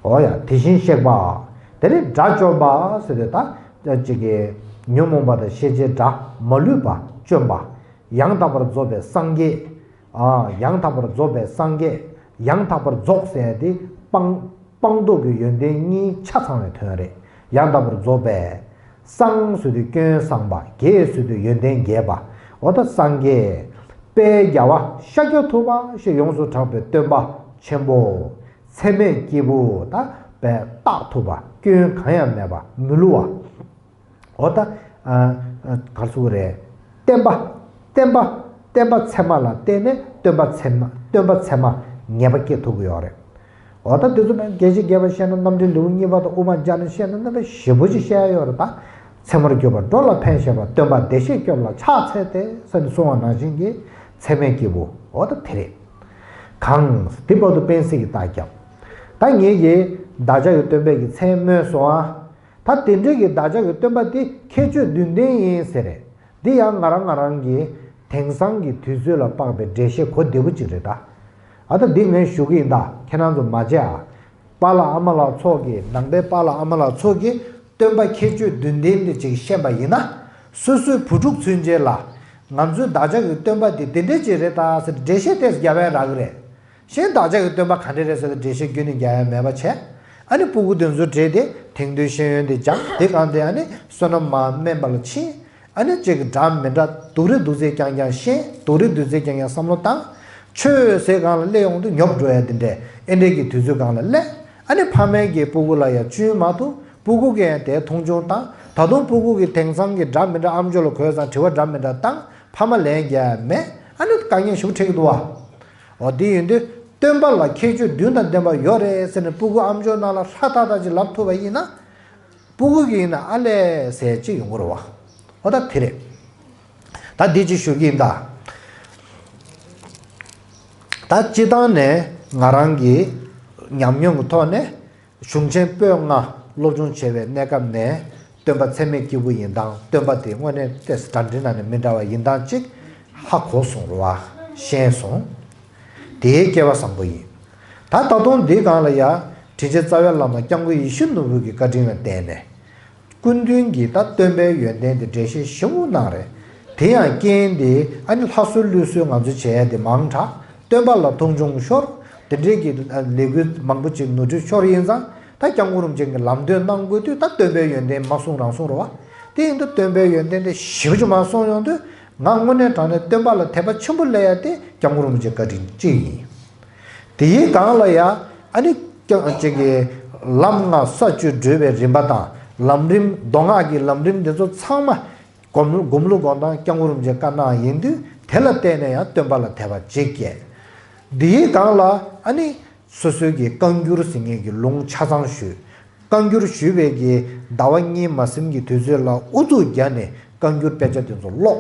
འོ་ཡ་དེ་བཞིན་གཤེགས་པ། དེ་ནས་དགྲ་བཅོམ་པ་ཟེར་དུས་ད་ཅིག་གི་ཉོན་མོངས་པ་དང་ཤེས་བྱའི་དགྲ་མ་ལུས་པ་བཅོམ་པ། ཡང་དག་པར་རྫོགས་པའི་སངས་རྒྱས། ཨ། ཡང་དག་པར་རྫོགས་པའི་སངས་རྒྱས། ཡང་དག་པར་རྫོགས་ཟེར་དེ་སྤང་སྤངས་རྟོགས་ཀྱི་ཡོན་ཏན་གཉིས་ཆ་ཚང་བའི་དོན་རེད། ཡང་དག་པར་རྫོགས་པའི། སངས་ཟེར་དུས་སྐྱོན་སངས་པ། རྒྱས་ཟེར་དུས་ཡོན་ཏན་རྒྱས་པ། འོ་ད་སངས་རྒྱས། དཔལ་རྒྱལ་བ་ཤཱཀྱ་ཐུབ་པ་ཞེས་ཡོངས་སུ་གྲགས་པའི་སྟོན་པ་ཆེན་པོ། ཚད་མེད་སྐྱེས་བུ་ད་དཔལ་རྟགས་ཐུབ་པ། སྐྱོན་གང་ཡང་མེད་པ་མི་བསླུ་བ། འོ་ད། ཨ། ཨ། ག་རེ་ཟེར་དགོས་རེད། བསྟན་པ། བསྟན་པ། བསྟན་པ་ཚད་མ་ལ་བརྟེན་ནས་སྟོན་པ་ཚད་མ། སྟོན་པ་ཚད་མ་ངེས་པ་སྐྱེ་ཐུབ་ཀྱི་ཡོད་རེད། འོ་ད་དེ་ཚོ་དགེ་བཤེས་རྒྱལ་བ་བཤད་ན། རྣམ་འགྲེལ་ལེའུ་གཉིས་པ་དང་དབུ་མ་སྦྱར་ནས་བཤད་ན། རྣམ་པ་ཞེ་པོ་ཅིག་བཤད་ཡ་ཡོད་རེད་ད། ཚད་མར་གྱུར་པ་འགྲོ་ལ་ཕན་བཞེད་པ། སྟོན་པ་བདེ་གཤེགས་སྐྱོབ་ལ་ཕྱག་འཚལ་ཏེ་ཟེར་ནས་གསུངས་པ་ནང་བཞིན་གྱི་ཚད་མེད་སྐྱེས་བུ། འོ་ད་དེ་རེད། གང་དེ་བར་དུ་སྤེན་སྲིད་ཀྱི་རྟགས་བརྒྱབ། ད་ངེད་ཀྱིས་བདག་ཅག་གི་སྟོན་པའི་གི་མཚན་སྨོས་སོང་ཨ། ད་དེ་འདྲའི་གི་བདག་ཅག་གི་སྟོན་པ་དེ་ཁྱད་ཆོས་བདུན་ལྡན་ཡིན་ཟེར་རེད། འདི་ཡང་ང་རང་ང་རང་གི་དེང་སང་གི་དུས་ཚོད་ལ་དཔག་པའི་འགྲེལ་བཤད་གོ་བདེ་པོ་ཅིག་རེད་ད། ཨ་ད་འདི་ངས་ཞུ་གི་ཡིན་ད། ཁྱེད་རང་ཚོ་མ་བརྗེད་ཨ། པཱ་ལགས་ཨ་མ་ལགས་ཚོ་གིས། ནང་པའི་པཱ་ལགས་ཨ་མ་ལགས་ཚོ་གིས་སྟོན་པ་ཁྱད་ཆོས་བདུན་ལྡན་འདི་ཅིག་བཤད་པ་ཡིན་ན། སོ་སོའི་བུ་ཕྲུག་ཚུན་ཆད་ལ་ང་ཚོའི་བདག་ཅག་གི་སྟོན་པ་འདི་འདི་འདྲས་ཅིག་རེད་ད་ཟེར་འགྲེལ་བཤད་ཏོག་ཙམ་རྒྱབ་ཡ་རག་གི་རེད། གཞན་བདག་ཅག་གི་སྟོན་པ་ག་འདྲ་རེད་ཟེར་ཏེ་འགྲེལ་བཤད་ཁྱོན་ནས་རྒྱག་ཡ་མེད་པ་བྱས། ཨ་ནི་སྤུ་གུ་དེ་ཚོ་བྲིས་ཏེ་དེང་དུས་ཤེས་ཡོན་དེ་སྦྱངས། དེ་གང་དེ་ཨ་ནི་བསོད་ནམས་མར་དམན་པ་ལ་ཕྱིན། ཨ་ནི་གཅིག་གི་འདྲ་མི་འདྲ་སྡུག་རུས་སྡུག་ཚད་རྐྱང་རྐྱང་ཤེས། སྡུག་རུས་སྡུག་ཚད་རྐྱང་རྐྱང་བསམ་བློ་བཏང་། ཆོས་ཟེར་སྒང་ལ་སླེབས་ཡོང་དུས་ཉོབ་འགྲོ་ཡ་དེ་འདྲས། ཨེ་འདྲས་ཀྱི་དུས་ཚོད་སྒང་ལ་སླེབས། ཨ་ནི་ཕ་མས་ཀྱིས་སྤུ་གུ་ལ་ཡ་བཅོས་མ་ཐུབ། སྤུ་གུ་གིས་ཡང་དེ་མཐོང་ཆུང་བཏང་། ད་དུང་སྤུ་གུ་གིས་དེང་སང་གི་འདྲ་མི་འདྲ་ཨམ་ཅོག་ལ་གོ་ཙང་དྲི་བ་འདྲ་མི་འདྲ་བཏང་། ཕ་མ་ལན་རྒྱག་ཡ་མེད། ཨ་ནི་དཀའ་ངལ་ཞེ་པོ་འཕྲད་ཀྱི་འདུག་བ། འོ་དེ་ཡིན་དུས་སྟོན་པ་ལ་ཁྱད་ཆོས་བདུན་དང་ལྡན་པ་ཡོད་རེད་ཟེར་ནས་སྤུ་གུ་ཨམ་ཅོག་ནང་ལ་ཧྲ་ཐག་ཐག་ཅིག་ལབ་ཐུབ་པ་ཡིན་ན། སྤུ་གུ་གིས་ཡིན་ན་ཨ་ལས་ཟེར་ཅིག་ཡོང་གི་རེད་བ། འོ་ད་དེ་རེད། ད་འདི་ཅིག་ཞུ་གི་ཡིན་ད། ད་སྤྱི་བཏང་ནས་ང་རང་གི་ཉམས་མྱོང་གི་ཐོག་ནས། གཞུང་ཆེན་པོད་ལྔ་སློབ་སྦྱོང་བྱས་པའི་གནས་སྐབས་ནས་སྟོན་པ་ཚད་མེད་སྐྱེས་བུ་ཡིན་སྟངས། སྟོན་པ་དེ་དངོས་གནས་ཏོག་ཙམ་འདྲ་འདྲའི་ནང་ནས་མི་འདྲ་བ་ཡིན་སྟངས་ཅིག་ཧ་གོ་སོང་རེད་བ། ཤེས་སོང་། དེའི་སྐལ་བ་བཟང་པོ་ཡིན། ད་ད་དུང་འདིའི་སྒང་ལ་ཡ། དྲིན་ཅན་རྩ་བའི་བླ་མ་སྐྱབས་མགོན་ཡིད་བཞིན་ནོར་བུ་གི་བཀའ་དྲིན་ལ་བརྟེན་ནས། སྐུ་མདུན་གྱིས་ད་སྟོན་པའི་ཡོན་ཏན་དེ་འགྲེལ་བཤད་ཞིབ་པོ་གནང་རེད། དེ་ཡང་རྐྱེན་དེ་ཨ་ནི་ལྷ་གསོལ་ཀླུ་གསོལ་ང་ཚོས་བྱས་ཏེ་མང་དྲགས། སྟོན་པ་ལ་མཐོང་ཆུང་ཤོར། དེ་འདྲའི་གི་ལས་འགུལ་མང་པོ་ཅིག་ནོར་འཁྲུལ་ཤོར་ཡིན་ཙང་། ད་སྐྱབས་མགོན་རིན་པོ་ཆེ་གི་ལམ་སྟོན་གནང་དགོས་དུས་ད་སྟོན་པའི་ཡོན་ཏན་མ་གསུངས་རང་གསུངས་རེད་བ། དེ་ཡིན་དུས་སྟོན་པའི་ཡོན་ཏན་དེ་ཞིབ་ཅིག་མ་གསུངས་ཡོང་དུས། ང་དངོས་གནས་དྲང་གནས་སྟོན་པ་ལ་དད་པ་ཆེན་པོ་སླེབས་ཡ་དེ་སྐྱབས་མགོན་རིན་པོ་ཆེའི་བཀའ་དྲིན་གཅིག་ཡིན། དེའི་སྒང་ལ་ཡ། ཨ་ནི་ཀྱང་ཅིག་གི་ལམ་ལྔ་ས་བཅུ་བགྲོད་པའི་རིམ་པ་དང་། ལམ་རིམ་མདོ་སྔགས་ཀྱི་ལམ་རིམ་འདི་ཚོ་ཚང་མ་སྒོམ་སྒོམ་ལུགས་སྒོམ་སྟངས་སྐྱབས་མགོན་རིན་པོ་ཆེས་བཀའ་གནང་ཡིན་དུས། དེ་ལ་བརྟེན་ནས་ཡང་སྟོན་པ་ལ་དད་པ་ཅིག་སྐྱེས། དེའི་སྒང་ལ་ཨ་ནི་སོ་སོའི་གི་བཀའ་འགྱུར་ཟེར་མཁན་གྱི་ལུང་ཆ་ཚང་ཞུས། བཀའ་འགྱུར་ཞུས་པའི་གི་ཟླ་བ་གཉིས་མ་ཟིན་གྱི་དུས་ཚོད་ལ་ཨུ་ཚུགས་བརྒྱབ་ནས་བཀའ་འགྱུར་དཔེ་ཆ་དེ་ཚོ་ཀློག་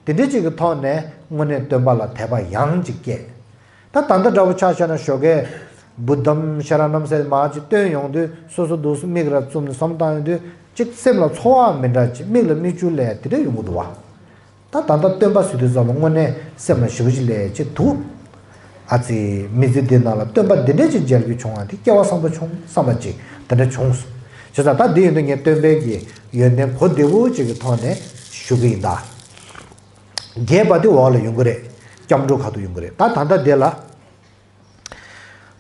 དེ་འདྲ་ཅིག་གི་ཐོག་ནས་དངོས་གནས་སྟོན་པ་ལ་དད་པ་ཡང་ཅིག་སྐྱེས། ད་ད་ལྟ་འདྲ་པོ་ཆ་བཞག་ན་ཞོགས་ཀས་བུདྡྷམ་ཤ་ར་ཎམ་ཟེར་མར་ཅིག་བཏོན་ཡོང་དུས། སོ་སོ་འདུག་སེ་མིག་ར་བཙུམ་ནས་བསམ་བཏང་ཡོང་དུས། ཅིག་སེམས་ལ་ཚོར་བ་མི་འདྲ་ཅིག་མིག་ལ་མིག་ཆུ་སླེབས་དེ་འདྲ་ཡོང་གི་འདུག་བ། ད་ད་ལྟ་སྟོན་པ་ཟེར་དུས་ཙམ་ལ་དངོས་གནས་སེམས་ལ་ཞེ་པོ་ཅིག་སླེབས་ཅིག་འདུག་ཨ་ཙི། མི་ཚེ་འདི་ནང་ལ་སྟོན་པ་འདི་འདྲ་ཅིག་མཇལ་རྒྱུ་བྱུང་བ་དེ་སྐལ་བ་བཟང་པོ་བྱུང་བསམ་པ་ཅིག་དེ་འདྲ་བྱུང་སོང་། བྱས་ཙང་ད་འདི་ཡིན་དུས་ངས་སྟོན་པའི་གི་ཡོན་ཏན་གོ་བདེ་པོ་ཅིག་གི་ཐོག་ནས་ཞུ་གི་ཡིན་ད། རྒྱས་པ་དེ་འོག་ལ་ཡོང་གི་རེད། སྐྱབས་འགྲོ་ཁ་ཐུག་ཡོང་གི་རེད། ད་ད་ལྟ་དེ་ལ།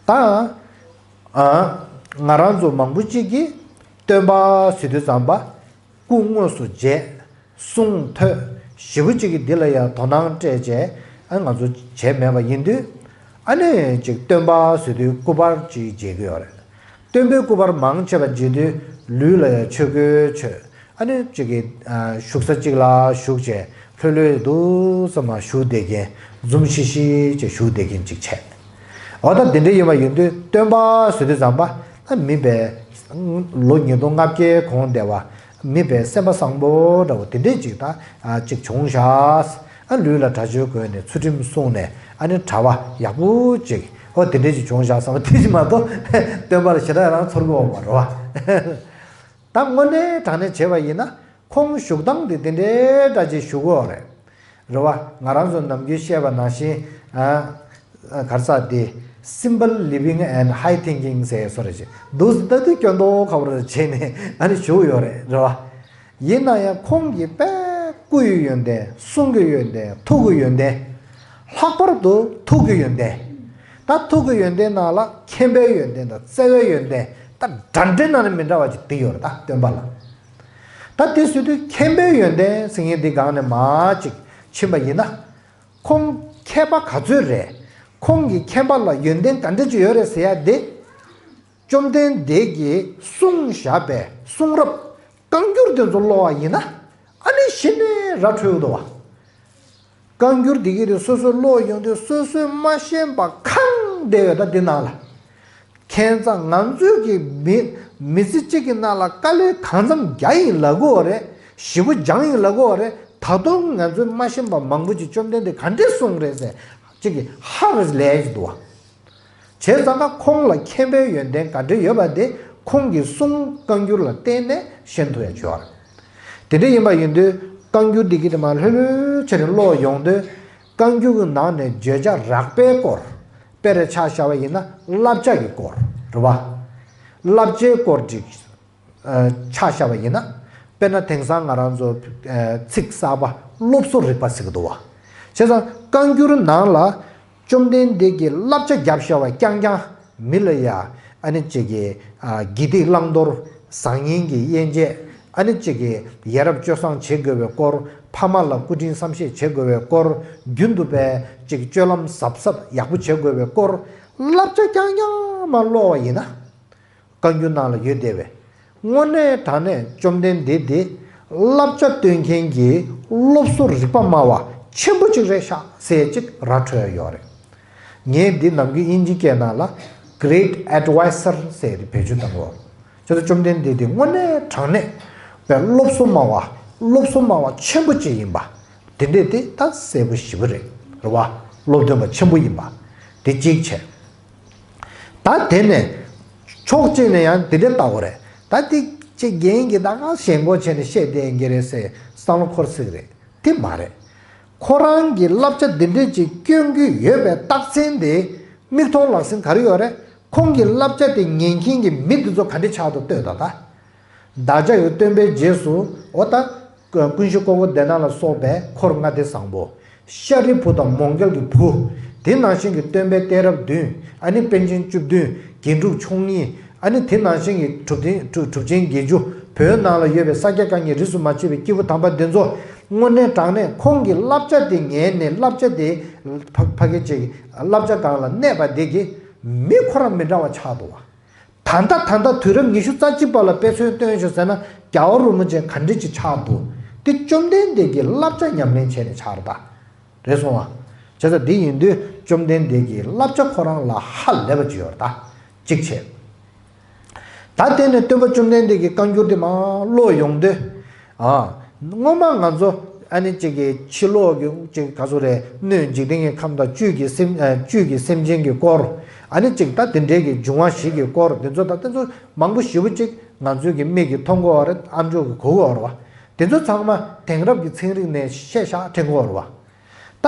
ད། ཨ། ང་རང་ཚོ་མང་པོ་ཅིག་གིས་སྟོན་པ་ཟེར་དུས་ཙམ་པ། སྐུ་དངོས་སུ་མཇལ། གསུང་ཐོས། ཞེ་པོ་ཅིག་གིས་འདི་ལ་ཡང་དོ་སྣང་སྤྲད་བྱས། ཨ་ང་ཚོ་བྱས་མེད་པ་ཡིན་དུས། ཨ་ནི་ཅིག་སྟོན་པ་ཟེར་དུས་སྐུ་པར་ཅིག་མཇལ་གྱི་ཡོད་རེད། སྟོན་པའི་སྐུ་པར་མང་ཆེ་བ་མཇལ་དུས་ལུས་ལ་ཡང་ཆས་གོས་མཆོད། ཨ་ནི་ཅིག་གིས་ཨ་བཞུགས་ས་གཅིག་ལ་བཞུགས་བྱས་ལྷོད་ལྷོད་འདུག་ཙམ་མ་བཞུགས་བསྡད་མཁན། འཛུམ་ཤིག་ཤིག་བྱས་བཞུགས་བསྡད་མཁན་ཅིག་བྱས། འོ་ད་འདི་འདྲ་ཡིན་པ་ཡིན་དུས་སྟོན་པ་ཟེར་དུས་ཙམ་པ་ད་མི་དཔེ་ལོ་ཉིས་སྟོང་ལྔ་བརྒྱའི་གོང་འདས་པ། མི་དཔེ་སེམས་པ་བཟང་པོ་འདྲ་བོ་དེ་འདྲས་ཅིག་ད་ཨ་ཅིག་བྱུང་ཤག་ཨ་ལུས་ལ་གྲྭ་ཆས་གོན་ནས་ཚུལ་ཁྲིམས་བསྲུངས་ནས། ཨ་ནི་གྲྭ་པ་ཡག་པོ་ཅིག་འོ་དེ་འདྲས་ཅིག་བྱུང་ཤག་བསམ་པ་དེ་ཅིག་མ་གཏོགས་སྟོན་པ་ལ་ཞེ་དྲག་རང་ཚོར་གི་ཡོད་མ་རེད་བ། ད་དངོས་གནས་དྲང་གནས་བྱས་པ་ཡིན་ན། ཁོང་བཞུགས་སྟངས་དེ་དེ་འདྲའི་འདྲ་ཅིག་བཞུགས་ཀྱི་ཡོད་རེད། རེད་བ། ང་རང་ཚོ་ནམ་རྒྱུན་བཤད་པ་ནང་བཞིན། ཨ་ག་རེ་ཟེར་དེ། simple living and high thinking ཟེར་སོ་རེད་ཅེས་འདུག་ཟེར་ལྟ་དུས་སྐྱོན་མདོག་ཁ་པོ་རེ་བྱས་ནས་ཨ་ནི་བཞུགས་ཡོད་རེད། རེད་བ། ཡིན་ན་ཡང་ཁོང་གི་དཔེ་སྐུ་ཡི་ཡོན་ཏན། གསུང་གི་ཡོན་ཏན། ཐུགས་ཀྱི་ཡོན་ཏན། ལྷག་པར་དུ་ཐུགས་ཀྱི་ཡོན་ཏན། ད་ཐུགས་ཀྱི་ཡོན་ཏན་ནང་ལ་མཁྱེན་པའི་ཡོན་ཏན་དང་བརྩེ་བའི་ཡོན་ཏན། ད་འདྲ་འདྲའི་ནང་ནས་མི་འདྲ་བ་ཅིག་དེ་ཡོད་རེད། ད་སྟོན་པ་ལ། ད་དེ་ཟེར་དུས་མཁྱེན་པའི་ཡོན་ཏན་ཟེར་མཁན་འདི་སྒང་ནས་མར་ཅིག་ཕྱིན་པ་ཡིན་ན། ཁོང་མཁས་པ་ག་ཚོད་རེད། ཁོང་གི་མཁྱེན་པ་ལ་ཡོན་ཏན་ག་འདྲ་ཅིག་ཡོད་རེད་ཟེར་ཡ་དེ། བཅོམ་ལྡན་འདས་ཀྱིས་གསུངས་བཞག་པའི་གསུང་རབ་བཀའ་འགྱུར་དེ་ཚོ་ཀློག་པ་ཡིན་ན། ཨ་ནི་གཞི་ནས་ར་འཕྲོད་འདུག་བ། བཀའ་འགྱུར་འདི་གི་རིགས་སོ་སོས་ཀློག་ཡོང་དུས་སོ་སོས་མ་ཤེས་པ་གང་བསྡད་ཡོད། ད་འདི་ནང་ལ། ཁྱད་མཚར་ང་ཚོའི་གི་མི་མི་ཚེ་གཅིག་གི་ནང་ལ་དཀའ་ལས་གང་འཚམ་རྒྱག་ཡིན་ལབ་ཀྱི་ཡོད་རེད། ཞེ་པོ་སྦྱངས་ཡིན་ལབ་ཀྱི་ཡོད་རེད། ད་དུང་ང་ཚོས་མ་ཤེས་པ་མང་པོ་ཅིག་བཅོམ་ལྡན་འདས་ག་འདྲས་གསུངས་རེད་ཟེར། གཅིག་གི་ཧ་རེ་ལས་ཀྱི་འདུག་བ། བྱས་ཙང་ཀ་ཁོང་ལ་མཁྱེན་པའི་ཡོན་ཏན་ག་འདྲ་ཡོད་པ་དེ་ཁོང་གི་གསུང་བཀའ་འགྱུར་ལ་བརྟེན་ནས་ཤེས་ཐུབ་ཡ་བྱུང་བ་རེད། དེ་འདྲ་ཡིན་པ་ཡིན་དུས་བཀའ་འགྱུར་འདི་གི་དེ་མ་ལྷོད་ལྷོད་བྱས་ནས་ཀློག་ཡོང་དུས། བཀའ་འགྱུར་གྱི་ནང་ནས་བརྗོད་བྱ་རགས་པའི་སྐོར། དཔེར་ཆ་བཞག་པ་ཡིན་ན་བསླབ་བྱ་གི་སྐོར་རེད་བ། བསླབ་བྱའི་སྐོར་ཅིག་ཨ་ཆ་བཞག་པ་ཡིན་ན། དཔེར་ན་དེང་སང་ང་རང་ཚོ་ཨ་ཚིག་གསར་པ་སློབ་གསོ་རིག་པ་ཟེར་གྱི་འདུག་བ། བྱས་ཙང་བཀའ་འགྱུར་ནང་ལ་བཅོམ་ལྡན་འདས་ཀྱིས་བསླབ་བྱ་བརྒྱབ་བཞག་པ་རྐྱང་རྐྱང་མི་ལ་ཡ། ཨ་ནི་གཅིག་གི་ཨ་དགེ་སྡིག་བླང་དོར། བཟང་ངན་གྱི་དབྱེ་འབྱེད། ཨ་ནི་གཅིག་གི་ཡ་རབས་སྤྱོད་བཟང་བྱེད་དགོས་པའི་སྐོར། ཕ་མ་ལ་བཀུར་དྲིན་བསམ་ཤེས་བྱེད་དགོས་པའི་སྐོར། རྒྱུན་དུ་པའི་གཅིག་སྤྱོད་ལམ་གཟབ་གཟབ་ཡག་པོ་བྱེད་དགོས་པའི་སྐོར། བསླབ་བྱ་རྐྱང་རྐྱང་མ་ཀློག་པ་ཡིན་ན། བཀའ་འགྱུར་ནང་ལ་ཡོད་བསྡད་པའི། དངོས་གནས་དྲང་གནས་བཅོམ་ལྡན་འདས་དེ་བསླབ་བྱ་སྟོན་མཁན་གྱི་སློབ་གསོ་རིག་པ་སྨྲ་བ་ཆེན་པོ་གཅིག་རེད་ཤག་ཟེར་གཅིག་ར་འཕྲོད་ཡོད་རེད། ངས་འདི་ནམ་རྒྱུན་དབྱིན་ཇི་སྐད་ནང་ལ་Great Advisor ཟེར་ཏེ་བེད་སྤྱོད་བཏང་གོ། ཁྱོད་ཚོ་བཅོམ་ལྡན་འདས་དེ་དངོས་གནས་དྲང་གནས་པའི་སློབ་གསོ་སྨྲ་བ། སློབ་གསོ་སྨྲ་བ་ཆེན་པོ་གཅིག་ཡིན་པ། དེ་འདྲས་དེ་ད་གསལ་པོ་ཞེ་པོ་རེད། རེད་བ། སློབ་སྟོན་པ་ཆེན་པོ་ཡིན་པ། དེ་གཅིག་བྱས། ད་དེ་ནས་ཕྱོགས་གཅིག་ནས་ཡང་དེ་འདྲ་ལྟ་བ་རེད། ད་དེ་ཅིག་རྒན་གྱིས་ད་ག་ཞེན་ཁོག་བྱས་ནས་བཤད་བསྡད་ཡིན་གྱི་རེད་ཟེར་བསམ་བློ་འཁོར་སྲིད་ཀྱི་རེད། དེ་མ་རེད། ཁོ་རང་གི་བསླབ་བྱ་འདི་འདྲ་ཅིག་སྐྱོན་གྱི་ཡོད་པའི་རྟགས་མཚན་དེ་མིག་མཐོང་ལག་ཟིན་ག་རེ་ཡོད་རེད། ཁོང་གི་བསླབ་བྱ་དེ་ཉན་མཁན་གྱི་མི་འདི་ཚོ་ག་འདྲ་ཆགས་འདུག་ལྟོས་དང་ད། བདག་ཅག་གི་སྟོན་པའི་རྗེས་སུ་འོ་ད། ཀུན་གཞི་ཀོ་ཀོ་དེ་ན་ལ་སོགས་པའི་འཁོར་ལྔ་སྡེ་བཟང་པོ། ཤཱ་རིའི་བུ་དང་མོའུ་འགལ་གྱི་བུ། དེ་ནང་བཞིན་གྱི་སྟོན་པའི་གཏད་རབས་བདུན། ཨ་ནི་པཎ་ཆེན་བཅུ་བདུན། རྒྱན་དྲུག་མཆོག་གཉིས། ཨ་ནི་དེ་ནང་བཞིན་གྱི་གྲུབ་ཆེན་གྲུབ་གྲུབ་ཆེན་བརྒྱད་ཅུ། བོད་ནང་ལ་ཡོད་པའི་ས་སྐྱ་བཀའ་རྙིང་རིས་སུ་མ་ཆད་པའི་སྐྱེས་བུ་དམ་པ་འདི་ཚོ། དངོས་གནས་དྲང་གནས་ཁོང་གི་བསླབ་བྱ་དེ་ཉན་ནས་བསླབ་བྱ་དེ་ཕ་ཕ་གི་ཅིག་བསླབ་བྱ་སྒང་ལ་གནས་པ་དེ་གི་མི་ཁོ་རང་མི་འདྲ་བ་ཆགས་འདུག་བ། ད་ལྟ་ད་ལྟ་དུས་རབས་ཉི་ཤུ་རྩ་གཅིག་པ་ལ་དཔེ་མཚོན་སྟོན་ཤོག་ཟེར་ན་རྒྱལ་བ་རིན་པོ་ཆེ་ག་འདྲ་ཅིག་ཆགས་འདུག་དེ་བཅོམ་ལྡན་འདས་ཀྱི་བསླབ་བྱ་ཉམས་ལེན་བྱས་ནས་ཆགས་རེད་ད། རེད་སོང་བ། བྱས་ཙང་འདི་ཡིན་དུས་བཅོམ་ལྡན་འདས་ཀྱི་བསླབ་བྱ་ཁོ་རང་ལ་ཧ་ལས་པ་ཅིག་ཡོད་རེད་ད། གཅིག་བྱས། ད་དེ་ནས་སྟོན་པ་བཅོམ་ལྡན་འདས་ཀྱི་བཀའ་འགྱུར་དེ་མར་ཀློག་ཡོང་དུས། ཨ། སྔོན་མ་ང་ཚོ་ཨ་ནི་གཅིག་གི་ཕྱི་ལོགས་ཀྱི་གཅིག་ག་ཚོད་རེད། སྣོད་འཇིག་རྟེན་གྱི་ཁམས་དང་བཅུད་ཀྱི་སེམས་ཨ་བཅུད་ཀྱི་སེམས་ཅན་གྱི་སྐོར། ཨ་ནི་གཅིག་ད་དེ་འདྲའི་གི་འབྱུང་བ་བཞི་གི་སྐོར་དེ་ཚོ་ད་དེ་ཚོ་མང་པོ་ཞེ་པོ་གཅིག་ང་ཚོའི་གི་མིག་གིས་མཐོང་གི་ཡོད་རེད། ཨ་མཆོག་གིས་གོ་གི་ཡོད་རེད་བ། དེ་ཚོ་ཚང་མ་དེང་རབས་ཀྱི་ཚན་རིག་ནས་བཤད་བཞག་དྲན་གི་ཡོད་རེད་བ། ད་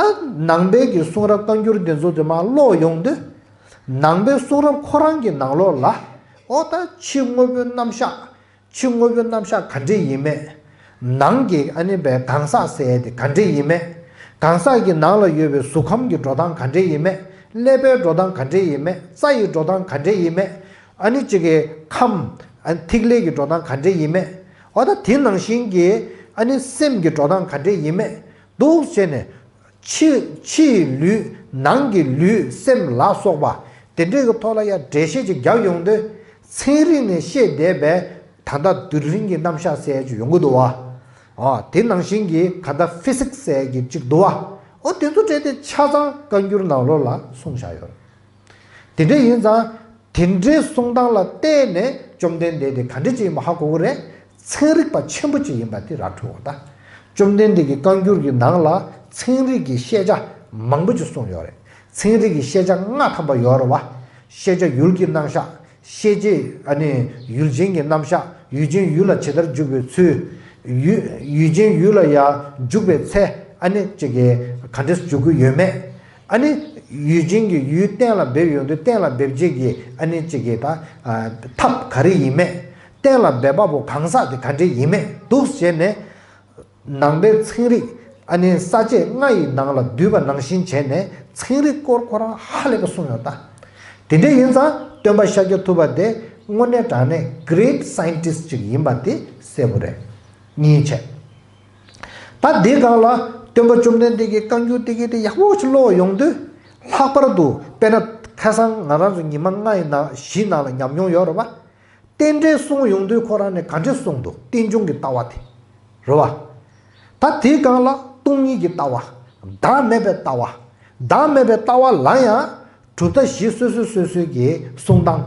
ནང་པའི་གི་གསུང་རབ་བཀའ་འགྱུར་དེ་ཚོ་དེ་མར་ཀློག་ཡོང་དུས། ནང་པའི་གསུང་རབ་ཁོ་རང་གི་ནང་ལོགས་ལ། ཨོ་ད་ཕྱི་དངོས་པོའི་རྣམ་གཞག་ཕྱི་དངོས་པོའི་རྣམ་གཞག་ག་འདྲས་ཡིན་མེད། ནང་གི་ཨ་ནི་བའི་གང་ཟག་ཟེར་ཡས་དེ་ག་འདྲས་ཡིན་མེད། གང་ཟག་གི་ནང་ལ་ཡོད་པའི་གཟུགས་ཁམས་ཀྱི་འགྲོ་སྟངས་ག་འདྲས་ཡིན་མེད། ཀླད་པའི་འགྲོ་སྟངས་ག་འདྲས་ཡིན་མེད། རྩ་ཡི་འགྲོ་སྟངས་ག་འདྲས་ཡིན་མེད། ཨ་ནི་གཅིག་གི་ཁམས། ཨ་ནི་ཐིག་ལེ་གི་འགྲོ་སྟངས་ག་འདྲས་ཡིན་མེད། ཨ་ད་དེ་ནང་བཞིན་གྱི་ཨ་ནི་སེམས་ཀྱི་འགྲོ་སྟངས་ག་འདྲས་ཡིན་མེད་འདུག་བྱས་ནས། ཕྱི་ཕྱི་ཡི་ལུས་ནང་གི་ལུས་སེམས་ལ་སོགས་པ་དེ་འདྲས་ཀྱི་ཐོག་ལ་ཡང་འགྲེལ་བཤད་ཅིག་རྒྱག་ཡོང་དུས། ཚན་རིག་ནས་བཤད་བསྡད་པའི་ད་ལྟ་རྡུལ་ཕྲན་གྱི་རྣམ་གཞག་ཟེར་ཡ་ཅིག་ཡོང་གི་འདུག་བ། ཨ་དེ་ནང་བཞིན་གྱི་ག་ད་ཕི་སིག་ཟེར་ཡ་གི་ཅིག་འདུག་བ། ཨོ་དེ་ཚོ་བྲིས་ཏེ་ཆ་ཚང་བཀའ་འགྱུར་ནང་ལོགས་ལ་གསུངས་བཞག་ཡོད། དེ་འདྲ་ཡིན་ཙང་། དེ་འདྲའི་གསུང་སྟངས་ལ་བལྟས་ནས་བཅོམ་ལྡན་འདས་དེ་ག་འདྲ་ཅིག་ཡིན་པ་ཧ་གོ་གི་རེད། ཚན་རིག་པ་ཆེན་པོ་ཅིག་ཡིན་པ་དེ་ར་འཕྲོད་འོ་ད། བཅོམ་ལྡན་འདས་ཀྱི་བཀའ་འགྱུར་གྱི་ནང་ལ་ཚན་རིག་གི་ཤེས་བྱ་མང་པོ་ཅིག་གསུངས་ཡོད་རེད། ཚན་རིག་གི་ཤེས་བྱ་ལྔ་ཐམ་པ་ཡོད་རེད་བ། ཤེས་བྱ་ཡུལ་གྱི་རྣམ་གཞག་ཤེས་བྱེད་ཨ་ནི་ཡུལ་ཅན་གྱི་རྣམ་གཞག་ཡུལ་ཅན་ཡུལ་ལ་ཇི་ལྟར་འཇུག་པའི་ཚུལ། ཡུལ་ཡུལ་ཅན་ཡུལ་ལ་ཡང་འཇུག་པའི་ཚེ་ཨ་ནི་ཅིག་གི་ག་འདྲས་འཇུག་གི་ཡོད་མེད། ཨ་ནི་ཡུལ་ཅན་གྱི་ཡུལ་གཏན་ལ་འབེབས་ཡོང་དུས་གཏན་ལ་འབེབས་བྱེད་ཀྱི་ཨ་ནི་ཅིག་གི་ད་ཨ་ཐབས་ག་རེ་ཡིན་མེད། གཏན་ལ་འབེབས་པ་པོ་གང་ཟག་དེ་ག་འདྲས་ཡིན་མེད་འདུག་བྱས་ནས། ནང་པའི་ཚན་རིག་ཨ་ནི་ས་བཅད་ལྔ་ཡི་ནང་ལ་བསྡུས་པ་ནང་བཞིན་བྱས་ནས་ཚན་རིག་སྐོར་ཁོ་རང་ཧ་ལས་པ་གསུངས་ཡོད་ད། དེ་འདྲ་ཡིན་ཙང་སྟོན་པ་ཤཱཀྱ་ཐུབ་པ་དེ་དངོས་གནས་དྲང་གནས་great scientist་ཅིག་ཡིན་པ་དེ་གསལ་པོ་རེད། གཉིས་བྱས། ད་འདིའི་སྒང་ལ་སྟོན་པ་བཅོམ་ལྡན་འདས་ཀྱི་བཀའ་འགྱུར་དེ་གའི་དེ་ཡག་པོ་ཞིག་ཀློག་ཡོང་དུས། ལྷག་པར་དུ་དཔེར་ན་ཁ་སང་ང་རང་ཚོ་ཉི་མ་ལྔ་ཡི་ནང་བཞི་ནང་ལ་ཉམས་མྱོང་ཡོད་རེད་པ། རྟེན་འབྲེལ་གསུང་ཡོང་དུས་ཁོ་རང་ནས་ག་འདྲས་གསུངས་འདུག་རྟེན་འབྱུང་གི་ལྟ་བ་དེ། རེད་བ། ད་དེའི་སྒང་ལ་སྟོང་ཉིད་ཀྱི་ལྟ་བ། བདག་མེད་པའི་ལྟ་བ། བདག་མེད་པའི་ལྟ་བ་ལ་ཡང་གྲུབ་མཐའ་བཞི་སོ་སོ་སོ་སོའི་གི་གསུང་སྟངས།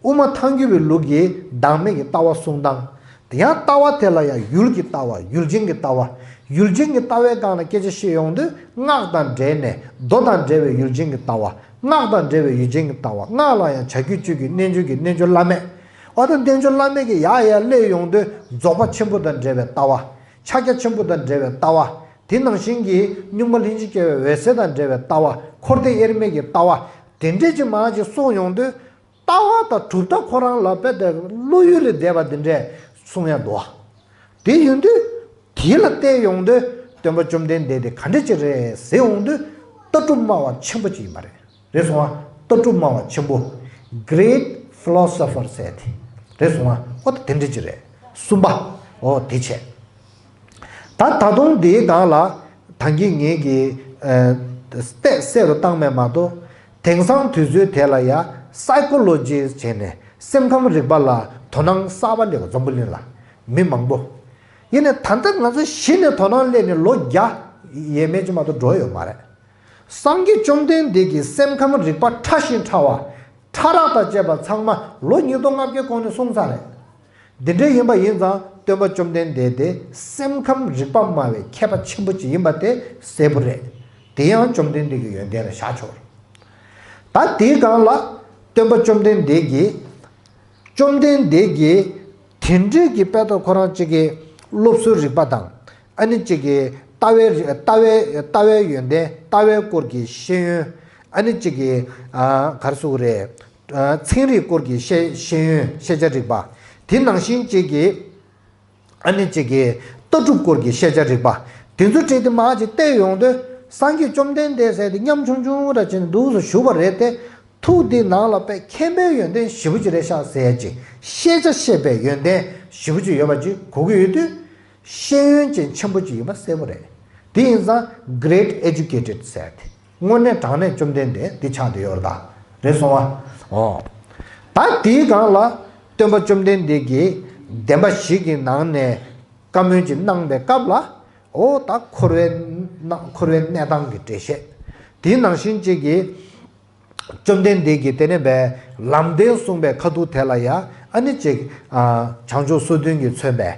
དབུ་མ་ཐལ་འགྱུར་བའི་ལུགས་ཀྱི་བདག་མེད་ཀྱི་ལྟ་བ་གསུང་སྟངས། དེ་ཡང་ལྟ་བ་དེ་ལ་ཡང་ཡུལ་གྱི་ལྟ་བ་ཡུལ་ཅན་གྱི་ལྟ་བ། ཡུལ་ཅན་གྱི་ལྟ་བའི་སྒང་ལ་སྐད་ཆ་བཤད་ཡོང་དུས་སྔགས་དང་འབྲེལ་ནས་མདོ་དང་འབྲེལ་བའི་ཡུལ་ཅན་གྱི་ལྟ་བ། སྔགས་དང་འབྲེལ་བའི་ཡུལ་ཅན་གྱི་ལྟ་བ། སྔགས་ལ་ཡང་བྱ་རྒྱུད་གཅིག་གི་རྣལ་འབྱོར་གྱི་རྣལ་འབྱོར་བླ་མེད། འོ་ད་རྣལ་འབྱོར་བླ་མེད་ཀྱི་ཡར་ཡར་སླེབས་ཡོང་དུས་རྫོགས་པ་ཆེན་པོ་དང་འབྲེལ་བའི་ལྟ་བ། ཕྱག་རྒྱ་ཆེན་པོ་དང་འབྲེལ་བའི་ལྟ་བ། དེ་ནང་བཞིན་གྱི་གཉུག་མ་ལྷན་ཅིག་སྐྱེས་པའི་འོད་གསལ་དང་འབྲེལ་བའི་ལྟ་བ། འཁོར་འདས་དབྱེར་མེད་ཀྱི་ལྟ་བ། དེ་འདྲས་ཀྱི་མང་ཅིག་གསུངས་ཡོང་དུས། ལྟ་བ་དང་གྲུབ་མཐའ་ཁོ་རང་ལ་དཔེ་དེ་བློ་ཡུལ་ལས་འདས་པ་འདི་འདྲས་གསུང་ཡ་འདུག་དེ་ཡིན་དུས། དེ་ལ་བལྟས་ཡོང་དུས་སྟོན་པ་བཅོམ་ལྡན་འདས་དེ་ག་འདྲ་ཅིག་རེད་ཟེར་ཡོང་དུས། ལྟ་གྲུབ་སྨྲ་བ་ཆེན་པོ་ཅིག་ཡིན་པ་རེད། རེད་སོང་ང་། ལྟ་གྲུབ་སྨྲ་བ་ཆེན་པོ། Great philosopher ཟེར་དེ། རེད་སོང་ང་། ཨོ་ད་དེ་འདྲ་ཅིག་རེད། གསུམ་པ། ཨོ་དེ་བྱས། ད་ད་དུང་འདིའི་སྒང་ལ་ད་གིན་ངེད་ཀྱིས་ཨ་ཏོག་ཙམ་གསལ་རུ་བཏང་མེད་མ་གཏོགས། དེང་སང་དུས་ཚོད་དེ་ལ་ཡ་སའི་ཀོ་ལོ་ཇི་བྱས་ནས་སེམས་ཁམས་རིག་པ་ལ་དོ་སྣང་གསར་པ་སླེབས་པ་འཛམ་བུ་གླིང་ལ་མི་མང་པོ། ཡིན་ནའི་ད་ལྟ་ང་ཚོ་གཞི་ནས་དོ་སྣང་སླེབས་ནས་ལོ་བརྒྱ་ཡས་མས་ཅིག་མ་གཏོགས་འགྲོ་ཡོད་མ་རེད། སངས་རྒྱས་བཅོམ་ལྡན་འདས་ཀྱིས་སེམས་ཁམས་རིག་པ་ཕྲ་ཞིང་ཕྲ་བ། ཕྲ་རགས་དང་བཅས་པ་ཚང་མ་ལོ་ཉིས་སྟོང་ལྔ་བརྒྱའི་གོང་ནས་གསུངས་ཚར་རེད། འདི་འདྲ་ཡིན་པ་ཡིན་ཙང་སྟོན་པ་བཅོམ་ལྡན་འདས་དེ་སེམས་ཁམས་རིག་པ་སྨྲ་བའི་མཁས་པ་ཆེན་པོ་ཅིག་ཡིན་པ་དེ་གསལ་པོ་རེད། དེ་ཡང་བཅོམ་ལྡན་འདས་ཀྱི་ཡོན་ཏན་ལ་བཞག་ཆོག་ད་དེའི་སྒང་ལ་སྟོན་པ་བཅོམ་ལྡན་འདས་ཀྱིས། བཅོམ་ལྡན་འདས་ཀྱིས་དེ་འདྲའི་གི་དཔེ་ད་ཁོ་རང་གཅིག་གི་སློབ་གསོའི་རིག་པ་དང་། ཨ་ནི་གཅིག་གི་ལྟ་བའི་རི་ལྟ་བའི་ལྟ་བའི་ཡོན་ཏན་ལྟ་བའི་སྐོར་གྱི་ཤེས་ཡོན། ཨ་ནི་གཅིག་གི་ཨ་ག་རེ་ཟེར་དགོས་རེད། ཨ་ཚན་རིག་སྐོར་གྱི་ཤེས་ཤེས་ཡོན་ཤེས་བྱ་རིག་པ། དེ་ནང་བཞིན་གཅིག་གི་ཨ་ནི་གཅིག་གི་ལྟ་གྲུབ་སྐོར་གྱི་ཤེས་བྱ་རིག་པ། དེ་ཚོ་བྲིས་ཏེ་མར་ཅིག་བལྟས་ཡོང་དུས་སངས་རྒྱས་བཅོམ་ལྡན་འདས་ཟེར་དེ་ཉམ་ཆུང་ཆུང་ར་ཅིག་ནས་འདུག་སེ་བཞུགས་པ་རེད་དེ། ཐུགས་འདི་ནང་ལ་དཔེ་མཁྱེན་པའི་ཡོན་ཏན་ཞེ་པོ་ཅིག་རེད་ཤག་ཟེར་ཡ་ཅིག་ཤེས་བྱ་ཤེས་པའི་ཡོན་ཏན་ཞེ་པོ་ཅིག་ཡོད་པ་ཅིག་གོ་གི་ཡོད་དུས། ཤེས་ཡོན་ཅན་ཆེན་པོ་ཅིག་ཡིན་པ་གསལ་པོ་རེད། དེ་ཡིན་ཙང་great educated ཟེར་དེ། དངོས་གནས་དྲང་གནས་བཅོམ་ལྡན་འདས་འདི་ཆགས་བསྡད་ཡོད་རེད་ད། རེད་སོང་ང་། ཨོ། ད་དེའི་སྒང་ལ་སྟོན་པ་བཅོམ་ལྡན་འདས་ཀྱིས་བདེན་པ་བཞི་གི་ནང་ནས་བཀའ་མོལ་ཅིག་གནང་པའི་སྐབས་ལ། ཨོ་ད་འཁོར་བའི་སྣང་འཁོར་བའི་གནས་སྟངས་ཀྱི་འགྲེལ་བཤད། དེའི་ནང་བཞིན་གཅིག་གིས། བཅོམ་ལྡན་འདས་ཀྱིས་དེ་ནས་པའི་ལམ་བདེན་གསུངས་པའི་ཁ་ཐུག་དེ་ལ་ཡང་ཨ་ནི་གཅིག་ཨ་བྱང་ཆུབ་སོ་བདུན་གྱིས་མཚོན་པའི་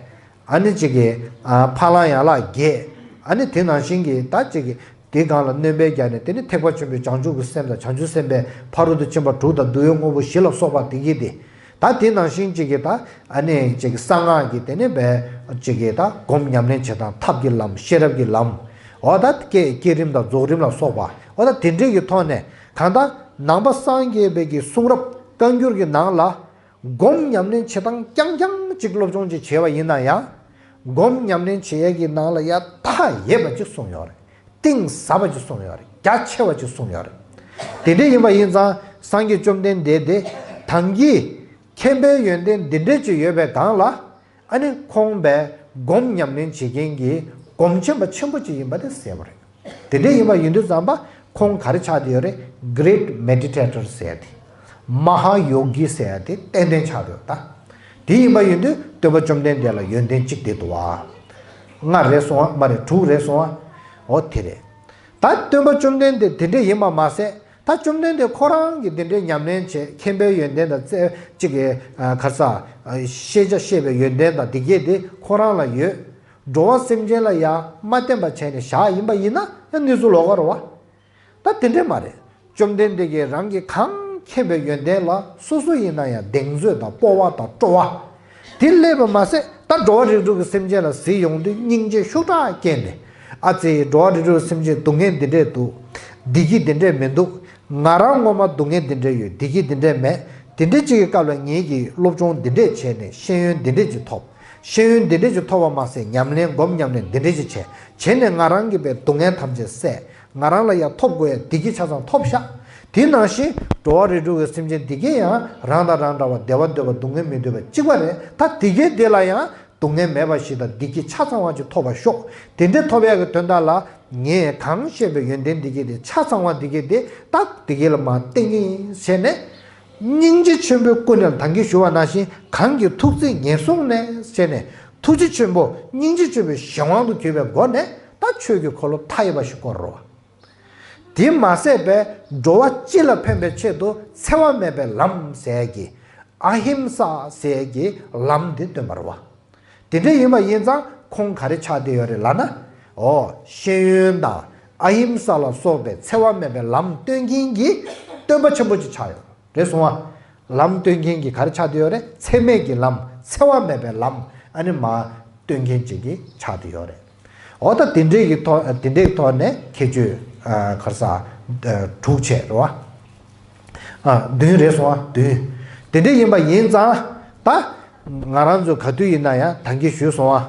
ཨ་ནི་གཅིག་གི་ཨ་འཕགས་ལམ་ཡན་ལག་བརྒྱད། ཨ་ནི་དེ་ནང་བཞིན་གྱི་ད་གཅིག་གི་དེའི་སྒང་ལ་སྣོན་པ་བརྒྱབ་ནས་དེ་ནི་ཐེག་པ་ཆེན་པོའི་བྱང་ཆུབ་ཀྱི་སེམས་དང་བྱང་ཆུབ་སེམས་དཔའི་ཕ་རོལ་ཏུ་ཕྱིན་པ་དྲུག་དང་བསྡུ་བའི་དངོས་པོ་བཞི་ལ་སོགས་པ་དེ་གི་དེ། ད་དེ་ནང་བཞིན་གཅིག་གི་ད་ཨ་ནི་གཅིག་གསང་སྔགས་ཀྱི་དེ་ནི་བས་གཅིག་གི་ད་སྒོམ་ཉམས་ལེན་བྱེད་སྟངས་ཐབས་ཀྱི་ལམ་ཤེས་རབ་ཀྱི་ལམ། འོ་ད་བསྐྱེད་བསྐྱེད་རིམ་དང་རྫོགས་རིམ་ལ་སོགས་པ། འོ་ད་དེ་འདྲའི་གི་ཐོག་ནས་གང་ལྟར་ནང་པ་སངས་རྒྱས་པའི་གི་གསུང་རབ་བཀའ་འགྱུར་གྱི་ནང་ལ་སྒོམ་ཉམས་ལེན་བྱེད་སྟངས་རྐྱང་རྐྱང་གཅིག་སློབ་སྦྱོང་ཅིག་བྱས་པ་ཡིན་ན་ཡང་། སྒོམ་ཉམས་ལེན་བྱེད་ཡས་ཀྱི་ནང་ལ་ཡ་མཐའ་ཡས་པ་ཅིག་གསུངས་ཡོད་རེད། གཏིང་ཟབ་པ་ཅིག་གསུངས་ཡོད་རེད། རྒྱ་ཆེ་བ་ཅིག་གསུངས་ཡོད་རེད། དེ་འདྲ་ཡིན་པ་ཡིན་ཙང་སངས་རྒྱས་བཅོམ་ལྡན་འདས་དེ་ད་གིན་མཁྱེན་པའི་ཡོན་ཏན་འདི་འདྲ་ཅིག་ཡོད་པའི་སྒང་ལ། ཨ་ནི་ཁོང་པས་སྒོམ་ཉམས་ལེན་བྱེད་མཁན་གྱི་སྒོམ་ཆེན་པ་ཆེན་པོ་ཅིག་ཡིན་པ་དེ་གསལ་པོ་རེད། དེ་འདྲ་ཡིན་པ་ཡིན་དུས་ཙམ་པ་ཁོང་ག་རེ་ཆགས་བསྡད་ཡོད་རེད། Great Meditator ཟེར་ཡ་དེ། མ་ཧཱ་ཡོ་གི་ཟེར་ཡ་དེ་ཏན་ཏན་ཆགས་བསྡད་ཡོད་ད། དེ་ཡིན་པ་ཡིན་དུས་སྟོན་པ་བཅོམ་ལྡན་འདས་ལ་ཡོན་ཏན་གཅིག་དེ་འདུག་བ། ལྔ་རེད་སོང་བ་མ་རེད་དྲུག་རེད་སོང་བ། འོ་དེ་རེད། ད་སྟོན་པ་བཅོམ་ལྡན་འདས་དེ་འདྲ་ཡིན་པ་མ་ཟད། ད་བཅོམ་ལྡན་འདས་ཁོ་རང་གིས་དེ་འདྲའི་ཉམས་ལེན་བྱས་མཁྱེན་པའི་ཡོན་ཏན་དང་རྩེ་གཅིག་གི་ག་རེ་ཟ། ཤེས་བྱ་ཤེས་པའི་ཡོན་ཏན་དང་དེ་གས་དེ་ཁོ་རང་ལ་ཡོད། འགྲོ་བ་སེམས་ཅན་ལ་ཡང་མ་བསྟན་པ་བྱས་ནས་བཞག་ཡིན་པ་ཡིན་ན་ཡང་གནས་ཚུལ་ལོགས་ཀ་རེད་བ། ད་དེ་འདྲས་མ་རེད། བཅོམ་ལྡན་འདས་ཀྱིས་རང་གིས་གང་མཁྱེན་པའི་ཡོན་ཏན་ལ་སོ་སོ་ཡིན་ན་ཡང་གདེང་ཚོད་དང་སྤོབས་པ་དང་སྤྲོ་བ། དེ་སླེབས་པ་མ་ཟད་ད་འགྲོ་བ་རིགས་དྲུག་གི་སེམས་ཅན་ལ་གཟིགས་ཡོང་དུས་སྙིང་རྗེ་ཤུགས་དྲག་སྐྱེས་ནས། ཨ་ཙི་འགྲོ་བ་རིགས་དྲུག་གི་སེམས་ཅན་སྡུག་བསྔལ་འདི་འདྲས་འདུག་བདེ་སྐྱིད་འདི་འདྲས་མི་འདུག་ང་རང་ངོ་མ་སྡུག་བསྔལ་འདི་འདྲས་ཡོད་བདེ་སྐྱིད་འདི་འདྲས་མེད། དེ་འདྲས་ཅིག་གི་སྐབས་ལ་ངེད་ཀྱིས་སློབ་སྦྱོང་འདི་འདྲས་བྱས་ནས་ཤེས་ཡོན་འདི་འདྲས་ཅིག་ཐོབ། ཤེས་ཡོན་འདི་འདྲས་ཅིག་ཐོབ་པ་མ་ཟད་ཉམས་ལེན་སྒོམ་ཉམས་ལེན་འདི་འདྲས་ཅིག་བྱས། བྱས་ནས་ང་རང་གི་པའི་སྡུག་བསྔལ་ཐམས་ཅད་བསལ། ང་རང་ལ་ཡང་ཐོབ་དགོས་ཡ་བདེ་སྐྱིད་ཆ་ཚང་ཐོབ་ཤག་དེ་ནང་བཞིན་འགྲོ་བ་རིགས་དྲུག་གི་སེམས་ཅན་འདི་གས་ཡང་རང་དང་རང་འདྲ་བ་བདེ་བ་འདོད་པ་སྡུག་བསྔལ་མི་འདོད་པ་གཅིག་པ་རེད། ད་འདི་གས་དེ་ལ་ཡང་སྡུག་བསྔལ་མེད་པ་ཞིག་དང་བདེ་སྐྱིད་ཆ་ཚང་བ་ཅིག་ཐོབ་པ་ཤོག་དེ་འདྲ་ཐོབ་ཡ་གི་དོན་དག་ལ་ངས་གང་བཤད་པའི་ཡོན་ཏན་འདི་གས་དེ་ཆ་ཚང་བ་འདི་གས་དེ་ད་འདི་གས་ལ་མར་བསྟན་གྱི་ཡིན་ཟེར་ནས། སྙིང་རྗེ་ཆེན་པོའི་སྐུ་ནས་ད་གིན་ཞུ་བ་ནང་བཞིན་གང་གི་ཐུགས་བརྩེ་ངན་སོང་ནས་ཟེར་ནས་ཐུགས་རྗེ་ཆེན་པོ་སྙིང་རྗེ་ཆེན་པོའི་གཞན་དབང་དུ་གྱུར་པའི་སྒོ་ནས་ད་ཆོས་ཀྱི་འཁོར་ལོ་མཐའ་ཡས་པ་ཞིག་བསྐོར་རོ། དེ་མ་ཟད་པའི་འགྲོ་བ་སྤྱི་ལ་ཕན་པའི་ཆེད་དུ་འཚེ་བ་མེད་པའི་ལམ་ཟེར་གྱི་ཨ་ཧིམ་ས་ཟེར་གྱི་ལམ་འདི་སྟོན་པ་རེད་བ། དེ་འདྲ་ཡིན་པ་ཡིན་ཙང་ཁོང་ག་རེ་ཆགས་བསྡད་ཡོད་རེད་ལབ་ན། འོ་ཤེས་ཡོན་དང་ཨ་ཧིམ་ས་ལ་སོགས་པའི་འཚེ་བ་མེད་པའི་ལམ་སྟོན་མཁན་གྱི་སྟོན་པ་ཆེན་པོ་ཅིག་ཆགས་ཡོད་རེད་སོང་ང་། ལམ་སྟོན་མཁན་གྱི་ག་རེ་ཆགས་བསྡད་ཡོད་རེད། འཚེ་མེད་ཀྱི་ལམ་འཚེ་བ་མེད་པའི་ལམ་ཨ་ནི་མ་སྟོན་མཁན་ཅིག་གི་ཆགས་བསྡད་ཡོད་རེད། འོ་ད་དེ་འདྲའི་གི་ཐོག་དེ་འདྲའི་གི་ཐོག་ནས་ཁྱད་ཆོས་ག་རེ་ཟ་དྲུག་བྱས་རེད་བ། ཨ་བདུན་རེད་སོང་ཨ་བདུན། དེ་འདྲ་ཡིན་པ་ཡིན་ཙང་ད་ང་རང་ཚོ་ག་དུས་ཡིན་ན་ཡང་ད་གིན་ཞུས་སོང་ཨ།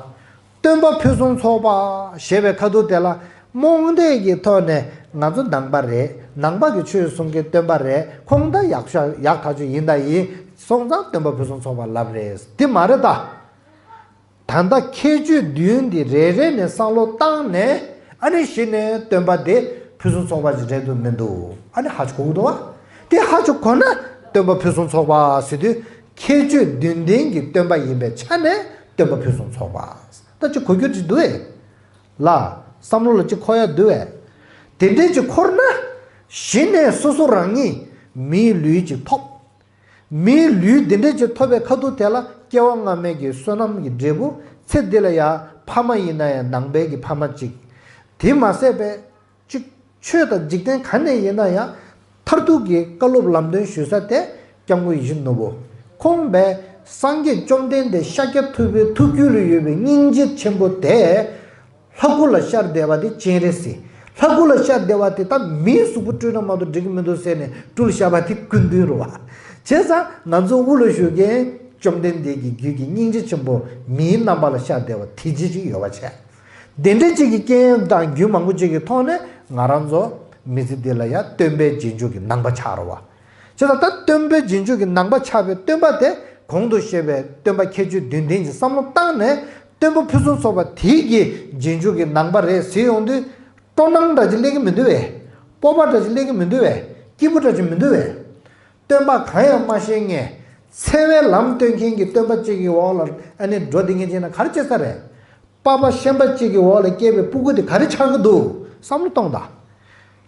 སྟོན་པ་ཕུན་སུམ་ཚོགས་པ་ཞེས་པའི་ཁ་ཐུག་དེ་ལ་རྨོངས་དད་ཀྱི་ཐོག་ནས་ང་ཚོ་ནང་པ་རེད། ནང་པ་གི་ཆོས་གསུང་མཁན་སྟོན་པ་རེད། ཁོང་ད་ཡག་ཤོས་ཡག་ཐག་ཆོད་ཡིན་ད་ཡིན་སོང་ཙང་སྟོན་པ་ཕུན་སུམ་ཚོགས་པ་ལབ་རེད། དེ་མ་རེད་ད། ད་ལྟ་ཁྱད་ཆོས་བདུན་འདི་རེ་རེ་ནས་བསམ་བློ་བཏང་ནས་ཨ་ནི་གཞི་ནས་སྟོན་པ་དེ་ཕུན་སུམ་ཚོགས་པ་ཞིག་རེད་འདུག་མི་འདུག་ཨ་ནི་ཧ་ཅང་གོ་གི་འདུག་བ། དེ་ཧ་ཅང་གོ་ན་སྟོན་པ་ཕུན་སུམ་ཚོགས་པ་ཟེར་དུས་ཁྱད་ཆོས་བདུན་ལྡན་གྱི་སྟོན་པ་ཡིན་པའི་ཆ་ནས་སྟོན་པ་ཕུན་སུམ་ཚོགས་པ་ད་ཅིག་གོ་རྒྱུ་ཅིག་འདུག་ཨེ། ལ་བསམ་བློ་ལ་ཅིག་འཁོར་ཡ་འདུག་ཨེ། དེ་འདྲས་ཅིག་འཁོར་ན་གཞི་ནས་སོ་སོ་རང་ཉིད་མིའི་ལུས་ཅིག་ཐོབ། མིའི་ལུས་འདི་འདྲས་ཅིག་ཐོབ་པའི་ཁ་ཐུག་དེ་ལ་སྐྱེ་བ་སྔ་མའི་གི་བསོད་ནམས་ཀྱི་འབྲས་བུ་ཚེ་འདི་ལ་ཡང་ཕ་མ་ཡིན་ན་ཡང་ནང་པའི་གི་ཕ་མ་གཅིག་དེ་མ་ཟད་པའི་གཅིག་ཆོས་དང་འཇིག་རྟེན་ག་ནས་ཡིན་ན་ཡང་མཐར་ཐུག་གི་བཀའ་སློབ་ལམ་སྟོན་ཞུ་ས་དེ་སྐྱབས་མགོན་ཡིད་བཞིན་ནོར་བུ། ཁོང་པས་སངས་རྒྱས་བཅོམ་ལྡན་འདས་ཤཱཀྱ་ཐུབ་པའི་ཐུགས་རྒྱུད་ལ་ཡོད་པའི་སྙིང་རྗེ་ཆེན་པོ་དེ། ལྷ་སྐུ་ལ་ཤར་བསྡད་པ་དེ་སྤྱན་རས་གཟིགས། ལྷ་སྐུ་ལ་ཤར་བསྡད་པ་དེ་ད་མིའི་གཟུགས་པོ་སྤྲུལ་ན་མ་གཏོགས་འགྲིག་གི་མི་འདུག་ཟེར་ནས་སྤྲུལ་བཞག་པ་དེ་སྐུ་མདུན་རེད་བ། བྱས་ཙང་ང་ཚོ་དབུ་ལ་བཞུགས་མཁན་བཅོམ་ལྡན་འདས་ཀྱི་རྒྱུད་ཀྱི་སྙིང་རྗེ་ཆེན་པོ་མིའི་རྣམ་པ་ལ་ཤར་བསྡད་པ་དེ་ཅི་ཞིག་ཡོད་པ་བྱས། དེ་འདྲ་ཅིག་གི་རྐྱེན་དང་རྒྱུ་མང་པོ་ཅིག་གི་ཐོག་ནས་ང་རང་ཚོ་མི་ཚེ་འདི་ལ་ཡང་སྟོན་པའི་རྗེས་འཇུག་གི་ནང་པ་ཆགས་རེད་བ། བྱས་ཙང་ད་སྟོན་པའི་རྗེས་འཇུག་གི་ནང་པ་ཆགས་པའི་སྟོན་པ་དེ་གོང་དུ་བཤད་པའི་སྟོན་པ་ཁྱད་ཆོས་བདུན་ལྡན་གྱི་བསམ་བློ་བཏང་ནས་སྟོན་པ་ཕུན་སུམ་ཚོགས་པ་དེའི་གི་རྗེས་འཇུག་གི་ནང་པ་རེད་ཟེར་ཡོང་དུས་སྤྲོ་སྣང་འདྲ་ཅིག་སླེབས་ཀྱི་མི་འདུག་བས། སྤོབས་པ་འདྲ་ཅིག་སླེབས་ཀྱི་མི་འདུག་བས། སྐྱིད་པོ་འདྲ་ཅིག་མི་འདུག་བས། སྟོན་པ་གང་ཡང་མ་ཤེས་མཁན་འཚེ་བའི་ལམ་སྟོན་མཁན་གྱི་སྟོན་པ་གཅིག་གི་འོག་ལ་ཨ་ནི་འགྲོ་བསྡད་མཁན་ཅིག་ན་ག་རེ་བྱེད་ས་རེད། པ་ཕ་ཤན་པ་གཅིག་གི་འོག་ལ་སྐྱེས་པའི་སྤུ་གུ་དེ་ག་རེ་ཆགས་ཀྱི་འདུག་བསམ་བློ་གཏོང་དང་།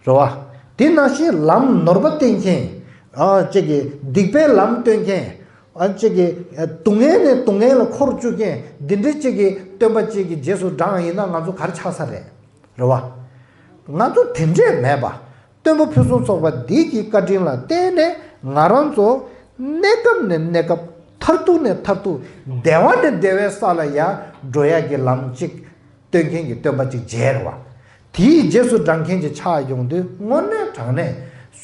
རེད་བ། དེ་ནང་བཞིན་ལམ་ནོར་བ་བསྟན་མཁན། ཨ་གཅིག་གི་སྡིག་པའི་ལམ་སྟོན་མཁན། ཨ་གཅིག་གི་སྡུག་བསྔལ་ནས་སྡུག་བསྔལ་ལ་འཁོར་བཅུག་མཁན་འདི་འདྲའི་གཅིག་གི་སྟོན་པ་གཅིག་གི་རྗེས་སུ་འབྲངས་ཡིན་ན་ང་ཚོ་ག་རེ་ཆགས་ས་རེད། རེད་བ། ང་ཚོ་དེ་འདྲས་མེད་པ། སྟོན་པ་ཕུན་སུམ་ཚོགས་པ་འདི་གི་བཀའ་དྲིན་ལ་བརྟེན་ནས་ང་རང་ཚོ་གནས་སྐབས་ནས་གནས་སྐབས་མཐར་ཐུག་ནས་མཐར་ཐུག་བདེ་བ་ནས་བདེ་བའི་ས་ལ་ཡར་འགྲོ་ཡག་གི་ལམ་གཅིག་སྟོན་མཁན་གྱི་སྟོན་པ་གཅིག་མཇལ་བ། དེའི་རྗེས་སུ་འབྲང་མཁན་གྱི་ཆགས་ཡོང་དུས་དངོས་གནས་དྲང་གནས་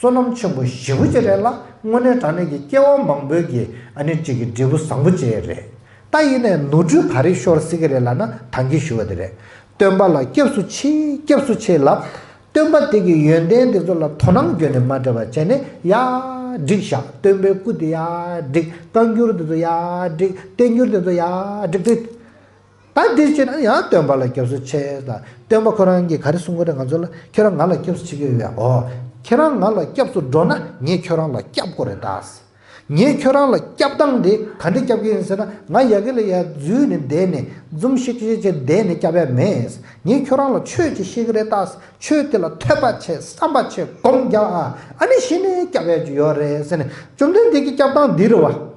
བསོད་ནམས་ཆེན་པོ་ཞེ་པོ་ཅིག་རེད་ལ་དངོས་གནས་དྲང་གནས་ཀྱི་སྐྱེ་བ་མང་པོའི་གི་ཨ་ནི་གཅིག་གི་འབྲས་བུ་བཟང་པོ་ཅིག་རེད། ད་ཡིན་ནའི་ནོར་འཁྲུལ་ག་རེ་ཤོར་སྲིད་ཀྱི་རེད་ལབ་ན་ད་གིན་ཞུ་བ་དེ་རེད། སྟོན་པ་ལ་སྐྱབས་སུ་མཆི་སྐྱབས་སུ་མཆི་ལབ། སྟོན་པ་དེ་གི་ཡོན་ཏན་དེ་ཚོ་ལ་དོ་སྣང་བརྒྱབ་ནས་མ་འདྲ་བ་བྱས་ནས་ཡ་ འགྲིག་ཤག་སྟོན་པའི་སྐུ་དེ་ཡ་འགྲིག་བཀའ་འགྱུར་དེ་ཚོ་ཡ་འགྲིག་བསྟན་འགྱུར་དེ་ཚོ་ཡ་འགྲིག་དེ། ད་འདི་བྱས་ན་ཡང་སྟོན་པ་ལ་སྐྱབས་སུ་མཆི་ལ། སྟོན་པ་ཁོ་རང་གིས་ག་རེ་གསུང་གི་རེད་ང་ཚོ་ལ། ཁྱོད་རང་ང་ལ་སྐྱབས་སུ་མཆི་གི་ཡོད་པས། ཨོ། ཁྱེད་རང་ང་ལ་སྐྱབས་སུ་འགྲོ་ན་ངས་ཁྱོད་རང་ལ་སྐྱབས་དགོས་རེད་ད། ངས་ཁྱོད་རང་ལ་སྐྱབས་སྟངས་དེ་ག་འདྲ་སྐྱབས་ཀྱི་ཡིན་ཟེར་ན། ང་ཡ་གི་ལ་ཡ་འཛུལ་ནས་བསྡད་ནས་འཛུམ་ཤིག་ཤིག་བྱས་བསྡད་ནས་སྐྱབས་ཡ་མེད། ངས་ཁྱོད་རང་ལ་ཆོས་ཅིག་ཤེས་ཀྱི་རེད་ད། ཆོས་དེ་ལ་ཐོས་པ་བྱས་བསམ་པ་བྱས་སྒོམ་རྒྱག་ཨ། ཨ་ནི་གཞི་ནས་སྐྱབས་ཡ་ཅིག་ཡོད་རེད་ཟེར་ནས། བཅོམ་ལྡན་འདས་ཀྱི་སྐྱབས་སྟངས་འདི་རེད་བ།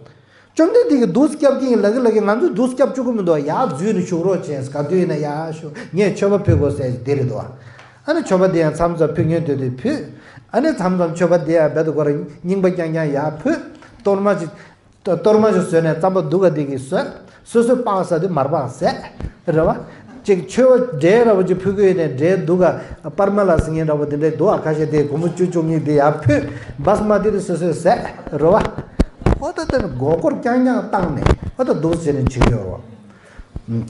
བཅོམ་ལྡན་འདས་ཀྱིས་འདུག་སེ་སྐྱབས་ཀྱི་ཡིན་ལབ་ཀྱི་ལབ་ཀྱི། ང་ཚོས་འདུག་སེ་སྐྱབས་བཅུག་གི་མི་འདུག་ཡར་འཛུལ་ནས་བཞུགས་རོགས་བྱས། ག་དུས་ཡིན་ན་ཡར་བཞུགས། ངས་མཆོད་པ་ཕུལ་དགོས་ཟེར་གྱི་དེ་རེད་འདུག་ཨ་ནི་མཆོད་པ་དེ་ཡང་མཚམས་མཚམས་ཕུལ་མཁན་དེ་དུས་ཕུལ། ཨ་ནི་མཚམས་མཚམས་མཆོད་པ་དེ་ཡང་རྦད་དེ་ཁོ་རང་རྙིང་པ་རྐྱང་རྐྱང་ཡར་ཕུལ། གཏོར་མ་ཅིག་གཏོར་མ་ཅིག་བཟོས་ནས་རྩམ་པ་འདུག་ག་དེ་གིས་བཟོས། སོ་སོས་སྤགས་ཟ་དུས་མར་སྤགས་ཟས་རེད་བ། ཅིག་མཆོད་པ་འབྲས་འདྲ་པོ་ཅིག་ཕུལ་གི་ཡོད་ནས་འབྲས་འདུག་ག་པར་མ་ལ་ཟེར་མཁན་འདྲ་པོ་དེ་འདྲས་འདུག་ཨ། ཁ་ཤས་དེ་སྒོར་མོ་བཅུ་བཅུ་གཉིས་དེ་ཡར་ཕུལ། བྷ་སི་མ་ཏི་དེ་སོ་སོས་ཟས་རེད་བ། ཨོ་ད་ལྟ་ནི་མགོ་སྐོར་རྐྱང་རྐྱང་བཏང་ནས་ཨོ་ད་འདུག་ཟེར་ནས་བྱེད་ཀྱི་ཡོད་རེད་བ།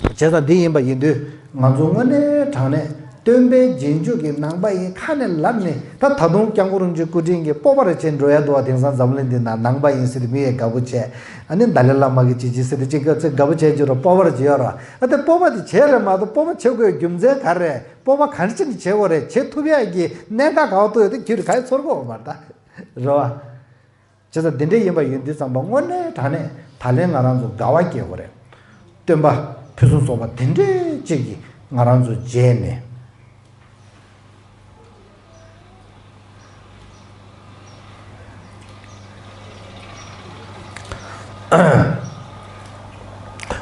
བྱས་ཙང་འདི་ཡིན་པ་ཡིན་དུས་ང་ཚོ་དངོས་གནས་དྲང་གནས་སྟོན་པའི་རྗེས་འཇུག་གི་ནང་པ་ཡིན་ཁ་ནས་ལབ་ནས། ད་ད་དུང་སྐྱབས་མགོན་རིན་པོ་ཆེའི་སྐུ་དྲིན་གྱིས་སྤོབས་པ་རེ་བྱས་འགྲོ་ཡ་འདུག་བ། དེང་སང་འཛམ་གླིང་འདི་ན་ནང་པ་ཡིན་ཟེར་དུས་མི་ཡས་དགའ་པོ་བྱས། ཨ་ནི་ཏཱ་ལའི་བླ་མ་གིས་ཅི་ཅི་ཟེར་དུས་ཅིག་ཚེ་དགའ་པོ་བྱས་ཀྱི་རོ། སྤོབས་པ་རེ་བྱེད་ཡོད་ར། ཨ་དེ་སྤོབས་པ་དེ་བྱས་རེད་མ་གཏོགས་སྤོབས་པ་བྱེད་དགོས་རྒྱུ་མཚན་ག་རེ་རེད། སྤོབས་པ་ག་འདྲ་ཅིག་བྱེད་དགོས་རེད། བྱེད་ཐུབ་ཡ་གི་གནད་འགག་ག་བ་ཐུག་ཡོད་དེ་ཁྱོད་ག་ཡི་ཚོར་གོ་མ་རེད་ད་རེད་བ། བྱས་ཙང་འདི་འདྲ་ཡིན་པ་ཡིན་དུས་ཙམ་པ་དངོས་གནས་དྲང་གནས་ད་ལན་ང་རང་ཚོ་དགའ་བ་སྐྱེ་དགོས་རེད། སྟོན་པ་ཕུན་སུམ་ཚོགས་པ་དེ་འདྲས་ཅིག་གིས་ང་རང་ཚོ་མཇལ་ནས།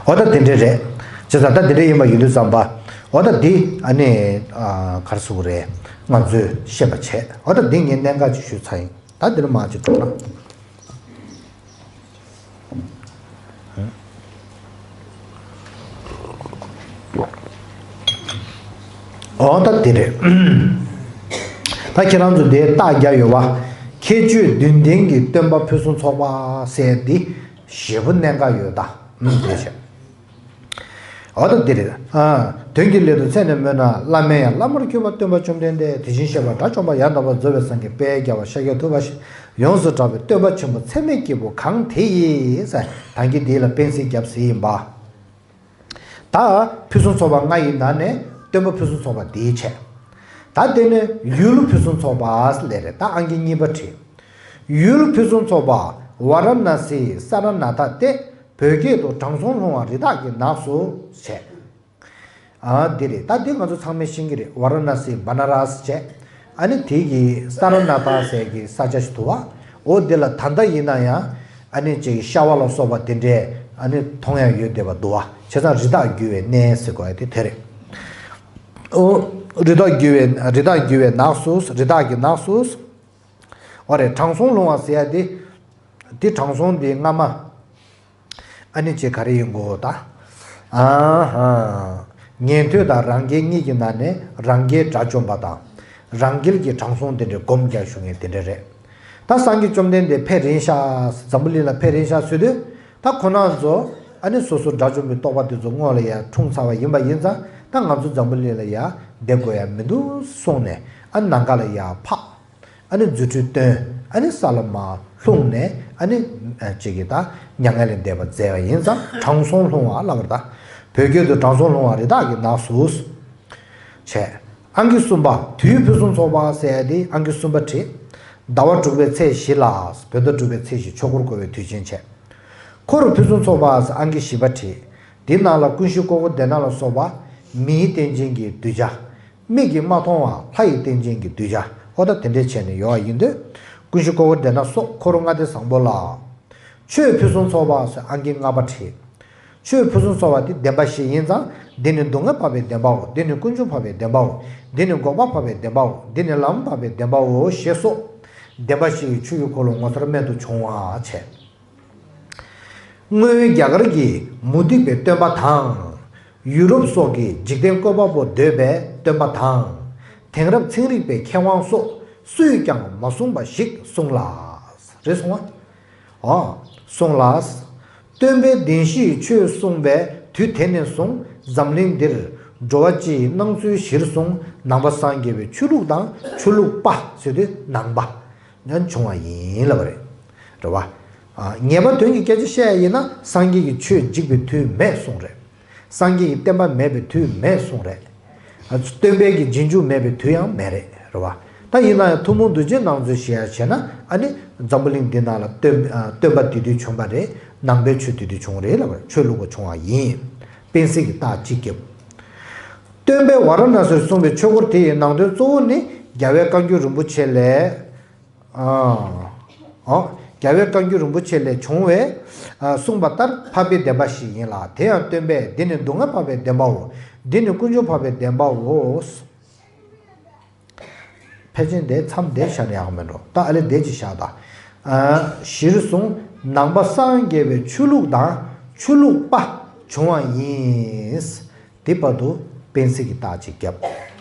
འོ་ད་དེ་འདྲས་རེད། བྱས་ཙང་ད་དེ་འདྲས་ཡིན་པ་ཡིན་དུས་ཙམ་པ། འོ་ད་འདི་ཨ་ནི་ཨ་ག་རེ་ཟེར་དགོས་རེད། ང་ཚོས་ཤེས་པ་བྱས། འོ་ད་འདི་ངས་གནད་འགག་ཅིག་ཞུས་ཚར་ཡིན། ད་འདི་ལ་མར་ཅིག་འགྲོ་ན། འོ་ད་འདི་རེད། ད་ཁྱེད་རང་ཚོ་འདིའི་རྟགས་རྒྱག་ཡོད་པ། ཁྱད་ཆོས་བདུན་ལྡན་གྱི་སྟོན་པ་ཕུན་སུམ་ཚོགས་པ་ཟེར་འདི་ཞེ་པོ་གནད་འགག་ཡོད་ད། ཨུམ་དེ་བྱས། འོ་ད་འདི་རེད། ཨ། དོན་གྱི་སླད་དུ་མཚན་ནས་སྨོས་ན། བླ་མེད་ཡང་བླ་མར་གྱུར་པ་སྟོན་པ་བཅོམ་ལྡན་འདས། དེ་བཞིན་གཤེགས་པ་དགྲ་བཅོམ་པ་ཡང་དག་པར་རྫོགས་པའི་སངས་རྒྱས། དཔལ་རྒྱལ་བ་ཤཱཀྱ་ཐུབ་པ་ཡོངས་སུ་གྲགས་པའི་སྟོན་པ་ཆེན་པོ་ཚད་མེད་སྐྱེས་བུ་གང་དེ་ཡིས། ཟེར་ད་གིན་འདི་ལ་སྤེལ་གསལ་བརྒྱབ་ཟིན་ཡིན་པ། ད་ཕུན་སུམ་ཚོགས་པ་ལྔ་ཡི་ནང་ནས་སྟོན་པ་ཕུན་སུམ་ཚོགས་པ་འདིའི་ཆེད། ད་དེ་ནས་ཡུལ་ཕུན་སུམ་ཚོགས་པ་ལས་རེད། ད་ཨང་ཀི་གཉིས་པ་བྲིས། ཡུལ་ཕུན་སུམ་ཚོགས་པ་ཝཱ་ར་ཎཱ་སིའི་ས་ར་ནཱ་ཐ་སྟེ། བོད་སྐད་དུ་དྲང་སྲོང་ལྷུང་བ་རི་དྭགས་ཀྱི་ནགས་སུ་བྱས། ཨ་འདི་རེད། ད་འདི་ང་ཚོ་ཚང་མས་ཤེས་ཀྱི་རེད། ཝཱ་ར་ཎཱ་སི་བ་ན་ར་སི་བྱས། ཨ་ནི་དེ་གི་ས་ར་ནཱ་ཐ་ཟེར་གི་ས་ཆ་ཞིག་འདུག་བ། འོ་འདི་ལ་ད་ལྟ་ཡིན་ན་ཡང་ཨ་ནི་ཅིག་ཤ་བ་ལ་སོགས་པ་དེ་འདྲས་ཨ་ནི་མཐོང་ཡ་ཡོད་བསྡད་པ་འདུག་བ། བྱས་ཙང་རི་དྭགས་རྒྱུ་བའི་གནས་ཟེར་དགོས་ཡ་དེ་དེ་རེད། འོ་རི་དྭགས་རྒྱུ་བའི་རི་དྭགས་རྒྱུ་བའི་ནགས་སུ། རི་དྭགས་ཀྱི་ནགས་སུ། འོ་རེད། དྲང་སྲོང་ལྷུང་བ་ཟེར་ཡ་དེ། དེ་དྲང་སྲོང་དེ་སྔ་མ། ཨ་ནི་ཅིག་ག་རེ་ཡིན་དགོས་ད། ཨ་ཧ། ཉན་ཐོས་དང་རང་རྒྱལ་གཉིས་ཀྱི་ནང་ནས་རང་རྒྱལ་དགྲ་བཅོམ་པ་དང་། རང་རྒྱལ་གྱི་དྲང་སྲོང་དེ་འདྲའི་སྒོམ་རྒྱག་ཞུ་མཁན་དེ་འདྲ་རེད། ད་སངས་རྒྱས་བཅོམ་ལྡན་འདས་ཕེབས་རན་ཤག་འཛམ་བུ་གླིང་ལ་ཕེབས་རན་ཤག་ཟེར་དུས། ད་ཁོ་རང་ཚོ་ཨ་ནི་སོ་སོ་དགྲ་བཅོམ་པའི་རྟོགས་པ་དེ་ཚོ་སྔོན་ལ་ཡར་འཁྲུངས་ཚར་བ་ཡིན་པ་ཡིན་ཙང་། ད་ང་ཚོ་འཛམ་བུ་གླིང་ལ་ཡར་བསྡད་དགོས་ཡ་མི་འདུག་གསུངས་ནས། ཨ་ནི་ནམ་མཁའ་ལ་ཡར་འཕགས། ཨ་ནི་རྫུ་འཕྲུལ་སྟོན། ཨ་ནི་ས་ལ་མར་ལྷུང་ནས། ཨ་ནི་ཅིག་གིས་ད་མྱ་ངན་ལས་འདས་པ་མཛད་པ་ཡིན་ཙང་། དྲང་སྲོང་ལྷུང་བ་ལབ་པ་རེད་ད། བོད་སྐད་དུ་དྲང་སྲོང་ལྷུང་བ་རི་དྭགས་ཀྱི་ནགས་སུ། བྱས། ཨང་ཀི་གསུམ་པ་དུས་ཕུན་སུམ་ཚོགས་པ་ཟེར་ཡ་དེ་ཨང་ཀི་གསུམ་པ་བྲིས། ཟླ་བ་དྲུག་པའི་ཚེས་བཞི་ལ། བོད་ཟླ་དྲུག་པའི་ཚེས་བཞི་ཆོས་འཁོར་བསྐོར་བའི་དུས་ཆེན་བྱས། འཁོར་ཕུན་སུམ་ཚོགས་པ་ཟེར་ཨང་ཀི་བཞི་པ་བྲིས། འདི་ནང་ལ་ཀུན་གཞི་ཀོ་ཀོ་དེ་ན་ལ་སོགས་པ་མིའི་རྟེན་ཅན་གྱི་གདུལ་བྱ། མིག་གིས་མ་མཐོང་བ་ལྷ་ཡི་རྟེན་ཅན་གྱི་གདུལ་བྱ། ཨོ་ད་དེ་འདྲས་བྱས་ནས་ཡོད་པ་ཡིན་དུས། ཀུན་གཞི་ཀོ་ཀོ་དེ་ན་སོགས་འཁོར་ལྔ་སྡེ་བཟང་པོ་ལ། ཆོས་ཕུན་སུམ་ཚོགས་པ་ཟེར་ཨང་ཀི་ལྔ་པ་བྲིས། ཆོས་ཕུན་སུམ་ཚོགས་པ་དེ་བདེན་པ་བཞི་ཡིན་ཙང་། འདི་ནི་སྡུག་བསྔལ་འཕགས་པའི་བདེན་པའོ། འདི་ནི་ཀུན་འབྱུང་འཕགས་པའི་བདེན་པའོ། འདི་ནི་འགོག་པ་འཕགས་པའི་བདེན་པའོ། འདི་ནི་ལམ་འཕགས་པའི་བདེན་པའོ་ཞེས་སོགས། བདེན་པ་བཞི་ཡི་ཆོས་ཀྱི་འཁོར་ལོ་ངོ་མཚར་རྨད་དུ་བྱུང་བ་བྱས། སྔོན་རྒྱ་གར་གྱི་མུ་སྟེགས་པའི་སྟོན་པ་དང་། ཡུ་རོབ་སོགས་ཀྱི་འཇིག་རྟེན་བཀོད་པ་པོ་འདོད་པའི་སྟོན་པ་དང་། དེང་རབས་ཚན་རིག་པའི་མཁས་དབང་སོགས་སུས་ཀྱང་མ་གསུངས་པ་ཞིག་གསུངས་ལ། རེད་གསུངས་པ། འོ། གསུངས་ལ། སྟོན་པའི་བདེན་བཞིའི་ཆོས་གསུངས་པའི་དུས་དེ་ནས་བཟུང་འཛམ་གླིང་འདིར་འགྲོ་བ་སྤྱིའི་སྣང་ཚུལ་གཞིར་བཟུང་ནང་པ་སངས་རྒྱས་པའི་ཆོས་ལུགས་དང་། ཆོས་ལུགས་པ་ཟེར་དུས་ནང་པ། ཡང་བྱུང་བ་ཡིན་ལབ་པ་རེད། རེད་བ། ཨ། ངེས་པ་དོན་གྱི་སྐད་ཆ་བཤད་ཡ་ཡིན་ན་སངས་རྒྱས་ཀྱི་ཆོས་འཇིག་པའི་དུས་མེད་གསུངས་རེད། སངས་རྒྱས་ཀྱི་བསྟན་པ་མེད་པའི་དུས་མེད་གསུངས་རེད། ཨ། སྟོན་པའི་གི་རྗེས་འཇུག་མེད་པའི་དུས་ཡང་མེད་རེད། རེད་བ། ད་ཡིན་ན་ཡང་ཐུན་མོང་འདུལ་བྱེད་ནང་ཚུལ་བཤད་ཡ་བྱས་ན་ཨ་ནི་འཛམ་བུ་གླིང་འདི་ནང་ལ་སྟོན་ཨ། སྟོན་པ་དེ་དུས་བྱུང་བ་རེད། ནང་པའི་ཆོས་དེ་དུས་བྱུང་རེད་ལབ་པ་རེད། ཆོས་ལུགས་པ་བྱུང་བ་ཡིན། སྤེན་སྲིད་ཀྱིས་རྟགས་གཅིག་བརྒྱབ། སྟོན་པས་ཝཱ་ར་ཎཱ་སིར་གསུངས་པའི་ཆོས་འཁོར་དེ་ཡི་ནང་དོན་གཙོ་བོ་ནི་རྒྱལ་བའི་བཀའ་འགྱུར་རིན་པོ་ཆེ་ལས། ཨ། ཨོ། རྒྱལ་བའི་བཀའ་འགྱུར་རིན་པོ་ཆེ་ལས་བྱུང་བས། ཨ། གསུངས་པ་ལྟར་འཕགས་པའི་བདེན་པ་ཞིག་ཡིན་ལ། དེ་ཡང་སྟོན་པས། འདི་ནི་སྡུག་བསྔལ་འཕགས་པའི་བདེན་པའོ། འདི་ནི་ཀུན་འབྱུང་འཕགས་པའི་བདེན་པའོ། ཕལ་ཆེར་འདི་མཚམས་འདིར་བཞག་ན་ཡག་མིན་འགྲོ། ད་ཨ་ལས་འདི་ཅིག་བཞག་ད། ཨ། གཞིར་བཟུང་ནང་པ་སངས་རྒྱས་པའི་ཆོས་ལུགས་དང་ཆོས་ལུགས་པ་བྱུང་བ་ཡིན། དེ་བར་དུ་སྤེན་སྲིད་ཀྱིས་རྟགས་གཅིག་བརྒྱབ།